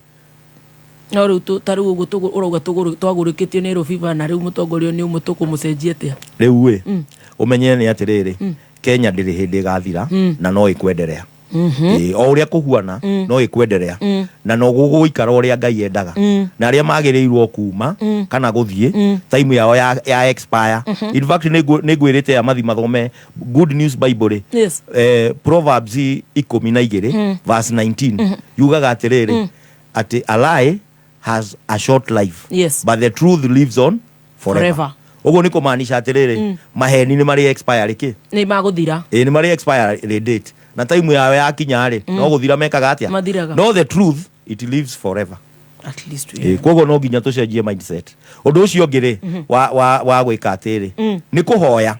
No rĩu ta rĩu ũguo ũrauga twagũrũkĩtio nĩ Rũbiba na rĩu mũtongoria nĩ ũmwe, tũkũmũcenjia atĩa? Rĩu ĩ, ũmenye nĩ atĩrĩrĩ, Kenya ndĩrĩ hĩndĩ ĩgathira na no ĩkwenderea. Ĩĩ, o ũrĩa kũhuana, no ĩkwenderea na no gũgũikara ũrĩa Ngai endaga, na arĩa magĩrĩirwo kuma kana gũthiĩ, time yao ya expire. In fact, nĩ ngwĩrĩte ya mathi mathome Good News Bible rĩ, Proverbs 12 verse 19 yugaga atĩrĩrĩ, atĩ a lie has a short life, but the truth lives on forever. Forever. Ũguo nĩ kũmaanisha atĩrĩrĩ, maheni nĩ marĩ expire kĩ? Nĩ magũthira. Ĩ, nĩ marĩ expiry date, na time yao yakinya rĩ, no gũthira mekaga atĩa? Mathiraga. No the truth, it lives forever. At least we Ĩ, koguo no nginya tũcenjie mindset. Ũndũ ũcio ũngĩ rĩ, wa gwĩka atĩrĩ, nĩ kũhoya.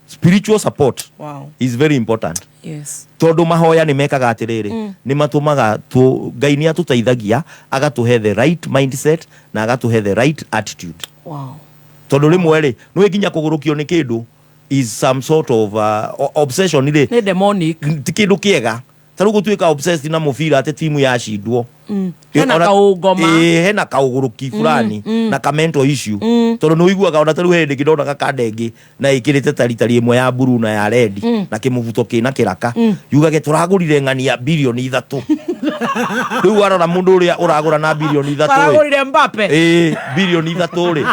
Spiritual support is very important, tondũ mahoya nĩ mekaga atĩrĩrĩ, nĩ matũmaga Ngai nĩ atũteithagia, agatũhe the right mindset na agatũhe the right attitude. Tondũ rĩmwe rĩ, nĩ nginya kũgũrũkio nĩ kĩndũ is some sort of obsession rĩ. Nĩ demonic. Ti kĩndũ kĩega. Ta rĩu gũtuĩka obsessed na mũbira atĩ timu yacindwo. Hena kaũngoma. Ĩĩ, hena kaũgũrũki fulani na ka mental issue, tondũ nĩ ũiguaga ona ta rĩu hĩndĩ ĩngĩ ndonaga kanda ĩngĩ na ĩkĩrĩte taritari ĩmwe ya blue na ya red na kĩmũbuto kĩna kĩraka, yugage tũragũrire ng'ania 3 bilioni. Rĩu warora mũndũ ũrĩa ũragũra na 3 bilioni ĩ, Maragũrire Mbappe. Ĩĩ, 3 bilioni rĩ,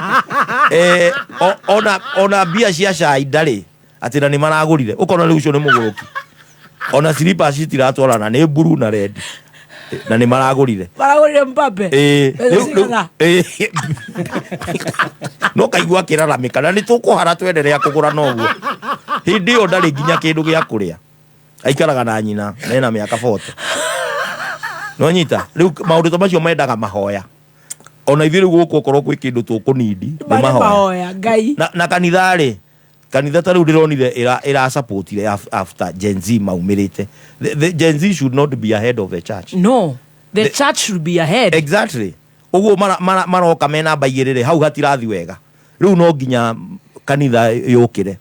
ona mbia cia cai ndarĩ, atĩ na nĩ maragũrire. Ũkona rĩu ũcio nĩ mũgũrũki, ona slippers citiratwarana, nĩ blue na red na nĩ maragũrire. Maragũrire Mbappe. Ĩĩ, Mbeca cigana? Ĩĩ. No kaigua akĩraramĩka na nĩ tũkũhara twenderea kũgũra noguo. Hĩndĩ ĩyo ndarĩ nginya kĩndũ gĩa kũrĩa, aikaraga na nyina na ena mĩaka 40. No nyita rĩu maũndũ ta macio mendaga mahoya. Ona ithuĩ rĩu gũkũ okorwo gwĩ kĩndũ tũkũnindi nĩ Marĩ mahoya. Mahoya Ngai. Na kanitha rĩ, kanitha ta rĩu ndĩronire ĩrasupportire after Gen Z maumĩrĩte. The Gen Z should not be ahead of the church. No, the church should be ahead. Exactly. Ũguo maroka me namba 2 rĩ, hau hatirathi wega. Rĩu no nginya kanitha yũkĩre,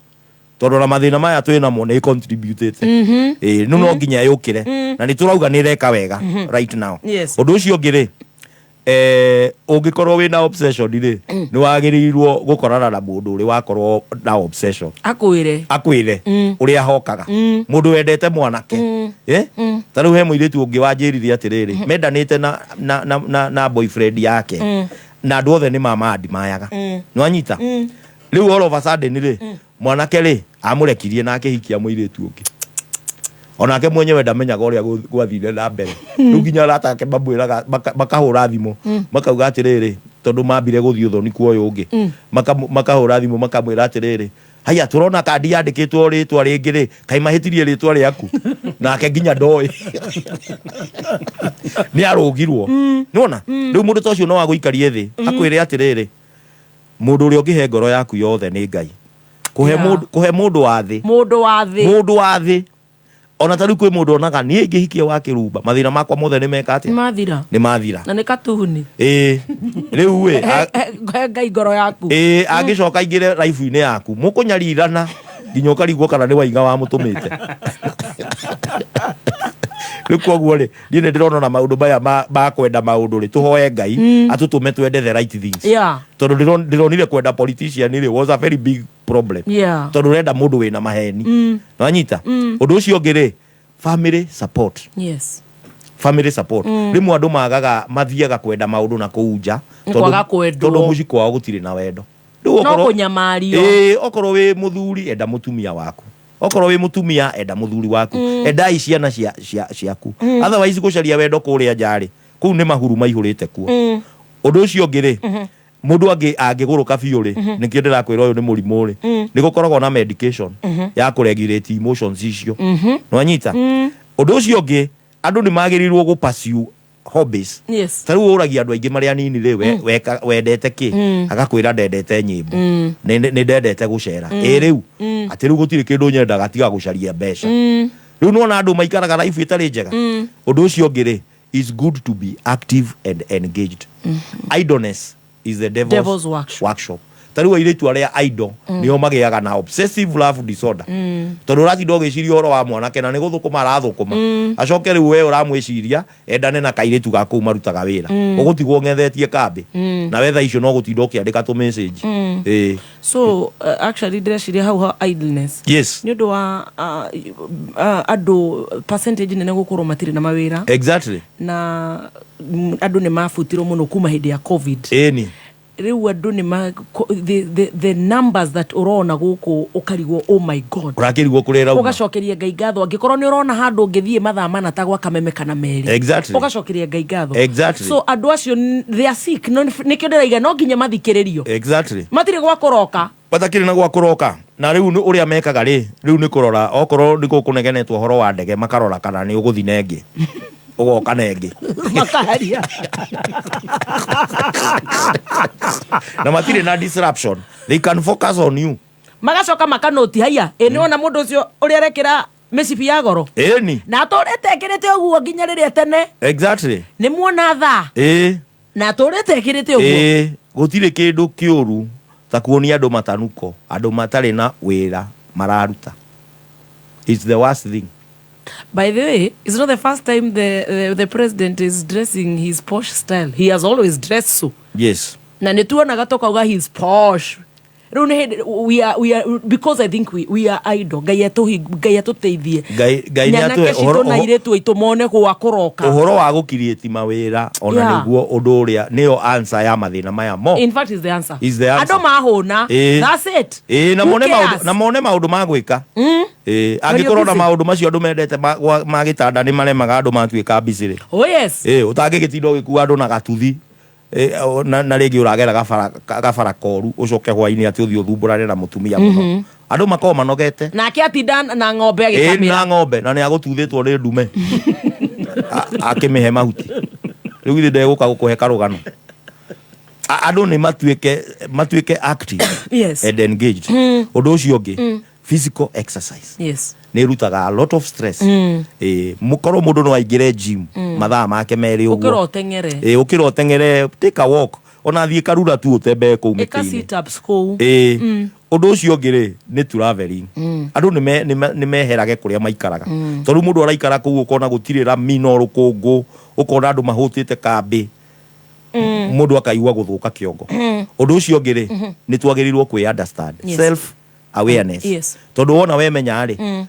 tondũ ona mathĩna maya twĩ namo nĩ contributĩte. Ĩĩ, no nginya yũkĩre, na nĩ tũrauga nĩ ĩreka wega right now. Ũndũ ũcio ũngĩ rĩ, ũngĩkorwo wĩna obsession rĩ, nĩ wagĩrĩirwo gũkorana na mũndũ ũrĩ wakorwo na obsession. Akwĩre. Akwĩre ũrĩa ahokaga mũndũ wendete mwanake. Eh? Ta rĩu he mũirĩtu ũngĩ wanjĩrire atĩrĩrĩ, mendanĩte na boyfriend yake, na andũ othe nĩ mamaandimayaga. Nĩwanyita? Rĩu all of a sudden rĩ, mwanake rĩ amũrekirie na akĩhikia mũirĩtu ũngĩ. Onake mwenyewe ndamenyaga ũrĩa gwathire na mbere. Rĩu nginya arata ake mamwĩraga, makahũra thimũ, makauga atĩrĩrĩ, tondũ mambire gũthiĩ ũthoni kwa ũyũ ũngĩ, makahũra thimũ makamwĩra atĩrĩrĩ, haya, tũrona kandi yandĩkĩtwo rĩtwa rĩngĩ rĩ, kaĩ mahĩtirie rĩtwa rĩaku? Nake nginya ndoĩ nĩ arũgirwo. Nĩwona rĩu mũndũ ta ũcio no agũikarie thĩ akwĩre atĩrĩrĩ, mũndũ ũrĩa ũngĩhe ngoro yaku yothe nĩ Ngai. Kũhe mũndũ, kũhe mũndũ wa thĩ, Mũndũ wa thĩ. Mũndũ wa thĩ. Ona ta rĩu kwĩ mũndũ onaga niĩ ingĩhikia wa kĩrumba, mathĩna makwa mothe nĩ meka atĩa? Mathira. Nĩ mathira. Na nĩ katuni. Ĩĩ, rĩu ĩ He Ngai ngoro yaku. Ĩĩ, angĩcoka aingĩre life-inĩ yaku, mũkũnyarirana nginya ũkarigwo kana nĩ waiga wamũtũmĩte. Rĩu koguo rĩ, niĩ nĩ ndĩrona ona maũndũ maya ma kwenda maũndũ rĩ, tũhoe Ngai atũtũme twende the right things. Tondũ ndĩronire kwenda politician rĩ was a very big problem. Tondũ ũrenda mũndũ wĩna maheni. Nĩwanyita? Ũndũ ũcio ũngĩ rĩ, family support. Family support. Rĩmwe andũ magaga mathiaga kwenda maũndũ na kũu nja. Nĩ kwaga kwendwo. Tondũ mũciĩ kwao gũtirĩ na wendo. Rĩu No kũnyamario. Ĩĩ, okorwo wĩ mũthuri enda mũtumia waku. Okorwo wĩ mũtumia enda mũthuri waku. Endai ciana ciaku. Otherwise gũcaria wendo kũrĩa nja rĩ, kũu nĩ mahuru maihũrĩte kuo. Ũndũ ũcio ũngĩ rĩ, mũndũ angĩgũrũka biũ rĩ, nĩkĩo ndĩrakwĩra ũyũ nĩ mũrimũ rĩ, nĩ gũkoragwo na medication ya kũregulate emotions icio. Nĩwanyita? Ũndũ ũcio ũngĩ, andũ nĩ magĩrĩirwo gũ pursue hobbies. Ta rĩu ũragia andũ aingĩ marĩ anini rĩ, wendete kĩ? Agakwĩra ndendete nyĩmbo. Nĩ ndendete gũcera. Ĩ rĩu, atĩ rĩu gũtirĩ kĩndũ nyendaga tiga gũcaria mbeca. Rĩu nĩwona andũ maikaraga life ĩtarĩ njega. Ũndũ ũcio ũngĩ rĩ, it's good to be active and engaged. Idleness is the devil's, Devil's workshop. workshop. Ta rĩu airĩtu arĩa idle nĩo magĩaga na obsessive love disorder. Tondũ ũratinda ũgĩciria ũhoro wa mwanake na nĩ gũthũkũma arathũkũma. Acoke rĩu we ũramwĩciria endane na kairĩtu ga kũu marutaga wĩra. Ũgũtigwo ũng'ethetie kambĩ. Na we thaa icio no gũtinda ũkĩandĩka tũ message. Ĩĩ. So actually ndĩreciria hau ha idleness. Nĩ ũndũ wa andũ percentage nene gũkorwo matirĩ na mawĩra. Na andũ nĩ mabutirwo mũno kuma hĩndĩ ya COVID. Ĩni. Rĩu andũ nĩ ma, ko, the numbers that ũrona gũkũ ũkarigwo, oh my God. Ũrakĩrigwo kũrĩa ĩrauma. Ũgacokeria Ngai ngatho angĩkorwo nĩ ũrona handũ ũngĩthiĩ mathaa mana ta gwa Kameme kana merĩ. Ũgacokeria Ngai ngatho. So andũ acio they are sick. No, nĩkĩo ndĩraiga no nginya mathikĩrĩrio. Matirĩ gwa kũroka. Matakĩrĩ na gwa kũroka. Na rĩu nĩ ũrĩa mekaga rĩ, rĩu nĩ kũrora okorwo nĩ gũkũnegenetwo ũhoro wa ndege makarora kana nĩ ũgũthiĩ na ĩngĩ. Ũgoka na ĩngĩ. Makaharia. Na matirĩ na disruption. They can focus on you. Magacoka makanoti haiya. Ĩ nĩ wona mũndũ ũcio ũrĩa arekĩra mĩcibi ya goro. Ĩni. Na atũrĩte ekĩrĩte ũguo nginya rĩrĩa tene. Nĩ muona thaa. Na atũrĩte ekĩrĩte ũguo. Gũtirĩ kĩndũ kĩũru ta kuonia andũ matanuko, andũ matarĩ na wĩra mararuta. It's the worst thing. By the way, it's not the first time the president is dressing his posh style. He has always dressed so. Na nĩ tuonaga tũkauga he's posh. Rĩu nĩ hĩndĩ, we are, we are, because I think we are idle. Ngai Ngai atũteithie. Ngai nĩ Nyanake atũhe citũ ũhoro, na airĩtu aitũ mone gwa kũroka. Ũhoro wa gũkiriĩti mawĩra ona nĩguo ũndũ ũrĩa nĩyo answer ya mathĩna maya mo. In fact, is the answer. Is the answer. Andũ mahũna. That's it. Na Who mone maũndũ, cares? na mone maũndũ ma gwĩka. When Angĩkorwo you're na busy. maũndũ macio andũ mendete ma gĩtanda nĩ maremaga andũ matuĩka busy rĩ. Oh, yes. Ũtangĩgĩtinda ũgĩkua andũ na gatuthi. Na rĩngĩ ũragera gabara koru ũcoke hwainĩ atĩ ũthiĩ ũthumbũrane na mũtumia mũno. Andũ makoragwo manogete. Nake atinda na ng'ombe agĩkamĩra. Na ng'ombe, na nĩ agũtuthĩtwo nĩ ndume. Akĩmĩhe mahuti. Rĩu githĩ ndegũka gũkũhe karũgano. Andũ nĩ matuĩke active and engaged. Ũndũ ũcio ũngĩ, physical exercise. Nĩ ĩrutaga a lot of stress. Mũkorwo mũndũ no aingĩre gym mathaa make merĩ ũguo. Ũkĩra ũteng'ere. Ũkĩra ũteng'ere, take a walk. Ona thiĩ karura tu ũtembee kũu Ĩka mĩtĩ-inĩ. sit-ups kũu. Ũndũ ũcio ũngĩ rĩ, nĩ traveling. Andũ nĩ meherage kũrĩa maikaraga. Tondũ mũndũ araikara kũu ũkona gũtirĩ rami no rũkũngũ, ũkona andũ mahũtĩte kambĩ. Mũndũ akaigua gũthũka kĩongo. Ũndũ ũcio ũngĩ rĩ, nĩ twagĩrĩirwo kwĩ understand. Self awareness. Tondũ wona wemenya rĩ,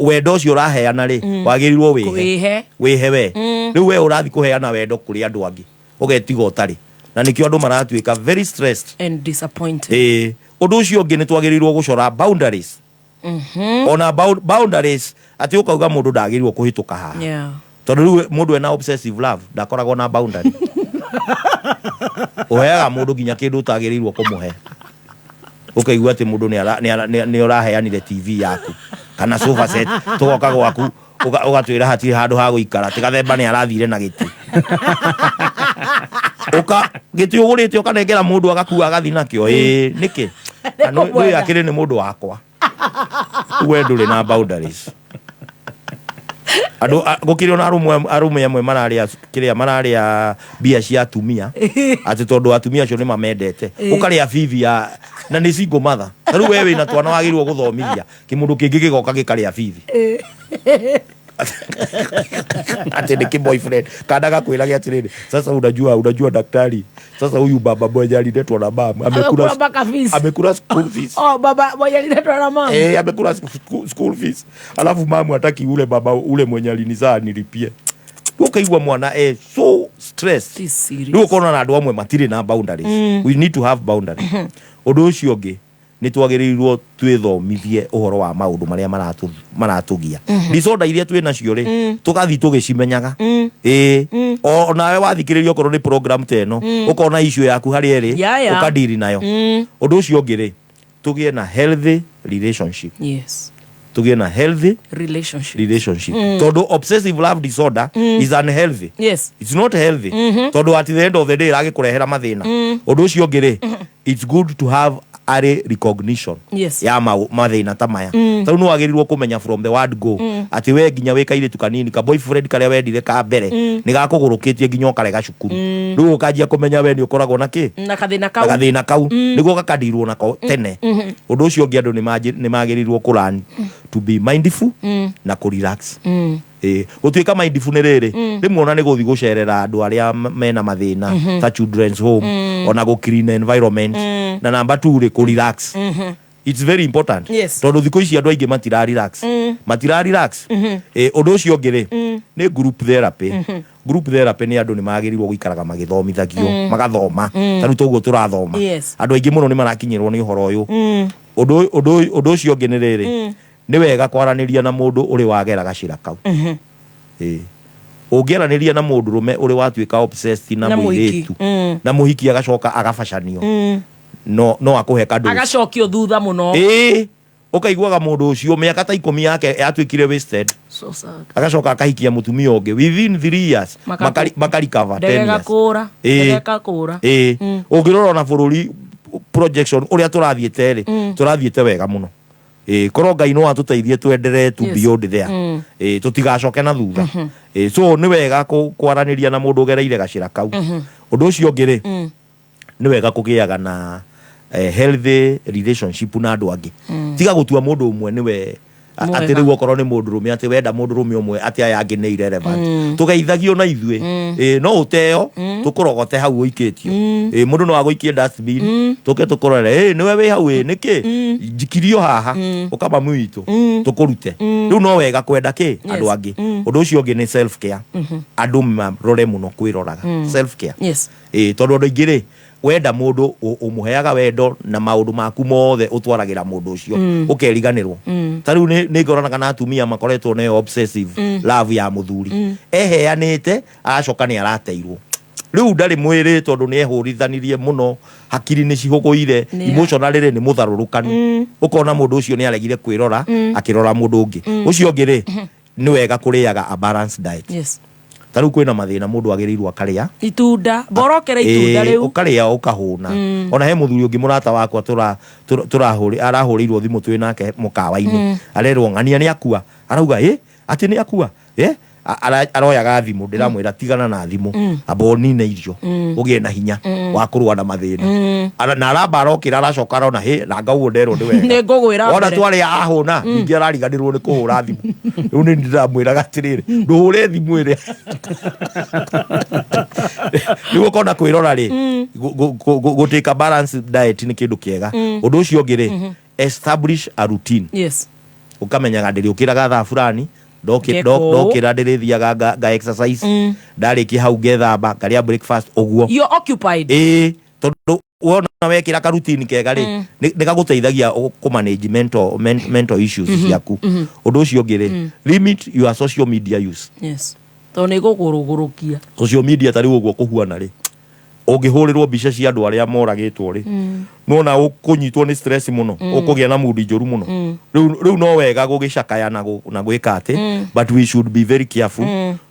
wendo ũcio ũraheana rĩ, wagĩrĩirwo wĩhe. Wĩhe. Wĩhe we. Rĩu we ũrathiĩ kũheana wendo kũrĩ andũ angĩ, ũgetiga ũtarĩ. Na nĩkĩo andũ maratuĩka very stressed. And disappointed. Ũndũ ũcio ũngĩ nĩ twagĩrĩirwo gũcora boundaries. Ona boundaries atĩ ũkauga mũndũ ndagĩrĩirwo kũhĩtũka haha. Tondũ rĩu mũndũ ena obsessive love ndakoragwo na boundary. Ũheaga mũndũ nginya kĩndũ ũtagĩrĩirwo kũmũhe. Ũkaigua atĩ mũndũ nĩ ũraheanire TV yaku kana sofa set, tũgoka gwaku ũgatwĩra hatirĩ handũ ha gũikara, atĩ gathemba nĩ arathire na gĩtĩ. Ũka gĩtĩ ũgũrĩte ũkanengera mũndũ agakua agathiĩ nakĩo. Nĩkĩ? Na nĩ akĩrĩ nĩ mũndũ wakwa. We ndũrĩ na boundaries. Andũ, gũkĩrĩ ona arũme amwe mararĩa kĩrĩa mararĩa mbia cia atumia, atĩ tondũ atumia acio nĩ mamendete. Ũkarĩa bibi ya, na nĩ single mother. Ta rĩu we wĩna twana wagĩrĩirwo gũthomithia, kĩmũndũ kĩngĩ gĩgoka gĩkarĩa bibi. Atĩ nĩ kĩ-boyfriend kana gakwĩrage atĩrĩrĩ, sasa unajua, unajua daktari, sasa huyu baba mwenye aliletwa na mama Amekula amekula mpaka fees. Amekula school fees. Oh, baba mwenye aliletwa na mama. Eh, amekula school fees, alafu mamu hataki ule baba ule mwenye alinizaa nilipie. Ukaigua mwana eh, so stressed. Rĩu ũkona na andũ amwe matirĩ na boundaries. We need to have boundaries. Ũndũ ũcio ũngĩ nĩ twagĩrĩirwo twĩthomithie ũhoro wa maũndũ marĩa maratũgia. Disorder iria twĩ nacio rĩ, tũgathiĩ tũgĩcimenyaga. Ĩĩ, o nawe wathikĩrĩria okorwo nĩ program ta ĩno, ũkona issue yaku harĩa ĩrĩ, ũkadiri nayo. Ũndũ ũcio ũngĩ rĩ, tũgĩe na healthy relationship. Tũgĩe na healthy relationship. Relationship. Tondũ obsessive love disorder is unhealthy. It's not healthy. Tondũ at the end of the day ĩragĩkũrehera mathĩna. Ũndũ ũcio ũngĩ rĩ, it's good to have early recognition ya mathĩna ta maya. Tarĩu nĩ wagĩrĩirwo kũmenya from the word go atĩ we nginya wĩ kairĩtu kanini, ka boyfriend karĩa wendire ka mbere nĩ gakũgũrũkĩtie nginya ũkarega cukuru. Rĩu ũkanjia kũmenya we nĩ ũkoragwo na kĩ, na kathĩna na kau. Gathĩna kau nĩguo gakadirwo nako tene. Ũndũ ũcio ũngĩ, andũ nĩ magĩrĩirwo kũ learn to be mindful na kũ relax. Ĩĩ, gũtuĩka mindful nĩ rĩrĩ, rĩmwe ona nĩ gũthiĩ gũcerera andũ arĩa mena mathĩna ta children's home, ona gũ clean environment, na number two rĩ, kũ relax. It's very important. Tondũ thikũ ici andũ aingĩ matira relax. Matira relax. Ĩ, ũndũ ũcio ũngĩ rĩ, nĩ group therapy. Group therapy nĩ andũ nĩ magĩrĩirwo gũikaraga magĩthomithagio, magathoma. Ta rĩu toguo tũrathoma. Andũ aingĩ mũno nĩ marakinyĩrwo nĩ ũhoro ũyũ. Ũndũ ũcio ũngĩ nĩ rĩrĩ, nĩ wega kwaranĩria na mũndũ ũrĩ wagera gacĩra kau. Ĩ. Ũngĩaranĩria na mũndũ rũme ũrĩ watuĩka obsessed na Na mũhiki. Mũirĩtu na mũhiki agacoka agabacanio, no akũhe kadũ. Agacokio thutha mũno. Ĩĩ, ũkaiguaga mũndũ ũcio mĩaka ta 10 yake yatuĩkire wasted. So sad. Agacoka akahikia mũtumia ũngĩ within 3 years, makarikava 10 ndege years. gakũra. Ĩĩ. Ndege gakũra. Ĩĩ, ũngĩrora ona bũrũri projection ũrĩa tũrathiĩte rĩ, tũrathiĩte wega mũno. Ĩĩ, korwo Ngai no atũteithie twenderee tu beyond there. Ĩĩ, tũtigacoke na thutha. Ĩĩ, so nĩ wega kwaranĩria na mũndũ ũgereire gacĩra kau. Ũndũ ũcio ũngĩ rĩ, nĩ wega kũgĩaga na healthy relationship na andũ angĩ. Tiga gũtua mũndũ ũmwe nĩwe Mwega. Atĩ rĩu okorwo nĩ mũndũ rũme, atĩ wenda mũndũ rũme ũmwe, atĩ aya angĩ nĩ irrelevant. Tũgeithagio na ithuĩ. Ĩĩ, no ũteo tũkũrogote hau ũikĩtio. Ĩĩ, mũndũ no agũikie dustbin, tũke tũkũrore, ĩ nĩwe wĩ hau, ĩ nĩkĩ njikirio haha, ũkama witũ tũkũrute. Rĩu no wega kwenda kĩ andũ angĩ. Ũndũ ũcio ũngĩ nĩ self care. Andũ marore mũno kwĩroraga. Self care. Ĩĩ, tondũ andũ aingĩ rĩ, wenda mũndũ ũmũheaga wendo na maũndũ maku mothe ũtwaragĩra mũndũ ũcio, ũkeriganĩrwo. Ta rĩu nĩ ngoranaga na atumia makoretwo na ĩyo obsessive love ya mũthuri. Eheanĩte, aracoka nĩ arateirwo. Rĩu ndarĩ mwĩrĩ tondũ nĩ ehũrithanirie mũno, hakiri nĩ cihũgũire, emotionally rĩ, nĩ mũtharũrũkanu. Ũkona mũndũ ũcio nĩ aregire kwĩrora, akĩrora mũndũ ũngĩ. Ũcio ũngĩ rĩ, nĩ wega kũrĩaga a balanced diet. Ta rĩu kwĩna mathĩna mũndũ agĩrĩirwo akarĩa itunda, mborokere itunda. Ĩĩ, rĩu ũkarĩa ũkahũna. Ona he mũthuri ũngĩ mũrata wakwa arahũrĩirwo thimũ twĩ nake mũkawa-inĩ. Arerwo ng'ania nĩ akua, arauga ĩ atĩ nĩ akua ĩ. Aroyaga thimũ, ndĩramwĩra tigana na thimũ, amba ũnine irio, ũgĩe na hinya wa kũrũa na mathĩna. Na aramba arokĩra, aracoka arona hĩ nanga ũguo nderwo nĩ wega. Nĩ ngũgwĩra Wona mbere. twarĩa ahũna, ningĩ arariganĩrwo nĩ kũhũra thimũ. Rĩu nĩ ndĩramwĩraga atĩrĩrĩ, ndũhũre thimũ ĩrĩa rĩu ũkona kwĩrora rĩ, gũtĩka balance diet nĩ kĩndũ kĩega. Ũndũ ũcio ũngĩ rĩ, establish a routine. Ũkamenyaga ndĩrĩũkĩraga thaa fulani, Ngeka ũũ. Ndokĩra ndĩrĩthiaga nga exercise, ndarĩkia hau ngethamba, ngarĩa breakfast ũguo. You're occupied. Ĩĩ, tondũ wona wekĩra karutini kega rĩ, nĩ gagũteithagia kũ manage mental issues ciaku. Ũndũ ũcio ũngĩ rĩ, limit your social media use. Yes, tondũ nĩ gũkũrũgũrũkia. Social media ta rĩu ũguo kũhuana rĩ, ũngĩhũrĩrwo mbica cia andũ arĩa moragĩtwo rĩ, nona ũkũnyitwo nĩ stress mũno, ũkũgĩa na mood njũru mũno. Rĩu no wega gũgĩcakaya na gwĩka atĩ, but we should be very careful,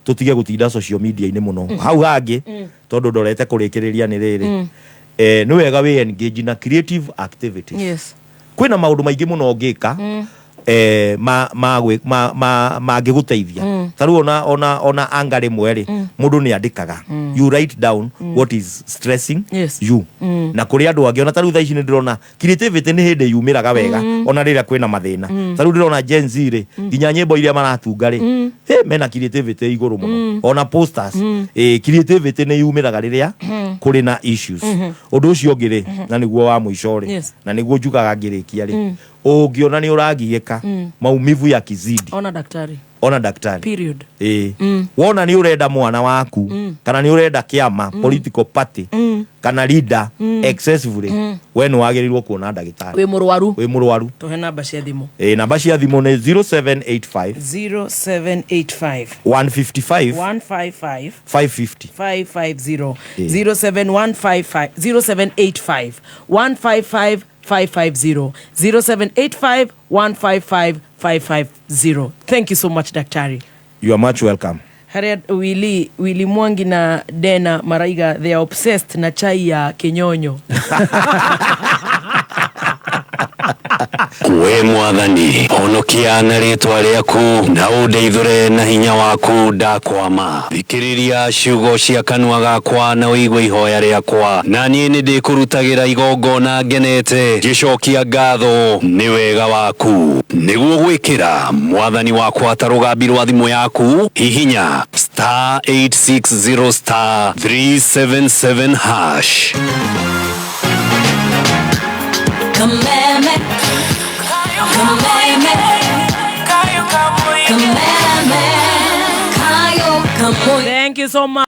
tũtige gũtinda social media-inĩ mũno. Hau hangĩ, tondũ ndorete kũrĩkĩrĩria, nĩ rĩrĩ, nĩ wega wĩ engage na creative activities. Kwĩna maũndũ maingĩ mũno ũngĩka. Ma mangĩgũteithia. Ta rĩu ona anga rĩmwe rĩ, mũndũ nĩ andĩkaga. You write down what is stressing you. Na kũrĩ andũ angĩ, ona ta rĩu thaa ici nĩ ndĩrona creativity nĩ hĩndĩ yumĩraga wega ona rĩrĩa kwĩna mathĩna. Ta rĩu ndĩrona Gen Z rĩ, nginya nyĩmbo iria maratunga rĩ, hey, mena creativity igũrũ mũno. Ona posters, creativity nĩ yumĩraga rĩrĩa kũrĩ na issues. Ũndũ ũcio ũngĩ rĩ, na nĩguo wa mũico rĩ, na nĩguo njugaga ngĩrĩkia rĩ, ũngĩona nĩ ũragiĩka, maumivu ya kizidi, ona daktari. Ona daktari. Period. Ĩĩ. Wona nĩ ũrenda mwana waku kana nĩ ũrenda kĩama, political party kana leader excessively, we nĩ wagĩrĩirwo kuona ndagĩtarĩ. Wĩ mũrwaru. Wĩ mũrwaru. Tũhe namba cia thimũ. Ĩĩ, namba cia thimũ nĩ 0785 0785 155 155 550. 550. Ĩĩ. 07155 0785 155 550, 0785 155 550. Thank you so much, daktari. You are much welcome. Harĩa Willy Mwangi na Dena Maraiga, they are obsessed na chai ya kinyonyo. We Mwathani, honokia na rĩtwa rĩaku na ũndeithũre na hinya waku. Ndakwama, thikĩrĩria ciugo cia kanua gakwa na ũigue ihoya rĩakwa, na niĩ nĩ ndĩkũrutagĩra igongona ngenete, ngĩcokia ngatho nĩ wega waku. Nĩguo gwĩkĩra Mwathani wakwa ta rũgambi rwa thimũ yaku, hihinya *860*377#. Kameme. Kameme.